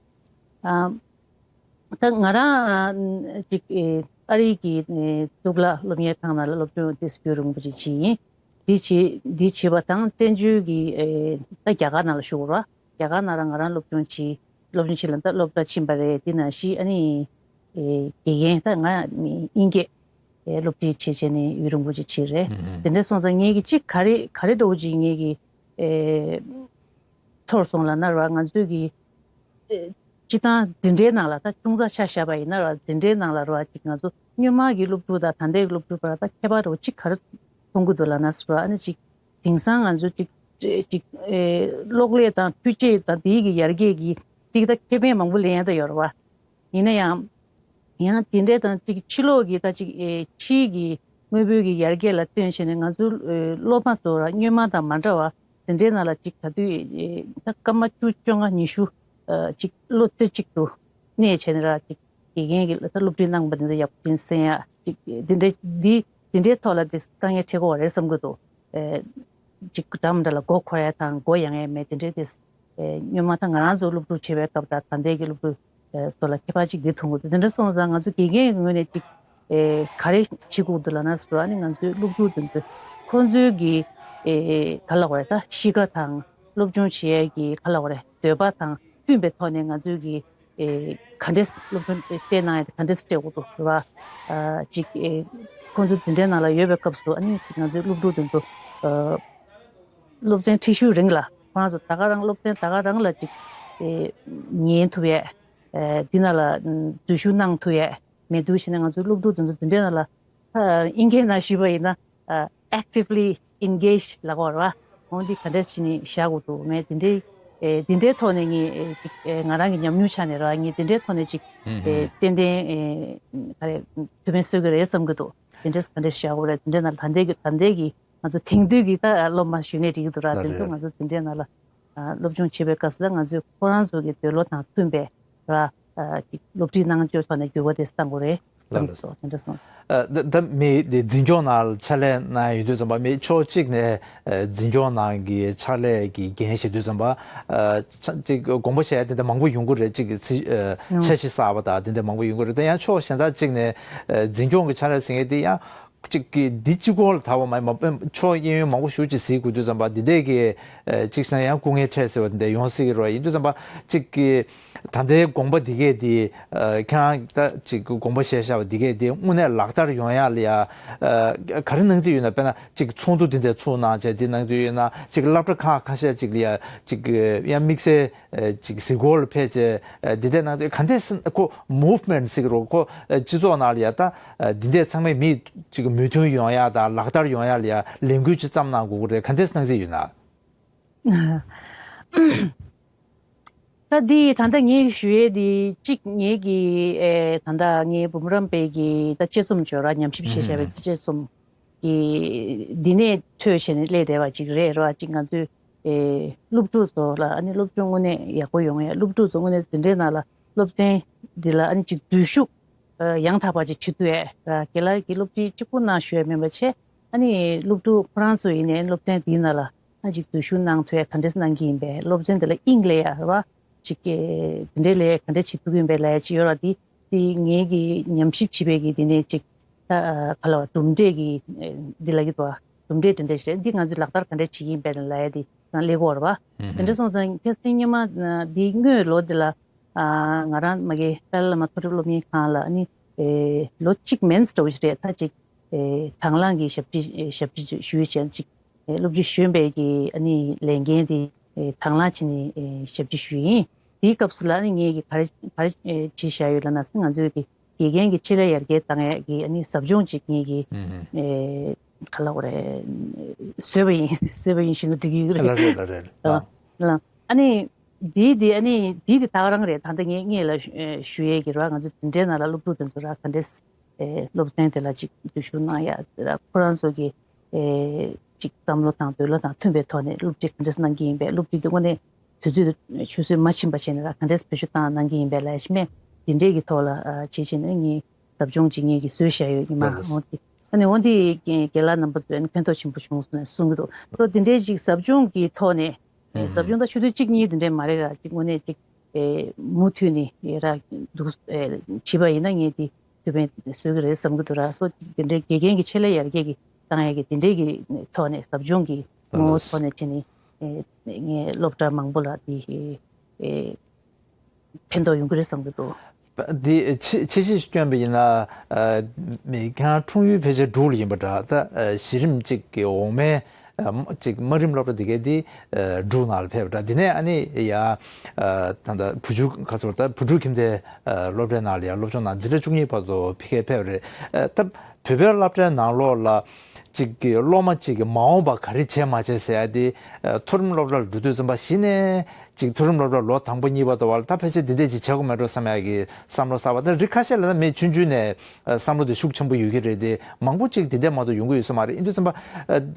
བ། ད་ང་རང་ཅིག་ཨ་རི་གི་གཙུག་ལག་སློབ་གཉེར་ཁང་ནང་ལ་སློབ་སྦྱོང་ཏོག་ཙམ་རྒྱུན་རིང་པོ་ཅིག་བྱས་ཡིན། འདི་བྱེད་འདི་བྱེད་པ་དང་བཙན་བྱོལ་གྱི་ད་རྒྱ་གར་ནང་ལ་བཞུགས་ར། རྒྱ་གར་ནང་ལ་ང་རང་སློབ་སྦྱོང་བྱས། སློབ་སྦྱོང་བྱས་ལ་ད་སློབ་གྲྭ་ཕྱིན་པ་རེད། དེ་ནང་བཞིན་ཨ་ནི་དགེ་རྒན་ད་ང་དབྱིན་སྐད་སློབ་ཁྲིད་བྱས་བྱས་ནས་ཡུན་རིང་པོ་ཅིག་བྱས་རེད། དེ་འདྲ་སོང་ཙང་ངེད་ཀྱི་ཅིག་ག་རེ་ག་རེ་འདྲ་བོ་ཅིག་ངེད་ཀྱི་ཚོར་སོང་ལབ་ན་ར། ང་ཚོས་ཀྱི་ཨེ་སྤྱི་བཏང་འཛིན་གྲྭའི་ནང་ལ་ད་ཅུང་ཙག་ཆ་བཞག་པ་ཡིན་ན་ར། འཛིན་གྲྭའི་ནང་ལ་ར་ཅིག་ང་ཚོ་སྔོན་མ་གི་སློབ་ཕྲུག་དང་ད་ལྟའི་སློབ་ཕྲུག་བར་ད་ཁྱད་པར་རོ་ཅིག་ག་རེ་མཐོང་གི་འདུག་ལབ་ན་སུ་ར། ཨ་ནི་ཅིག་དེང་སང་ང་ཚོ་ཅིག་ཅིག་ཨེ་གློག་ཀླད་དང་འཕྲུལ་ཆས་དང་དེའི་གི་ཡར་རྒྱས་ཀྱི་ཅིག་ད་ཁེ་ཕན་མང་པོ་ལེན་ཡ་ད་ཡོད་ར་བ། ཡིན་ན་ཡང་ཡང་དེ་འདྲའི་དང་ཅིག་ཕྱི་ལོགས་ཀྱི་ད་ཅིག་ཨེ་ཕྱིའི་གི་དངོས་པོའི་གི་ཡར་རྒྱས་ལ་བརྟེན་བྱས་ནས་ང་ཚོའི་ཨེ་སློབ་མ་ཚོ་ར་སྔོན་མ་དང་མ་འདྲ་བ་དེ་འདྲའི་ནང་ལ་ཅིག་ག་དུས་ཨེ་ད་སྐར་མ་བཅུ་བཅོ་ལྔ་ཉི་ཤུ་ཨེ་ཅིག་བློ་རྩེ་གཅིག་ཏུ་གནས་བྱས་ནས་ར་ཅིག་དགེ་རྒན་གྱི་ད་སློབ་ཁྲིད་གནང་པ་དེ་ཚོ་ཡག་པོ་ཅིག་གསན་ཡ་ཅིག་དེ་འདྲའི་འདི་དེ་འདྲའི་ཐོག་ལ་དེ་དཀའ་ངལ་འཕྲད་ཀྱི་ཡོད་རེད་བསམ་གྱི་འདུག་ཨེ་ཅིག་འདྲ་མི་འདྲ་ལ་མགོ་འཁོར་ཡ་དང་མགོ་ཡང་ཡ་མེད་དེ་འདྲའི་དེ། ཨེ་སྔོན་མ་ད་ང་རང་ཚོ་སློབ་ཕྲུག་བྱེད་པའི་སྐབས་དང་ད་ལྟའི་གི་སློབ་ཕྲུག་ཨེ་ཚོ་ལ་ཁྱད་པར་ཅིག་འདི་མཐོང་གི་འདུག་དེ་འདྲ་སོང་ཙང་ང་ཚོ་དགེ་རྒན་གྱི་ངོས་ནས་ཅིག་ཨེ་ག་རེ་བྱེད་དགོས་འདུག་ལབ་ན་ཟེར་བ་ནི་ང་ཚོའི་སློབ་ཕྲུག་དེ་ཚོ་ཁོང་ཚོའི་གི་ཨེ་ག་ལབ་དགོས་རེད། ད་གཤིས་ཀ་དང་སློབ་སྦྱོང་བྱེད་ཡས་ཀྱི་ག་ལབ་དགོས་རེད། འདོད་པ་དང་མཐུན་པའི་ཐོག་ནས་ང་ཚོའི་གི་ཨེ་ག་འདྲས་སློབ་སྦྱོང་སྤྲད་གནང་ཡ་དེ་ག་འདྲས་སྤྲད་དགོས་འདུག་ཟེར་བ་ཨ་ཅིག་ཨེ་ཁོང་ཚོ་འཛིན་གྲྭའི་ནང་ལ་ཡོད་པའི་སྐབས་སུ་ཨ་ནི་ང་ཚོའི་སློབ་ཕྲུག་དེ་ཚོ་ཨ། སློབ་ཚན་ཁྲིད་ཤུལ་རིང་ལ་ཁོ་རང་ཚོ་ད་ག་རང་སློབ་ཚན་ད་ག་རང་ལ་ཅིག་ཨེ་ཉན་ཐུབ་ཡས། ཨེ་འདི་ནང་ལ་འཛུལ་ཞུགས་གནང་ཐུབ་ཡས་མེད་འདུག་བྱས་ན་ང་ཚོའི་སློབ་ཕྲུག་དེ་ཚོ་འཛིན་གྲྭའི་ནང་ལ་ཨ་དབྱིན་སྐད་ནང་ཞུས་པ་ཡིན་ན་ཨ་actively engage་ལབ་དགོས་རེད་བ། འོ་འདི་ག་འདྲས་བྱས་ནས་བཞག་དགོས་འདུག་ངས་དེ་འདྲའི་ཨེ་དེ་འདྲའི་ཐོག་ནས་ངས་ཨེ་ཅིག་ཨེ་ང་རང་གི་ཉམས་མྱོང་ཆ་ནས་རེད་བ། ངས་དེ་འདྲའི་ཐོག་ནས་ཅིག་ཨེ་ཏན་ཏན་ཨེ་ག་རེ་ཐུགས་ཕན་གསོས་ཀྱི་རེད་བསམ་གྱི་འདུག་དེ་འདྲས་ག་འདྲས་བཞག་དགོས་རེད། དེ་འདྲའི་ནང་ལ་ད་ལྟའི་གི་ད་ལྟའི་གི་ང་ཚོ་དེང་དུས་ཀྱི་ད་སློབ་མ་ཞུས་ནས་འགྲིག་གི་འདུག་ར། ལགས་དེ་ཚོ་རེད། ང་ཚོ་དེ་འདྲའི་ནང་ལ་ཨ་སློབ་སྦྱོང་བྱེད་པའི་སྐབས་སུ་ད་ང་ཚོས་ཁོ་རང་ཚོ་གི་འདོད་བློ་དང་མཐུན་པའི་ར་ཨ་ཅིག་སློབ་ཁྲིད་གནང་སྤྱོད་ཐོག་ནས་འགྱུར་བ་དེ་གཏང་དགོས་རེད་ལགས་བསམ་གྱི་རེད། འདུག་དེ་འདྲ་སོང་། ཨ་ད་ད་མི་དེ་འཛིན་སྐྱོང་ནང་ཕྱག་ལས་གནང་ཡོང་དུས་ཙམ་པ་མི་ཕྱོགས་གཅིག་ནས་ཨ་འཛིན་སྐྱོང་ནང་གི་ཕྱག་ལས་ཀྱི་འགན་བཞེས་དུས་ཙམ་པ་ཨ་ཅིག་དགོངས་པ་བཞེས་ཡ་དེ་འདྲ་མང་པོ་ཡོང་གི་རེད། ཅིག་གི་ཚི་ཨ་འཆར་གཞི་གསར་པ་དང་དེ་འདྲ་མང་པོ་ཡོང་གི་རེད། དེ་ཡང་ཕྱོགས་གཞན་དག་ཅིག་ནས་ཨ་འཛིན་སྐྱོང་གི་ཕྱག་ལས་ཟེར་མཁན་དེ་ཡང་། གཅིག་གིས་འདི་གཅིག་པོ་ལ་དར་བ་མ་ཡིན་པ་ཕྱོགས་གཡས་གཡོན་མང་པོ་ཞེ་ཅིག་གཟིགས་དགོས་དུས་ཙམ་པ་འདི་འདྲས་ཀྱི་ཨེ་གཅིག་བྱས་ན་ཡང་སྐུ་ངལ་འཕྲད་ཟེར་བ་འདི་འདྲ་ཡོང་སྲིད་ཀྱི་རེད། ཡིན་དུས་ཙམ་པ་གཅིག་གིས་ད་ལྟའི་དགོངས་པ་འདི་གས་འདི་ཨེ་ཁྱེད་རང་ད་གཅིག་དགོངས་པ་བཞེས་བཞག་པ་འདི་གས་འདི་དངོས་གནས་ལག་བསྟར་ཡོང་ཡག་ལ་ཡ་ཨེ་ག་རེ་གནང་རྩིས་ཡོད་ན། དཔེར་ན་གཅིག་ཚོགས་འདུ་འདི་འདྲ་ཚུགས་གནང་བྱས་འདི་གནང་རྩིས་ཡོད་ན། གཅིག་སློབ་གྲྭ་ཁག་ཁ་ཤས་གཅིག་ལ་ཡ་གཅིག་ཡང་དམིགས་བསལ། ཨེ་ཅིག་གཟིགས་སྐོར་ལ་ཕེབས་བྱས་ཨེ་འདི་འདྲས་གནང་ཚེ་ག་འདྲས་ཁོ་movement་ཟེར་གི་རོ་ཁོ་ཨེ་སྤྱི་ཚོགས་ནང་ལ་ཡ་ད་ཨེ་འདི་འདྲས་ཚང་མས་མི་ཅིག་མོས་མཐུན་ཡོང་ཡ་དང་ལག་བསྟར་ཡོང་ཡ་ལ་ཡ་ལས་འགུལ་ཅིག་བརྩམས་གནང་དགོས་ཀྱི་རེད། ག་འདྲས་གནང་རྩིས་ཡོད་ན། ད་འདི་ད་ལྟ་ངས་ཞུ་ཡས་འདི་གཅིག་ངེད་ཀྱི་ཨེ་ད་ལྟ་ངའི་འབུམ་རམས་པའི་གི་ད་དཔྱད་རྩོམ་བརྗོད་ར་ཉམས་ཞིབ་བྱས་བྱས་པའི་དཔྱད་རྩོམ་གི་འདི་ནས་འཕྲོས་བྱས་ནས་སླེབས་བསྡད་པ་ཅིག་རེད་ར། ཅིག་ང་ཚོས། ཨེ་སློབ་ཕྲུག་ཚོ་ལ་ཨ་ནི་སློབ་སྦྱོང་དངོས་གནས་ཡག་པོ་ཡོང་ཡ། སློབ་ཕྲུག་ཚོ་དངོས་གནས་འཛིན་གྲྭའི་ནང་ལ་སློབ་ཚན་འདི་ལ་ཨ་ནི་ཅིག་འཛུལ་ཞུགས་ཨ་ཡང་དག་པ་ཅིག་བྱེད་ཐུབ་ཡ། ཨ་རྒན་ལགས་ཀྱིས་སློབ་ཁྲིད་གཅིག་པུ་གནང་ཞུ་ཡ་མིན་པ་བྱས། ཨ་ནི་སློབ་ཕྲུག་ཁོ་རང་ཚོ་ཡིན་ནའི་སློབ་ཚན་འདིའི་ནང་ལ་ཨ་ཅིག་འཛུལ་ཞུགས་གནང་ཐུབ་ཡ་ག་འདྲས་གནང་གི་ཡིན་པས། སློབ་ཚན་འདི་ལ་དབྱིངས་སླེབས་ཡ་རེད་བ། ཅིག་གི་དེ་འདྲའི་ལས་ག་འདྲ་བྱེད་ཐུབ་ཀྱི་ཡིན་པའི་ལས་ཅིག་ཡོད་ར། དེ་དེ་ངེད་ཀྱི་ཉམས་ཞིབ་བྱེད་པའི་གི་དེ་ནས་ཅིག་ད་ག་ལ་བ་གྲུབ་འབྲས་ཀྱི་འདི་ལ་གི་དོ་གྲུབ་འབྲས་དེ་འདྲ་ཞིག་རེད། འདི་ང་ཚོས་ལག་བསྟར་ག་འདྲ་བྱེད་ཀྱི་ཡིན་པའི་ལས་དེ་ང་སླེབས་ཀྱི་ཡོད་རེད་བ། དེ་འདྲ་སོང་ཙང་ཁ་སང་སྔོན་མ་འདི་སྔོན་ལོ་འདི་ལ་ང་རང་མ་གི་ཏཱ་ལའི་བླ་མ་མཐོ་སློབ་སློབ་གཉེར་ཁང་ལ་ནི་ལོ་གཅིག་མིན་འདྲ་བོ་ཞིག་རེད། ད་ཅིག་དང་བླངས་ཀྱི་ཞབས་ཕྱི་ཞབས་ཕྱི་ཞུས་བྱས་ཅིག་སློབ་སྤྱི་གཞོན་པའི་གི་ཨ་ནི་ལས་འགན་དེ་དང་བླངས་བྱས་ནས་ཞབས་ཕྱི་ཞུས་ཡིན། དེའི་སྐབས་སུ་ལ་ཨ་ནི་ངས་ཀྱི་ག་རེ་ག་རེ་བྱས་བཞག་ཡོད་ལབ་ན། ང་ཚོའི་གི་དགེ་རྒན་གྱི་ཆེད་ལས་ཡར་རྒྱས་བཏང་ཡས་ཀྱི་ཨ་ནི་ཟབ་སྦྱོང་ཅིག་ངས་ཀྱི་ ག་ལ་འོ་རེད། བཟོས་པ་ཡིན། བཟོས་པ་ཡིན་ཞུས་ན་འགྲིག་གི་ཡོད་རེད། ལ་རེད་ལ་རེད། ལ་ལ། ཨ་ནི། འདིའི་དེ་ཨ་ནི་འདིའི་དེ་ད་ག་རང་རེད། ད་ལྟ་ངས་ངས་ལ་ཞུ་ཡས་ཀྱི་ར། ང་ཚོ་འཛིན་གྲྭའི་ནང་ལ་སློབ་ཕྲུག་དེ་ཚོ་ར་ག་འདྲས་སློབ་ཚན་དེ་ལ་ཅིག་འཛུལ་ཞུགས་གནང་ཡ་ར། ཁོ་རང་ཚོ་གི་ཅིག་བསམ་བློ་དང་འདོད་བློ་དང་མཐུན་པའི་ཐོག་ནས་སློབ་ཁྲིད་ག་འདྲས་གནང་གི་ཡིན་པས། སློབ་ཁྲིད་དེ་དངོས་གནས་དུས་ཚོད་ཆུད་ཟོས་མ་ཕྱིན་པ་བྱས་ནས་ར་ག་འདྲས་བེད་སྤྱོད་བཏང་གནང་གི་ཡིན་པས་ལ་ཞིག་མེད། འདི་འདྲས་ཀྱི་ཐོག་ལ་བྱེད་བྱས་ནས་ངས་ཟབ་སྦྱོང་ཅིག་ངས་ཀྱིས་བཟོས་བཞག་ཡོད་ཉི་མ། འོ་དེ་ཨ་ནི་འོ་དེ་རྒན་ལགས་རྣམ་པ་ཚོས་ཕན་ཐོགས་ཆེན་པོ་བྱུང་སོང་ནས་གསུང་གི་འདུག་ཏོ་དེ་འདྲའི་ཅིག་ཟབ་སྦྱོང་གི་ཐོག་ནས། ཨེ་ཟབ་སྦྱོང་ད་ཆུ་ཚོད་གཅིག་གཉིས་དེ་འདྲས་མ་རེད་ར། ཅིག་དངོས་གནས་ཅིག་ཨེ་མུ་མཐུད་ནས་ཨེ་ར་འདུག་ཨེ་བྱས་པ་ཡིན་ན་ངས་དེ་དུས་ཕན་བཟོ་གི་རེད་བསམ་གི་འདུག་ར། སོ་དེ་འདྲའི་དགེ་རྒན་གྱི་ཆེད་ལས་ཡར་རྒྱས་ཀྱི་བཏང་ཡས་ཀྱི་དེ་འདྲའི་གི་ཐོག་ནས་ཟབ་སྦྱོང་གི་ངོ་བོ་ཐོག་ནས་བྱས་ནས་ཨེ་ངས་སློབ་གྲྭ་མང་པོ་ལ་དེ་ཨེ་ཕན་ཐོགས་ཡོང་གི་རེད་བསམ་གི་འདུག་འདི་ཆེ་ཆེ་ཞིག་སྐྱོན་པ་ཡིན་ན། ཨ་མི་ཁྱེད་རང་འཁྲུངས་ཡུལ་ཕལ་ཆེར་འབྲུག་ལ་ཡིན་པ་འདྲ། ད་ཨ་གཞི་རིམ་གཅིག་གི་འོག་མའི་ཨ་མ་གཅིག་དམའ་རིམ་སློབ་གྲྭ་འདི་གའི་འདི་ཨ་འབྲུག་ནང་ལ་ཕེབས་པ་འདྲ། འདི་ནས་ཨ་ནི་ཡ་ཨ་ད་ལྟ་བུ་ཆུ་ཁ་ཚོར་ད་བུ་ཕྲུག་ཁྱིམ་སྡེ་ཨ་སློབ་གྲྭའི་ནང་ལ་ཡ་སློབ་སྦྱོང་གནང་འཛིན་གྲྭ་བཅུ་གཉིས་བར་དུ་ཕ་གིར་ཕེབས་པ་རེད། ཨ་ད་བོད་པའི་སློབ་གྲྭའི་ནང་ལོགས་ལ་གཅིག་གི་སློབ་མ་གཅིག་གི་མ་འོངས་པ་ག་རེ་བྱས་མ་བྱས་ཟེར་ཡ་འདི་ཨ་མཐོ་རིམ་སློབ་གྲྭ་ལ་འགྲོ་དུས་ཙམ་པ་གཞི་ནས། ཅིག་མཐོ་རིམ་སློབ་གྲྭ་ལོ་དང་པོ་གཉིས་པ་དུ་བ་ལ་ད་ཕལ་ཆེར་འདི་འདྲས་ཅིག་བྱེད་དགོས་མེད་འགྲོ་བསམ་ཡག་གི་བསམ་བློ་གསར་པ་དང་། རིགས་ཁ་ཤས་ལ་ད་མི་ཆུང་ཆུང་ནས་བསམ་བློ་དེ་ཤུགས་ཆེན་པོ་ཡོད་ཀྱི་རེད་དེ། མང་པོ་ཅིག་འདི་འདྲས་མ་གཏོགས་ཡོང་གི་ཡོད་ས་མ་རེད། ཡིན་དུས་ཙམ་པ་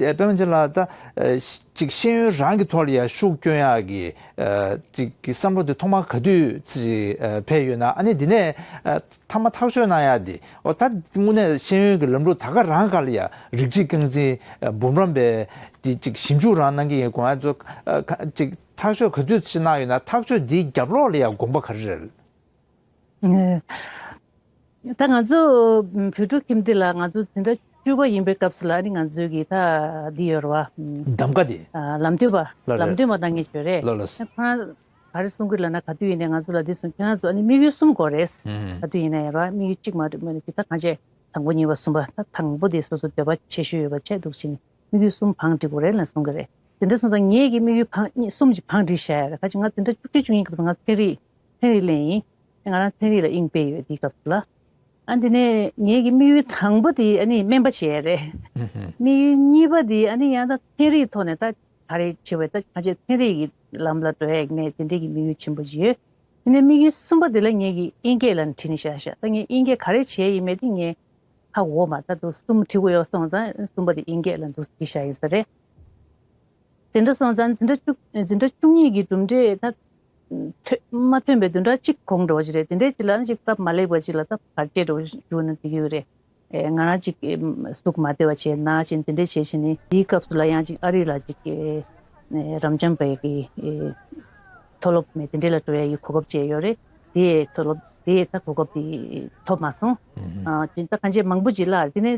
དཔེ་མ་ཚད་ལ་ད་ཅིག་ཤེས་ཡོན་རང་གི་ཐོག་ལ་ཡང་ཤུགས་སྐྱོན་ཡག་གི་ཅིག་གི་བསམ་བློ་དེ་ཐོག་མར་ག་དུས་ཅིག་འཕེལ་ཡོད་ན། ཨ་ནི་འདི་ནས་མཐའ་མ་ཐག་གཅོད་གནང་ཡག་དེ། འོ་ད་དངོས་གནས་ཤེས་ཡོན་གྱི་ལམ་ལུགས་ད་ག་རང་སྒང་ལ་ཡང་རིགས་གཅིག་རྐང་འཛིན་འབུམ་རམས་པའི་དེ་ཅིག་ཞིབ་འཇུག་རང་གནང་གི་ཡིན་དགོངས་ཡག་ཚོ་ཅིག་ཐག་གཅོད་ག་དུས་ཕྱིན་གནང་ཡོད་ན། ཐག་གཅོད་འདིའི་རྒྱབ་ལོགས་ལ་ཡང་དགོངས་པ་ག་རེ་རེད། ད་ང་ཚོ་བོད་ཕྲུག་ཁྱིམ་སྡེ་ལ་ང་ཚོ་འཛིན་གྲྭ་བཅུ་པ་ཡིན་པའི་སྐབས་སུ་ལ་ནི་ང་ཚོའི་གི་ད་འདི་ཡོད་རེད་བ། གདམ་ག་དེ། ལམ་སྟོན་པ། ལ་ལམ་རེད། སྟོན་པ་གནང་མཁན་ཡོད་རེད། ལ་ལ། ཁོ་རང་ག་རེ་གསུང་གི་ལབ་ན། ག་དུས་ཡིན་ནའི་ང་ཚོ་ལ་འདི་གསུང་། ཁྱེད་རང་ཚོ་ཨ་ནི་དམིགས་ཡུལ་གསུམ་དགོས་རེད། ག་དུས་ཡིན་ནའི་ཡོད་རེད་བ། དམིགས་ཡུལ་གཅིག་མ་གཏོགས་མེད་ནས་ཅིག་ད་གང་བྱས། དང་པོ་གཉིས་པ་གསུམ་པ། ད་དང་པོ་དེ་སོ་སོ་འདོད་པ་ཆེ་ཤོས་ཡོད་པ་བྱས་འདུག་ཕྱིན། དམིགས་ཡུལ་གསུམ་བང་སྒྲིག་དགོས་རེད་ལབ་གསུང་གི་རེད། དེ་འདྲ་སོང་ཙང་ངེད་ཀྱི་དམིགས་ཡུལ་བང་གསུམ་གྱི་བང་སྒྲིག་བྱས་ཡ་རེད། ཁ་ཅིག་ང་འཛིན་གྲྭ་བཅུ་གཅིག་བཅུ་གཉིས་སྐབས་སུ་ང་ཚན་རིག་ཚན་རིག་ལེན་ཡིན། ང་རང་ཚན་རིག་ལ་དབྱིངས་སྤེལ་ཡོད་དེའི་སྐབས་སུ་ལ། ཨ་འདི་ནས་ངེད་ཀྱི་དམིགས་ཡུལ་དང་པོ་དེ་ཨ་ནི་སྨན་པ་བྱེད་ཡ་རེད། དམིགས་ཡུལ་གཉིས་པ་དེ་ཨ་ནི་ཡང་ད་ཚན་རིག་ཐོག་ནས་ད་ག་རེ་བྱེད་པ། ད་ཁ་ཅིག་ཚན་རིག་གི་ལམ་ལ་འགྲོ་ཡ་ཡིན་ནའི་དེ་འདྲའི་གི་དམིགས་ཡུལ་ཆེན་པོ་ཅིག་ཡོད། དེ་ནས་དམིགས་ཡུལ་གསུམ་པ་དེ་ལ་ངེད་ཀྱི་དབྱིན་སྐད་ལ་ཁྲིད་ནས་བཞག་བཞག་ད་ངས་དབྱིན་སྐད་ག་རེ་བྱས་ཡིན་མེད་དེ་ངས་ཧ་གོ་མ། ད་དུང་གསུམ་ཁྲིད་དགོས་ཡོད་སོང་ཙང་གསུམ་པ་དེ་དབྱིན་སྐད་ལ་འདུག་ཁྲིད་བཞག་ཡིན་ས་རེད། དེ་འདྲ་སོང་ཙང་འཛིན་གྲྭ་བཅུ་འཛིན་གྲྭ་བཅུ་གཉིས་ཀྱི་གྲུབ་འབྲས་ད་ཐོན་མ་ཐོན་པའི་བདུན་ཕྲག་གཅིག་གོང་འགྲོ་བ་ཅིག་རེད། དེ་འདྲའི་ཅིག་ལ་ནི་ཅིག་སྟབས་མ་ལེགས་པ་ཅིག་ལ་ད་བར་ཆད་འགྲོ་བཞུགས་ན་འགྲིག་གི་ཡོད་རེད། ཨེ་ང་རང་ཅིག་ཨེ་གཟུགས་མ་བདེ་བ་བྱས་ན་ཅིག་དེ་འདྲའི་བྱས་བྱས་ནས་དེའི་སྐབས་སུ་ལ་ཡང་ཅིག་ཨ་རི་ལ་ཅིག་ཨེ་ཨེ་རབ་འབྱམས་པའི་གི་ཨེ་མཐོ་སློབ་མེད་དེ་འདྲའི་ལ་འགྲོ་ཡ་ཡི་གོ་སྐབས་བཅས་ཡོད་རེད། དེ་མཐོ་སློབ་དེ་ད་གོ་སྐབས་དེ་ཐོབ་མ་སོང་། ཨ་ཅིག་ད་གང་ཅི་མང་པོ་ཅིག་ལ་དེ་ནས་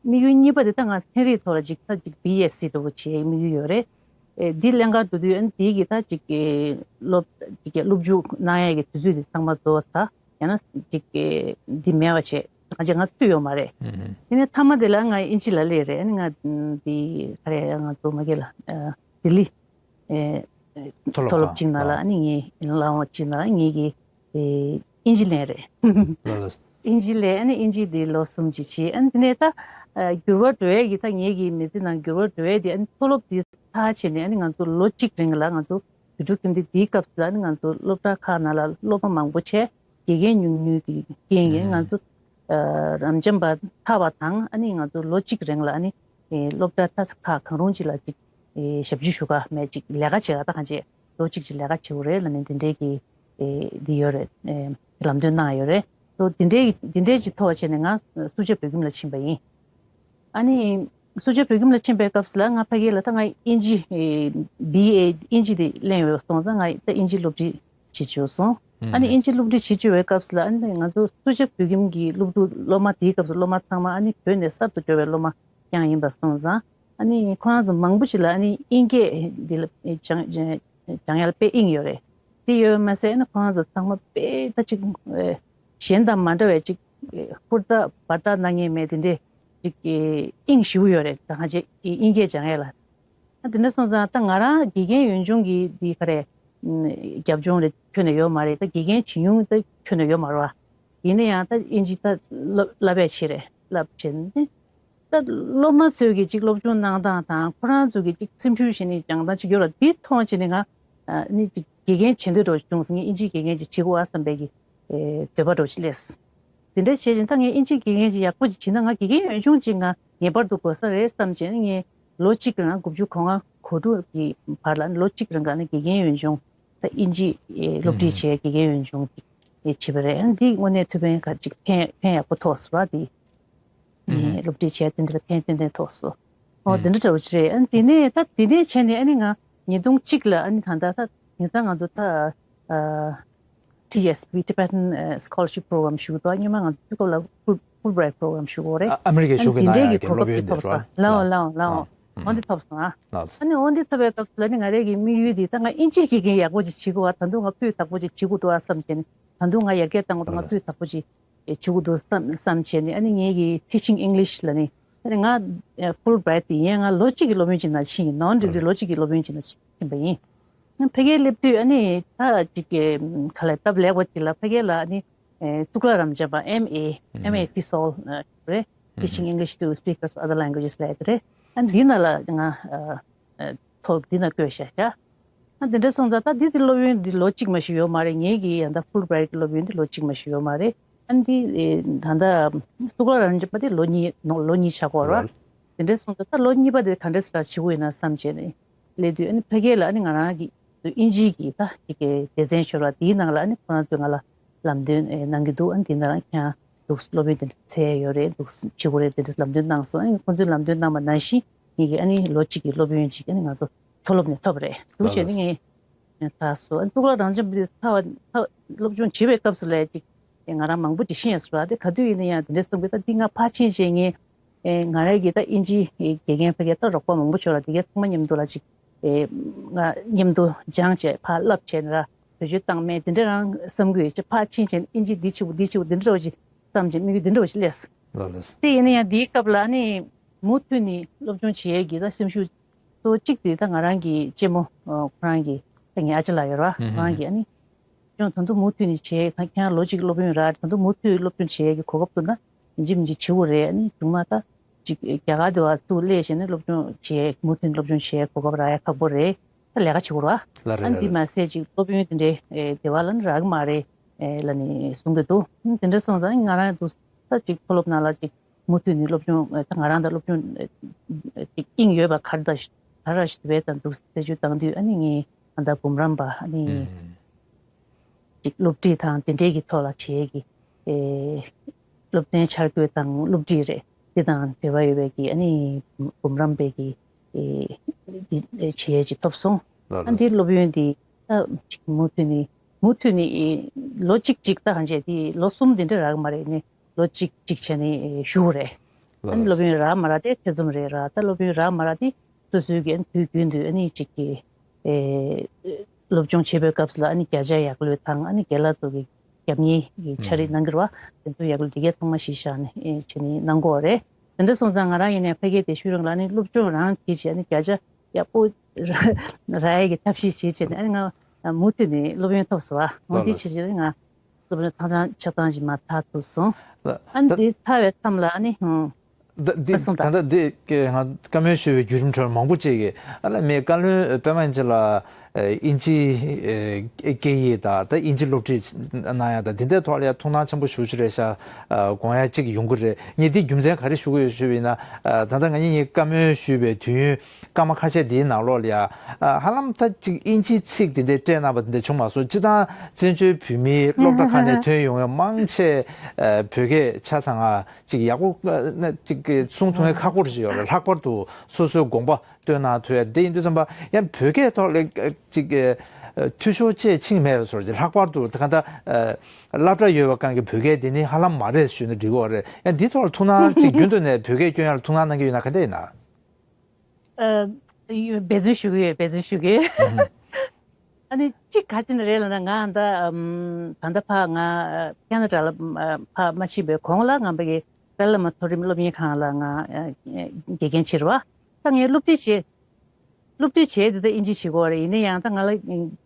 དམིགས་ཡུལ་གཉིས་པ་དེ་ད་ང་ཚན་རིག་ཐོག་ལ་ཅིག་ད་ཅིག་བི་ཨེས་སི་འདྲ་བོ་བྱེད་ཡ་དམིགས་ཡུལ་ཡོད་རེད། ཨེ་འདི་ལེན་གར་འགྲོ་དུས་ཨ་ནི་དེའི་གི་ད་ཅིག་གི་སློབ་ཅིག་གི་སློབ་འཇུག་གནང་ཡ་གི་དུས་ཚོད་དེ་ཚང་མ་རྫོགས་ཚར། ཡང་ན་ཅིག་གི་འདི་མེད་པ་བྱས་གང་ཅི་ང་ཚུད་ཡོད་མ་རེད། དེ་ནས་མཐའ་མ་དེ་ལ་ང་དབྱིན་ཇི་ལ་སླེབས་རེད། ཨ་ནི་ང་འདི་ག་རེ་ང་ཚོ་མ་གི་ལ་ལྡི་ལི་ཨེ་མཐོ་སློབ་ཁང་ཅིག་ནང་ལ་ཨ་ནི་ངའི་ལམ་ཅིག་ནང་ལ་ངེད་ཀྱི་ཨེ་དབྱིན་ཇི་ལེན་རེད། ལགས་ལགས། དབྱིན་ཇི་ལེན། ཨ་ནི་དབྱིན་ཇི་དེ་ལོ་གསུམ་ཅིག་བྱས། ཨ་ནི་དེ་ནས་ད་ཨ་འགྱུར་བ་འགྲོ་ཡས་ཀྱི་ད་ངེད་ཀྱི་མི་ཚེ་ནང་འགྱུར་བ་འགྲོ་ཡས་དེ་ཨ་ནི་མཐོ་སློབ་དེ་ཚར་བྱས་ནས་ཨ་ནི་ང་ཚོ་ལོ་གཅིག་རིང་ལ་ང་ཚོ་བོད་ཕྲུག་ཁྱིམ་སྡེ་དེའི་སྐབས་སུ་ལ་ཨ་ནི་ང་ཚོ་སློབ་གྲྭ་ཁག་ནང་ལ་སློབ་མ་མང་པོ་བྱས། དགེ་རྒན་ཉུང་ཉུང་གི་རྐྱེན་གྱིས་ང་ཚོ་ཨ་རབ་འབྱམས་པ་ཚར་བ་དང་ཨ་ནི་ང་ཚོ་ལོ་གཅིག་རིང་ལ་ཨ་ནི་ཨེ་སློབ་གྲྭ་ད་ཁག་གང་རུང་ཅིག་ལ་ཅིག་ཨེ་ཞབས་ཕྱི་ཞུ་ག་མེད་ཅིག་ལས་ཀ་བྱེད་ག་ད་གང་བྱེད་ལོ་གཅིག་ཅིག་ལས་ཀ་བྱེད་དགོས་རེད་ལབ་ནས་འདི་འདྲའི་གི་ཨེ་འདི་ཡོད་རེད། ཨེ་ལམ་སྟོན་གནང་ཡོད་རེད། སོ་འདི་འདྲའི་འདི་འདྲའི་ཅིག་ཐོག་བྱས་ནས་ང་སུ་ཇཱ་བོད་ཁྱིམ་ལ་ཕྱིན་པ་ཡིན། ཨ་ནི་སུ་ཇཱ་བོད་ཁྱིམ་ལ་ཕྱིན་པའི་སྐབས་སུ་ལ་ང་ཕ་གི་ལ་ད་ང་དབྱིན་ཇི་ཨེ་བི་ཨེ་དབྱིན་ཇི་དེ་ལེན་ཡོད་སོང་ཙང་ང་ད་དབྱིན་ཇི་སློབ་ཁྲིད་བྱེད་བཅུག་སོང་། ཨ་ནི་དབྱིན་ཇི་སློབ་ཁྲིད་བྱེད་བཅུག་པའི་སྐབས་སུ་ལ་ཨ་ནི་ང་ཚོ་སུ་ཇཱ་བོད་ཁྱིམ་གྱི་སློབ་ཕྲུག་སློབ་མ་དེའི་སྐབས་སུ་སློབ་མ་ཚང་མ་ཨ་ནི་བོད་ནས་གསར་དུ་འབྱོར་བའི་སློབ་མ་རྐྱང་ཡིན་པ་སོང་ཙང་ཨ་ནི་ཁོ་རང་ཚོ་མང་པོ་ཞིག་ལ་ཨ་ནི་དབྱིན་སྐད་འདི་ལ་སྦྱང་སྦྱང་ཡ་ལ་དཔེ་དབྱིངས་ཡོད་རེད། དེ་ཡོད་མ་ཟད་ཨ་ནི་ཁོ་རང་ཚོ་ཚང་མ་དཔེ་ད་ཅིག་གཞན་དང་མ་འདྲ་བའི་ཅིག་ཧུར་ཐག་འབད་ཐག་གནང་མཁན་མེད་དེ་འདྲས་ཅིག་དབྱིངས་ཞེ་པོ་ཡོད་རེད། ད་གང་བྱས་དབྱིན་སྐད་སྦྱང་ཡ་ལ། ཨ་དེ་འདྲ་སོང་ཙང་ད་ང་རང་དགེ་རྒན་ཡོད་བྱུང་གི་འདི་ག་རེ་རྒྱབ་ལྗོངས་རེ་ཁྱོན་ནས་ཡོད་མ་རེད། ད་དགེ་རྒན་བྱེད་མྱོང་ད་ཁྱོན་ནས་ཡོད་མ་རེད་བ། ཡིན་ན་ཡང་ད་དབྱིན་ཇི་ད་བསླབ་བསླབ་པས་ཆེ་རེད། བསླབ་བྱས་ནས་ ད་སློབ་མ་ཚོས་ཀྱིས་ཅིག་སློབ་སྦྱོང་གནང་སྟངས་དང་ཁོ་རང་ཚོ་གིས་ཅིག་སེམས་ཤུགས་བྱས་ནས་སྦྱང་སྟངས་ཅིག་ཡོད་ལ། འདི་མཐོང་བྱས་ནས་ང་ཨ་ནི་ཅིག་དགེ་རྒན་བྱེད་འདོད་འདྲ་བྱུང་སོང་། ངས་ཨིན་ཇིའི་དགེ་རྒན་ཅིག་བྱེད་དགོས་ཨ་བསམ་པའི་གི་ཨེ་འདོད་པ་འདྲ་བོ་ཅིག་སླེབས། དེ་འདྲ་བྱས་བཞིན་ད་ངས་ཨིན་ཇིའི་དགེ་རྒན་ཅིག་ཡག་པོ་ཅིག་བྱེད་ན་ང་དགེ་རྒན་ཡོན་ཆུང་ཅིག་ང་ངེས་པར་དུ་དགོས་ས་རེད་བསམ་བྱས་ནས། ངས་ལོ་གཅིག་རང་དགུ་བཅུ་གོ་ལྔ་གོ་དྲུག་གི་བར་ལ་ལོ་གཅིག་རང་ག་ནས་དགེ་རྒན་ཡོན་ཆུང་། ད་ཨིན་ཇི་ཨེ་སློབ་ཁྲིད་བྱས་དགེ་རྒན་ཡོན་ཆུང་གི་ཨེ་བྱས་པ་རེད། ཨ་འདི་དངོས་གནས་ཐུགས་ཕན་ག་ཅིག་ཕན་ཕན་ཡག་པོ་ཐོགས་སོང་ར། དེ་ཨེ་སློབ་ཁྲིད་བྱས་དེ་འདྲ་ཕན་ཏན་ཏན་ཐོགས་སོང་། ཨོ་དེ་འདྲ་འདྲ་བོ་ཅིག་རེད། ཨ་དེ་ནས་ད་དེ་ནས་བྱས་ནས་ཨ་ནི་ང་ཉིས་སྟོང་གཅིག་ལ་ཨ་ནི་ད་ལྟ་ད་དེང་སང་ང་ཚོ་ད་ཨ་ཊི་ཨེས་པི། Tibetan Scholarship Program ཞུ་གི་འདུག་སྔོན་མ་ང་ཚོ་སྐབས་ལ་Fulbright Program ཞུ་གི་ཡོད་རེད། ཨ་ཨ་མི་རི་ཀའི་ཨ་གཞུང་གིས་དེ་གནང་འདྲའི་ཡག་གི་གི་གོ་སློབ་སྐབས་ཡོན་དེ་དེ་ཐོབ་སོང་། ལའོ་ལའོ་ལའོ། ཨོ་འདི་ཐོབ་སོང་ཨ། ཨ་ནི་ཨོ་འདི་ཐོབ་པའི་སྐབས་སུ་ལ་ནི་ང་རའི་གི་དམིགས་ཡུལ་འདི་ད་ང་ཨིན་ཇིའི་དགེ་རྒན་ཡག་པོ་ཅིག་བྱེད་དགོས་པ། ད་དུང་ང་སྤུས་དག་པོ་ཅིག་བྱེད་དགོས་འདུག་ཨ་བསམ་བྱས་ནས། ད་དུང་ང་ཡར་རྒྱས་གཏང་དགོས་འདུག་ང་སྤུས་དག་པོ་ཅིག་བྱེད་དགོས་འདུག་བསམ་བསམ་བྱས་ནས། ཨ་ནི་ངའི་གི་Teaching English ལ་ནི་ཨ་ནི་ང་Fulbright དེ་ཡིན་ང་ལོ་གཅིག་གི་སློབ་ཡོན་ཅིག་ནང་ཕྱིན་ཡིན། Non degree ལོ་གཅིག་གི་སློབ་ཡོན་ཅིག་ནང་ཕྱིན་པ་ཡིན། ཕ་གིར་སླེབས་དུས་ཨ་ནི་ད་ཅིག་གི་ག་ལ་སྟབས་ལེགས་པ་ཅིག་ལ་ཕ་གིར་ལ་ཨ་ནི་ཨེ་གཙུག་ལག་རབ་འབྱམས་པ་ཨེམ་ཨེ། ཨེམ་ཨེ་ཊི་སོལ་རེད། Teaching English to Speakers of Other Languages ལབ་ཡ་དེ་རེད། ཨ་འདི་ནང་ལ་ང་ཨ་ཐོག་འདི་ནང་བསྐོས་བཞག་བཞག་ཨ་འདི་འདྲ་སོང་ཙང་ད་འདི་དེ་སློབ་ཡོན་འདི་ལོ་གཅིག་མ་ཞིག་ཡོད་མ་རེད། ངེད་ཀྱི་ཡང་ད་Fulbright གི་སློབ་ཡོན་འདི་ལོ་གཅིག་མ་ཞིག་ཡོད་མ་རེད། ཨ་འདི་ཨེ་ད་ལྟ་གཙུག་ལག་རབ་འབྱམས་པ་དེ་ལོ་གཉིས་ནོ་ལོ་གཉིས་ཆགས་ཀྱི་ཡོད་རེད་བ། དེ་འདྲ་སོང་ཙང་ད་ལོ་གཉིས་པ་དེ་ག་འདྲ་སེ་ར་བྱེད་དགོས་ཡིན་ན་བསམ་བྱས་ནས། སླེབས་དུས་ཨ་ནི་ཕ་གི་ལ་ཨ་ནི་ང་རང་གི་དབྱིན་ཇིའི་གི་ད་ཅིག་གི་སྡེ་ཚན་ཤོར་བ་དེའི་ནང་ལ་ཨ་ནི་ཁོ་རང་ཚོས་ང་ལ་ལམ་སྟོན་ཨེ་གནང་གི་འདུག་ཨ་ནི་དེའི་ནང་ལ་ཁྱེད་རང་འདུག་སློབ་ཡོན་དེ་འདྲ་འཚོལ་ཡ་ཡོད་རེད། འདུག་བྱེད་དགོས་རེད། དེ་འདྲ་ལམ་སྟོན་གནང་སོང་། ཨ་ནི་ཁོ་ཚོས་ལམ་སྟོན་གནང་བ་ནང་བཞིན་ངེད་ཀྱི་ཨ་ནི་ལོ་གཅིག་གི་སློབ་ཡོན་ཅིག་ཨ་ནི་ང་ཚོ་མཐོ་སློབ་ནས་ཐོབ་རེད་འདུག་བྱས་ནས་ངས་ད་སོ་ཨ་ནི་གཙུག་ལག་རབ་འབྱམས་པ་དེ་ཚར་བ་ཚར་སློབ་སྦྱོང་བྱེད་པའི་སྐབས་སུ་ལས་ཅིག་ང་རང་མང་པོ་ཅིག་ཤེས་ཡ་སོང་ར། དེ་ག་དུས་ཡིན་ན་ཡང་དེ་འདྲ་བསམ་གི་ད་འདི་ང་ཕར་ཕྱིན་བྱས་ངས། ཨེ་ང་རང་གིས་ད་ཨིན་ཇིའི་དགེ་རྒན་ཕ་གིར་ད་རོགས་པ་མང་པོ་བྱུང་ལ། དེ་གའི་ཚང་མ་མཉམ་དུ་ལ་ཅིག་ཨེ་ང་མཉམ་དུ་སྦྱངས་བྱས་ཕར་བསླབ་བྱས་ནས་ར་བེད་སྤྱོད་བཏང་མེད་དེ་འདྲ་རང་བསམ་གི་ཡོད་ཅེ། ཕར་ཕྱིན་བྱས་ཨིན་ཇི་འདི་བྱེད་དགོས་འདི་བྱེད་དགོས་འདི་འདྲ་བ་ཅིག་བསམ་བྱས་དམིགས་ཡུལ་འདི་འདྲ་བ་ཞིག་སླེབས། ལགས་ལགས། དེ་ཡིན་ན་ཡང་དེའི་སྐབས་ལ་ནི་མུ་མཐུད་ནས་སློབ་སྦྱོང་བྱེད་ཡས་ཀྱི་ད་སེམས་ཤུགས་གཙོ་བོ་གཅིག་དེ་ད་ང་རང་གི་གཅེན་མོ་ཁོ་རང་གི་ད་ངའི་ཨ་ཅེ་ལགས་ཡོད་ར། ཁོ་རང་གི་ཨ་ནི། སྦྱོང་ད་དུང་མུ་མཐུད་ནས་བྱས། ད་ཁྱེད་རང་ལོ་གཅིག་སློབ་ཡོན་རག་ད་དུང་མུ་མཐུད་སློབ་སྦྱོང་བྱེད་ཡས་ཀྱི་གོ་སྐབས་ཐོབ་ན་ཡིན་གཅིག་མིན་གཅིག་བྱེད་དགོས་རེད། ཨ་ནི་གཞུག་མ་ད་ཅིག་རྒྱ་གར་དེ་བ་ཚུར་སླེབས་བྱས་ནས་སློབ་སྦྱོང་བྱེད་མུ་མཐུད་སློབ་སྦྱོང་བྱེད་གོ་སྐབས་རག་ཡ་ཁག་པོ་རེད། ད་ལས་ཀ་བྱེད་དགོས་ར། ལ་རེད་ཨ་ལ་འདི་རེད། མ་ཟད་ཅིག་སློབ་ཡོན་དེ་འདྲའི་ཨེ་དེ་བ་ལ་ནི་རག་གི་མ་རེད་ཨེ་ལ་ནི་གསུང་གི་འདུག་དེ་འདྲ་སོང་ཙང་ང་རང་འདུག་ད་ཅིག་མཐོ་སློབ་ནང་ལ་ཅིག་མུ་མཐུད་ནས་སློབ་སྦྱོང་ད་ང་རང་ད་སློབ་སྦྱོང་ཅིག་དབྱིངས་ཡོད་པ་ག་རེ་ད་ག་རེ་ཞིག་བས་ད་འདུག་རྩད་གཅོད་བཏང་དུས་ཨ་ནི་ངས་ད་ལྟ་འབུམ་རམས་པ་ཨ་ནི་ཅིག་སློབ་ཁྲིད་དང་དེ་འབྲེལ་གྱི་ཐོག་ལ་བྱེད་ཀྱི་ཨེ་སློབ་ཚན་འཆར་འགོད་དང་སློབ་ཁྲིད་རེད་དེ་དང་འབྲེལ་བ་ཡོད་པའི་གི་ཨ་ནི་འབུམ་རམས་པའི་གི་ཨེ་འདི་ཨེ་བྱེད་ཡས་ཅིག་ཐོབ་སོང་། ལགས་ཨ་ལགས། འདི་སློབ་ཡོན་འདི་ད་ཅིག་མུ་མཐུད་ནས་མུ་མཐུད་ནས་ཨེ་ལོ་གཅིག་ཅིག་ད་གང་བྱས་དེ་ལོ་གསུམ་དེ་འདྲ་རག་གི་མ་རེད་ནི། ལོ་གཅིག་གཅིག་བྱས་ནས་ཨེ་བཞུགས་རེད། ཨ་ནི་ལགས་སློབ་ཡོན་རག་མ་རག་དེ་ཐེ་ཚོམ་རེད་ར། ད་སློབ་ཡོན་རག་མ་རག་དེ་སོ་སོའི་གི་ཨ་ནི་དུས་རྒྱུན་དུ་ཨ་ནི་ཅིག་གི་ཨེ་སློབ་སྦྱོང་བྱེད་པའི་སྐབས་སུ་ལ་ཨ་ནི་བརྒྱ་ཆ་ཡར་ལོས་དང་ཨ་ནི་རྒན་ལགས་ཚོ་གི་རྒྱབ་གཉེར་གྱི་ཕྱག་རིས་གནང་གི་རེད་བ། དེ་ཚོ་ཡག་ལོས་དེ་གས་ཚང་མ་གཞི་བཞག་ནས་ཨེ་བྱས་ནས་གནང་གི་ཡོད་རེད། དེ་འདྲ་སོང་ཙང་ང་རང་ཡིན་ནའི་ཕ་གིའི་དེ་ཤུལ་རང་ལ་ནི་སློབ་སྦྱོང་རང་བྱེད་བྱས་ནས་བརྒྱ་ཆ་ཡག་པོ་རག་ཡས་ཀྱི་ཐབས་ཤེས་བྱེད་བྱས་ནས་ཨ་ནི་ང་མུ་མཐུད་ནས་སློབ་ཡོན་ཐོབ་སོང་བ། འོ་ལགས་དེ་ལགས། བྱེད་བྱས་ནས་ང་སློབ་སྦྱོང་ཐང་ཆ་ཆ་ཚང་ཞིག་མ་ཐག་ཐུབ་སོང་། ལགས། ཨ་ནི་ད་དེ་ཚར་བའི་མཚམས་ལ་ཨ་ནི་ཧུང་། ད་འདི་ཨ་སོང་ད། ད་ལྟ་འདི་གི་ང་བཀའ་མོལ་ཞུ་བའི་བརྒྱུད་རིམ་ཁྲོད་མང་པོ་ཅིག་གིས་ཨ་ལ་མི་བཀའ་བློན་པད་མ་ལྕེ་ལགས་ཨིན་ཇི་ཨེ་སྐད་ཡིག་དང་ད་ཨིན་ཇི་སློབ་ཁྲིད་གནང་ཡ་དང་འདི་འདྲའི་ཐོག་ལ་ཡ་ཐུགས་སྣང་ཆེན་པོ་ཞེ་པོ་ཅིག་རེད་ཤག་ཨ་དགོངས་ཡ་ཅིག་ཡོང་གི་རེད། ངས་འདི་རྒྱུ་མཚན་ག་རེ་ཞུ་གི་ཡོད་ཞུས་པ་ཡིན་ན། ཨ་ད་ལྟ་ང་གཉིས་ཀྱིས་བཀའ་མོལ་ཞུས་པའི་དུས་ཡུན་སྐར་མ་ཁ་ཤས་འདིའི་ནང་ལོགས་ལ་ཡ། ཨ་ཧ་ལམ་ད་ཅིག་ཨིན་ཇིའི་ཚིག་འདི་འདྲའི་སྤྲད་གནང་བ་འདི་འདྲ་བྱུང་མ་སོང་། སྤྱིར་བཏང་བཙན་བྱོལ་བོད་མིའི་སློབ་གྲྭ་ཁག་ནས་ཐོན་ཡོང་བའི་མང་ཆེ་ཨ་བོད་སྐད་ཆ་ཚང་ང་ཅིག་ཡག་པོ་ཨ་ཅིག་གསུང་ཐུབ་མཁན་ཁག་པོ་ཞིག་ཡོད་རེད། ལྷག་པར་དུ་སོ་སོའི་དགོངས་པ་བཏོན་གནང་ཐུབ་ཡ་འདི་ཡིན་དུས་ཙམ་པ་ཡང་བོད་སྐད་ཐོག་ལ་ཨ་ཅིག་ཨ་འཐུས་ཤོར་ཅིག་ཕྱིན་མེད་པའི་བཟོ་འདྲ་ཅིག་ལྷག་པར་དུ་ད་ག་ད་ཨ་སློབ་གྲྭ་ཡོད་པའི་སྒང་གི་བོད་སྐད་འདི་ནི་ཧ་ལམ་མ་རེད་ཞུས་ན་འགྲིག་གི་རེད། ཡང་འདིའི་ཐོག་ལ་ཐུགས་སྣང་ཅིག་རྒྱུན་དུ་ནས་བོད་སྐད་སྐྱོན་ཡ་ལ་ཐུགས་སྣང་གནང་གི་ཡོད་ན་ག་འདྲ་ཡིན་ན། ཨ་ཡོད། འབད་བརྩོན་ཞུ་གི་ཡོད། འབད་བརྩོན་ཞུ་གི་ཡོད། ཨ་ནི་གཅིག་ག་ཅི་ནས་རེད་ལབ་ན་ང་ད་ཨམ་ད་ལྟ་ཕ་ང་ཨ་ཁེ་ན་ཌ་ལ་ཨ་ཕ་མ་ཕྱིན་པའི་གོང་ལ་ང་ཕ་གི་ཏཱ་ལའི་བླ་མ་མཐོ་རིམ་སློབ་གཉེར་ཁང་ལ་ང་ཨ་དགེ་རྒན་བྱེད་རེད་བ། ད་ངས་སློབ་ཁྲིད་བྱེད། སློབ་ཁྲིད་བྱས་དེ་ད་ཨིན་ཇི་བྱེད་དགོས་རེད། ཡིན་ན་ཡང་ད་ང་ལ་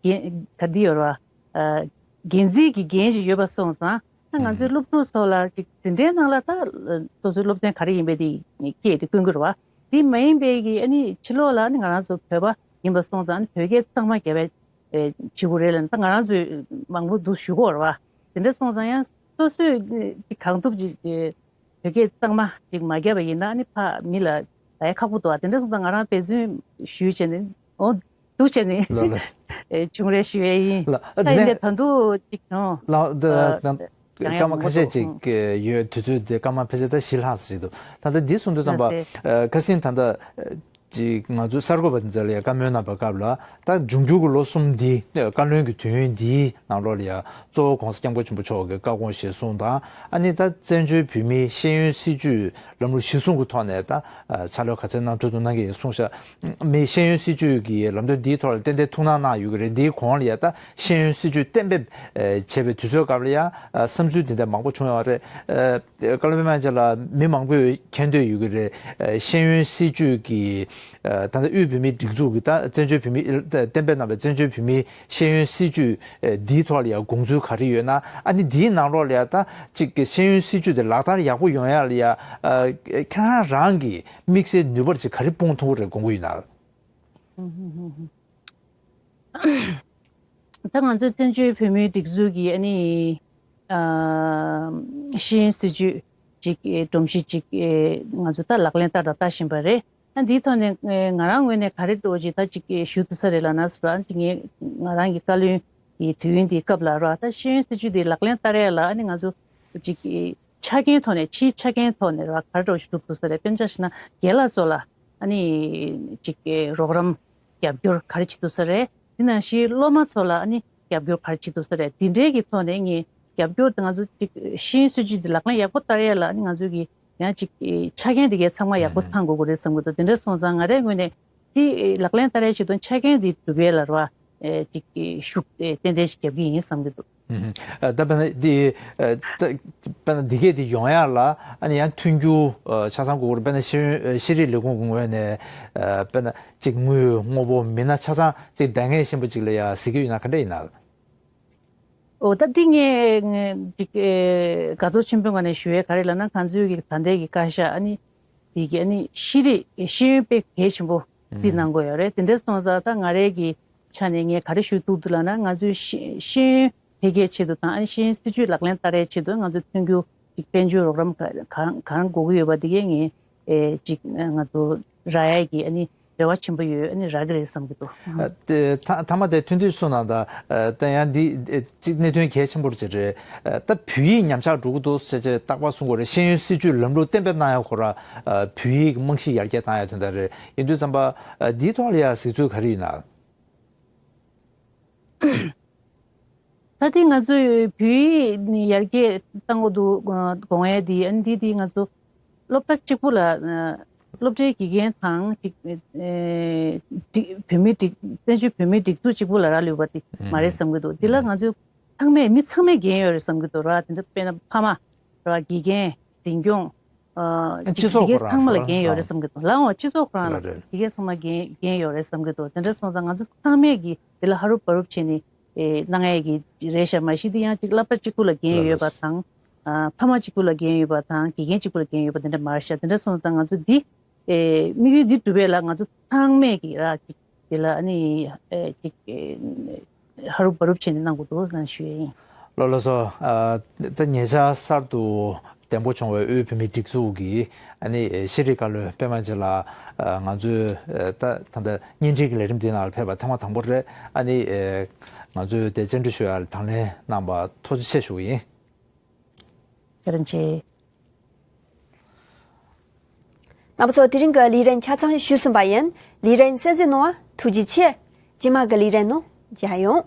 འགན་ག་འདི་ཡོད་རེད་བ། ཨ་འགན་འཛིན་གྱི་འགན་ཞིག་ཡོད་པ་སོང་ཙང་ ད་ང་ཚོའི་སློབ་ཕྲུག་ཚོ་ལ་ཅིག་འཛིན་གྲྭའི་ནང་ལ་ད་སོ་སོའི་སློབ་ཚན་ག་རེ་ཡིན་པའི་དེ་སྐྱེས་དེ་བསྐོན་གྱི་རེད་བ། དེ་མ་ཡིན་པའི་གི་ཨ་ནི་ཕྱི་ལོགས་ལ་ཨ་ནི་ང་རང་ཚོ་བོད་པ་ཡིན་པ་སོང་ཙང་ཨ་ནི་བོད་སྐད་གཙང་མ་རྒྱབ་པའི་ཨེ་བྱེད་དགོས་རེད་ལབ་ན། ད་ང་རང་ཚོས་མང་པོ་འདུག་ཞུ་གི་ཡོད་རེད་བ། དེ་འདྲ་སོང་ཙང་ཡང་སོ་སོས་ཨེ་གང་ཐུབ་ཅིག་ཨེ་བོད་སྐད་གཙང་མ་ཅིག་མ་རྒྱབ་པ་ཡིན་ན་ཨ་ནི་ཕ་མི་ལ་ད་ཡ་ཁག་པོ་འདུག་བ། དེ་འདྲ་སོང་ཙང་ང་རང་འབད་བརྩོན་ཞུས་བྱས་ནས་འོ་འདུག་བྱས་ནས་ལ་ལ་ཨེ་བྱུང་རེད་ཞུ་ཡས་ཡིན། ལ་ཨ་ད་དེ་ཡིན་ནས་དེ་ད་དུང་ཅིག་ཨོ་ལ་ཨ་ད་ཡང་སྐར་མ་ཡང་ཁ་ཤས་མང་པོ་འདུག་ཅིག་ཡོད། དུས་ཚོད་དེ་སྐར་མ་ཕལ་ཆེར་ད་བཞི་ལྷག་ཙམ་ཞིག་འདུག་ད་ལྟ་འདི་གསུང་དུས་ཙམ་པ་ལགས་སེ། ཨ་ཁ་སང་ད་ལྟ་ཅིག་ང་ཚོའི་གསར་འགོད་པ་འདི་ཚོ་ལ་ཡང་བཀའ་མོལ་གནང་བའི་སྐབས་ལ། ད་འབྱུང་འགྱུར་གྱི་ལོ་གསུམ་འདི་བཀའ་བློན་གྱི་དུས་ཡུན་འདིའི་ནང་ལོགས་ལ་ཡང་གཙོ་བོ་༸གོང་ས་༸སྐྱབས་མགོན་ཆེན་པོ་མཆོག་གི་བཀའ་དགོངས་གཞིར་བཟུང་དང་། ཨ་ནི་ད་བཙན་བྱོལ་བོད་མིའི་ཤེས་ཡོན་སྲིད་བྱུས་ལམ་ལུགས་གཞིར་བཟུང་གི་ཐོག་ནས་ད་ཕྱག་ལས་ག་ཚད་གནང་ཐུབ་ཐུབ་གནང་གི་ཡིན་གསུངས་ཤག་མི་ཤེས་ཡོན་སྲིད་བྱུས་ཀྱི་ལམ་སྟོན་འདིའི་ཐོག་ལ་ཏན་ཏན་ཐུགས་སྣང་གནང་ཡོད་ཀྱི་རེད། འདིའི་གོང་ལ་ཡང་ད་ཤེས་ཡོན་སྲིད་བྱུས་གཏན་འབེབས་བྱས་པའི་དུས་ཚོད་སྐབས་ལ་ཡང་བསམ་ཚུལ་འདི་འདྲ་མང་པོ་བྱུང་ཡོད་རེད། བཀའ་བློན་པདྨ་ཡན་ཆད་ལགས། མི་མང་པོས་མཁྱེན་འདོད་ཡོད་ཀྱི་རེད། ཨ་ཤེས་ཡོན་སྲིད་བྱུས་ཀྱི་ཨ་ད་ལྟ་དབུས་བོད་མིའི་སྒྲིག་འཛུགས་ཀྱི་ད་བཙན་བྱོལ་བོད་མིའི་ཨ་གཏན་འབེབས་གནང་བའི་བཙན་བྱོལ་བོད་མིའི་ཤེས་ཡོན་སྲིད་བྱུས་ཨ་འདིའི་ཐོག་ལ་ཡང་དགོངས་ཚུལ་ག་རེ་ཡོད་ན། ཨ་ནི་འདིའི་ནང་ལོགས་ལ་ཡང་ད་ཅིག་གི་ཤེས་ཡོན་སྲིད་བྱུས་དེ་ལག་བསྟར་ཡག་པོ་ཡོང་ཡག་ལ་ཡང་ཨ་ཁྱེད་རང་རང་གི་དམིགས་བསལ་ནུས་པ་ཅིག་ག་རེ་སྤུངས་ཐུབ་ཀྱི་རེད་དགོངས་ཀྱི་ཡོད་ན། ད་ང་ཚོའི་བཙན་བྱོལ་བོད་མིའི་སྒྲིག་འཛུགས་ཀྱི་ཨ་ནི་ཨ་ཤེས་ཡོན་སྲིད་བྱུས་ཅིག་སྒྲོམ་གཞི་ཅིག་ང་ཚོ་ད་ལག་ལེན་བསྟར་དང་བསྟར་བཞིན་པ་རེད། ཨ་འདིའི་ཐོག་ནས་ང་རང་ངོས་ནས་ག་རེ་འགྲོ་ཅིག་ད་ཅིག་ཞུ་ཐུབ་ས་རེད་ལབ་ན་ཟེར་བ། ཨ་ཅིག་ངས་ང་རང་གི་བཀའ་བློན་གྱི་དུས་ཡུན་དེའི་སྐབས་ལ་ར་ད་ཤེས་ཡོན་སྲིད་བྱུས་དེ་ལག་ལེན་བསྟར་ཡ་ལ་ཨ་ནི་ང་ཚོ་ཅིག་ཆ་རྐྱེན་ཐོག་ནས་ཕྱིའི་ཆ་རྐྱེན་ཐོག་ནས་ར་ག་རེ་འདྲ་ཞིག་སྒྲུབ་ཐུབ་ས་རེད། དཔེར་ན་ཆ་བཞག་ན་རྒན་ལགས་ཚོ་ལ་ཨ་ནི་ཅིག་རོགས་རམ་རྒྱབ་སྐྱོར་ག་རེ་བྱེད་ཐུབ་ས་རེད། དེ་ནང་བཞིན་སློབ་མ་ཚོ་ལ་ཨ་ནི་རྒྱབ་སྐྱོར་ག་རེ་བྱེད་ཐུབ་ས་རེད། དེ་འདྲའི་གི་ཐོག་ནས་ངས་རྒྱབ་སྐྱོར་དེ་ང་ཚོ་ཅིག་ཤེས་ཡོན་སྲིད་བྱུས་དེ་ལག་ལེན་ཡག་པོ་བསྟར་ཡ་ལ་ཨ་ནི་ང་ཚོ་གི་ཡང་ཅིག་ཆ་རྐྱེན་དེ་གའི་ཚང་མ་ཡག་པོ་ཚང་དགོས་ཀྱི་རེད་བསམ་གྱི་འདུག་དེ་འདྲ་སོང་ཙང་ང་རའི་ངོས་ནས་དེ་ལག་ལེན་བསྟར་ཡ་ཆེད་དུ་ཆ་རྐྱེན་དེ་གྲུབ་ཡས་ལ་ར་ཅིག་ཤུགས་ཏན་ཏན་ཞིག་རྒྱབ་ཀྱི་ཡིན་བསམ་གྱི་འདུག་ཨ་ད་དཔེར་ན་འདི་ཨ་ད་དཔེར་ན་འདི་གས་འདི་ཡོང་ཡག་ལ་ཨ་ནི་ཡང་མཐུན་འགྱུར་ཨ་ཆ་ཚང་དགོས་ཀྱི་རེད། དཔེར་ན་ཤེས་ཡོན་ཨ་ཤེས་རིག་ལས་ཁུངས་ཀྱི་ངོས་ནས་ཨ་དཔེར་ན་ཅིག་དངུལ་དངོས་པོ་མི་སྣ་ཆ་ཚང་ཅིག་འདང་ངེས་ཤེས་པོ་ཅིག་ལ་ཡ་གཟིགས་ཀྱི་ཡོད་ན་ག་འདྲ་ཡིན་ན། ཨོ་ད་འདི་ངས་ངས་ཅིག་ཨེ་དགའ་ཚོར་ཆེན་པོའི་ངང་ནས་ཞུ་ཡས་ག་རེ་ལབ་ན། ང་ཚོའི་གི་ད་ལྟའི་གི་བཀའ་ཤག་ཨ་ནི་འདི་གི་ཨ་ནི་ཤེས་རིག་ཤེས་ཡོན་དཔེ་གལ་ཆེན་པོ་རྩིས་གནང་དགོས་ཡོད་རེད། དེ་འདྲ་སོང་ཙང་ད་ང་རའི་གི་ཆ་ནས་ངས་ག་རེ་ཞུ་ཐུབ་འདུག་ལབ་ན། ང་ཚོའི་ཤེས་ཤེས་ཡོན་འཕེལ་རྒྱས་ཆེད་དུ་དང་ཨ་ནི་ཤེས་ཡོན་སྲིད་བྱུས་ལག་ལེན་བསྟར་ཡས་ཆེད་དུ་ང་ཚོས་མཐུན་འགྱུར་ཅིག་དཔལ་འབྱོར་རོགས་རམ་ག་གང་གང་དགོས་ཀྱི་ཡོད་པ་འདི་གས་ངས་ཨེ་ཅིག་ང་ཚོ་རག་ཡས་ཀྱི་ཨ་ནི་རེ་བ་ཆེན་པོ་ཡོད། ཨ་ནི་རག་གི་རེད་བསམ་གྱི་འདུག་ཨ་དེ་ཐ་མཐའ་མ་དེ་ཐུང་ཐུང་གསུངས་གནང་དང་། ཨ་ད་ཡང་འདི་ཨེ་ཅིག་གནད་དོན་གལ་ཆེན་པོ་ཅིག་རེད། ཨ་ད་བོད་ཡིག་ཉམས་ཆག་འགྲོ་གི་འདུག་ཟེར་བྱས་རྟག་པར་གསུང་གི་རེད། ཤེས་ཡོན་སྲིད་བྱུས་ལམ་ལུགས་གཏན་འབེབས་གནང་ཡག་ཁོ་ར་ཨ་བོད་ཡིག་རྨང་གཞི་ཡར་རྒྱས་བཏང་ཡག་དོན་དག་རེད། ཡིན་དུས་ཙམ་པ་ཨ་འདིའི་ཐོག་ལ་ཡང་གཟིགས་ཚུལ་ག་རེ་ཡོད་ན། ད་ལྟའི་ང་ཚོས་བོད་ཡིག་ནི་ཡར་རྒྱས་བཏང་དགོས་འདུག་དགོངས་ཡས་འདི་ཨ་ནི་འདི་འདི་ང་ཚོ་སློབ་གྲྭ་གཅིག་པུ་ལ་སློབ་གྲྭའི་དགེ་རྒན་དང་ཅིག་ཨེ་སྒྲིག་བོད་མིའི་སྒྲིག་བཙན་བྱོལ་བོད་མིའི་སྒྲིག་འཛུགས་གཅིག་པུ་ལ་རག་ལུས་པ་དེ་མ་རེད་བསམ་གྱི་འདུག་འདི་ལ་ང་ཚོས་ཚང་མས་མི་ཚང་མས་འགན་ཡོད་རེད་བསམ་གྱི་འདུག་ར། དེ་འདྲ་དཔེར་ན་ཕ་མ་ར་དགེ་རྒན་འཛིན་སྐྱོང་ཨ་སྤྱི་ཅིག་ཚོགས་དེ་གའི་ཁོ་རང་ཚང་མ་ལ་ལ་འགན་ཡོད་རེད་བསམ་གྱི་འདུག་ལའང་སྤྱི་ཚོགས་ཁོ་རང་ལ་ལ་རེད། དེ་གའི་ཚང་མ་འགན་འགན་ཡོད་རེད་བསམ་གྱི་འདུག་དེ་འདྲ་སོང་ཙང་ང་ཚོ་ཚང་མས་ཀྱི་དེ་ལ་ཧ་རུབ་བ་རུབ་བྱས་ནས་ཨེ་གནང་ཡས་ཀྱི་རེད་ཤག་མ་གཞི་དེ་ཡང་ཅིག་བསླབ་པ་གཅིག་པུ་ལ་འགན་ལ་ཡོད་པ་ལ་དང་། ཨ་ཕ་མ་གཅིག་པུ་ལ་འགན་ཡོད་པ་དང་དགེ་རྒན་གཅིག་པུ་ལ་འགན་ཡོད་པ་དེ་འདྲ་མ་རེད་ཤག་དེ་འདྲ་སོང་ཙང་ང་ཚོ་འདི་ཨེ་དམིགས་ཡུལ་འདི་འགྲུབ་ཡས་ལ་ང་ཚོ་ཚང་མས་ཀྱི་ར་ཅིག་དེ་ལ་ཨ་ནི་ཨེ་ཅིག་ཨེ་ཧ་རུབ་བ་རུབ་བྱས་ནས་གནང་དགོས་འདུག་ལབ་ཞུ་ཡས་ཡིན། ལགས་ལགས་སོ། ཨ་ད་ཉེ་ཆར་གསར་དུ་འདེམས་བསྐོ་བྱུང་བའི་དབུས་བོད་མིའི་སྒྲིག་འཛུགས་ཀྱི་ཨ་ནི་ཤེས་རིག་བཀའ་བློན་པད་མ་རྗེ་ལགས། ཨ་ང་ཚོའི་ཨ་ད་ད་ལྟ་བརྙན་འཕྲིན་གྱི་ལས་རིམ་འདིའི་ནང་ལ་ཕེབས་པ་ཐེངས་མ་དང་པོ་རེད། ཨ་ནི་ཨེ་ང་ཚོས་དེ་བཅར་འདྲི་ཞུ་ཡག་ལ་དང་ལེན་གནང་བར་ཐུགས་རྗེ་ཆེ་ཞུ་གི་ཡིན། བཀའ་དྲིན་ཆེ། རྣམ་པ་ཚོ་དེ་རིང་གི་ལས་རིམ་ཆ་ཚང་ཞུས་ཟིན་པ་ཡིན། ལས་རིམ་གསན་གཟིགས་གནང་བ་ཐུགས་རྗེ་ཆེ། རྗེས་མ་གི་ལས་རིམ་ནང་མཇལ་ཡོང་།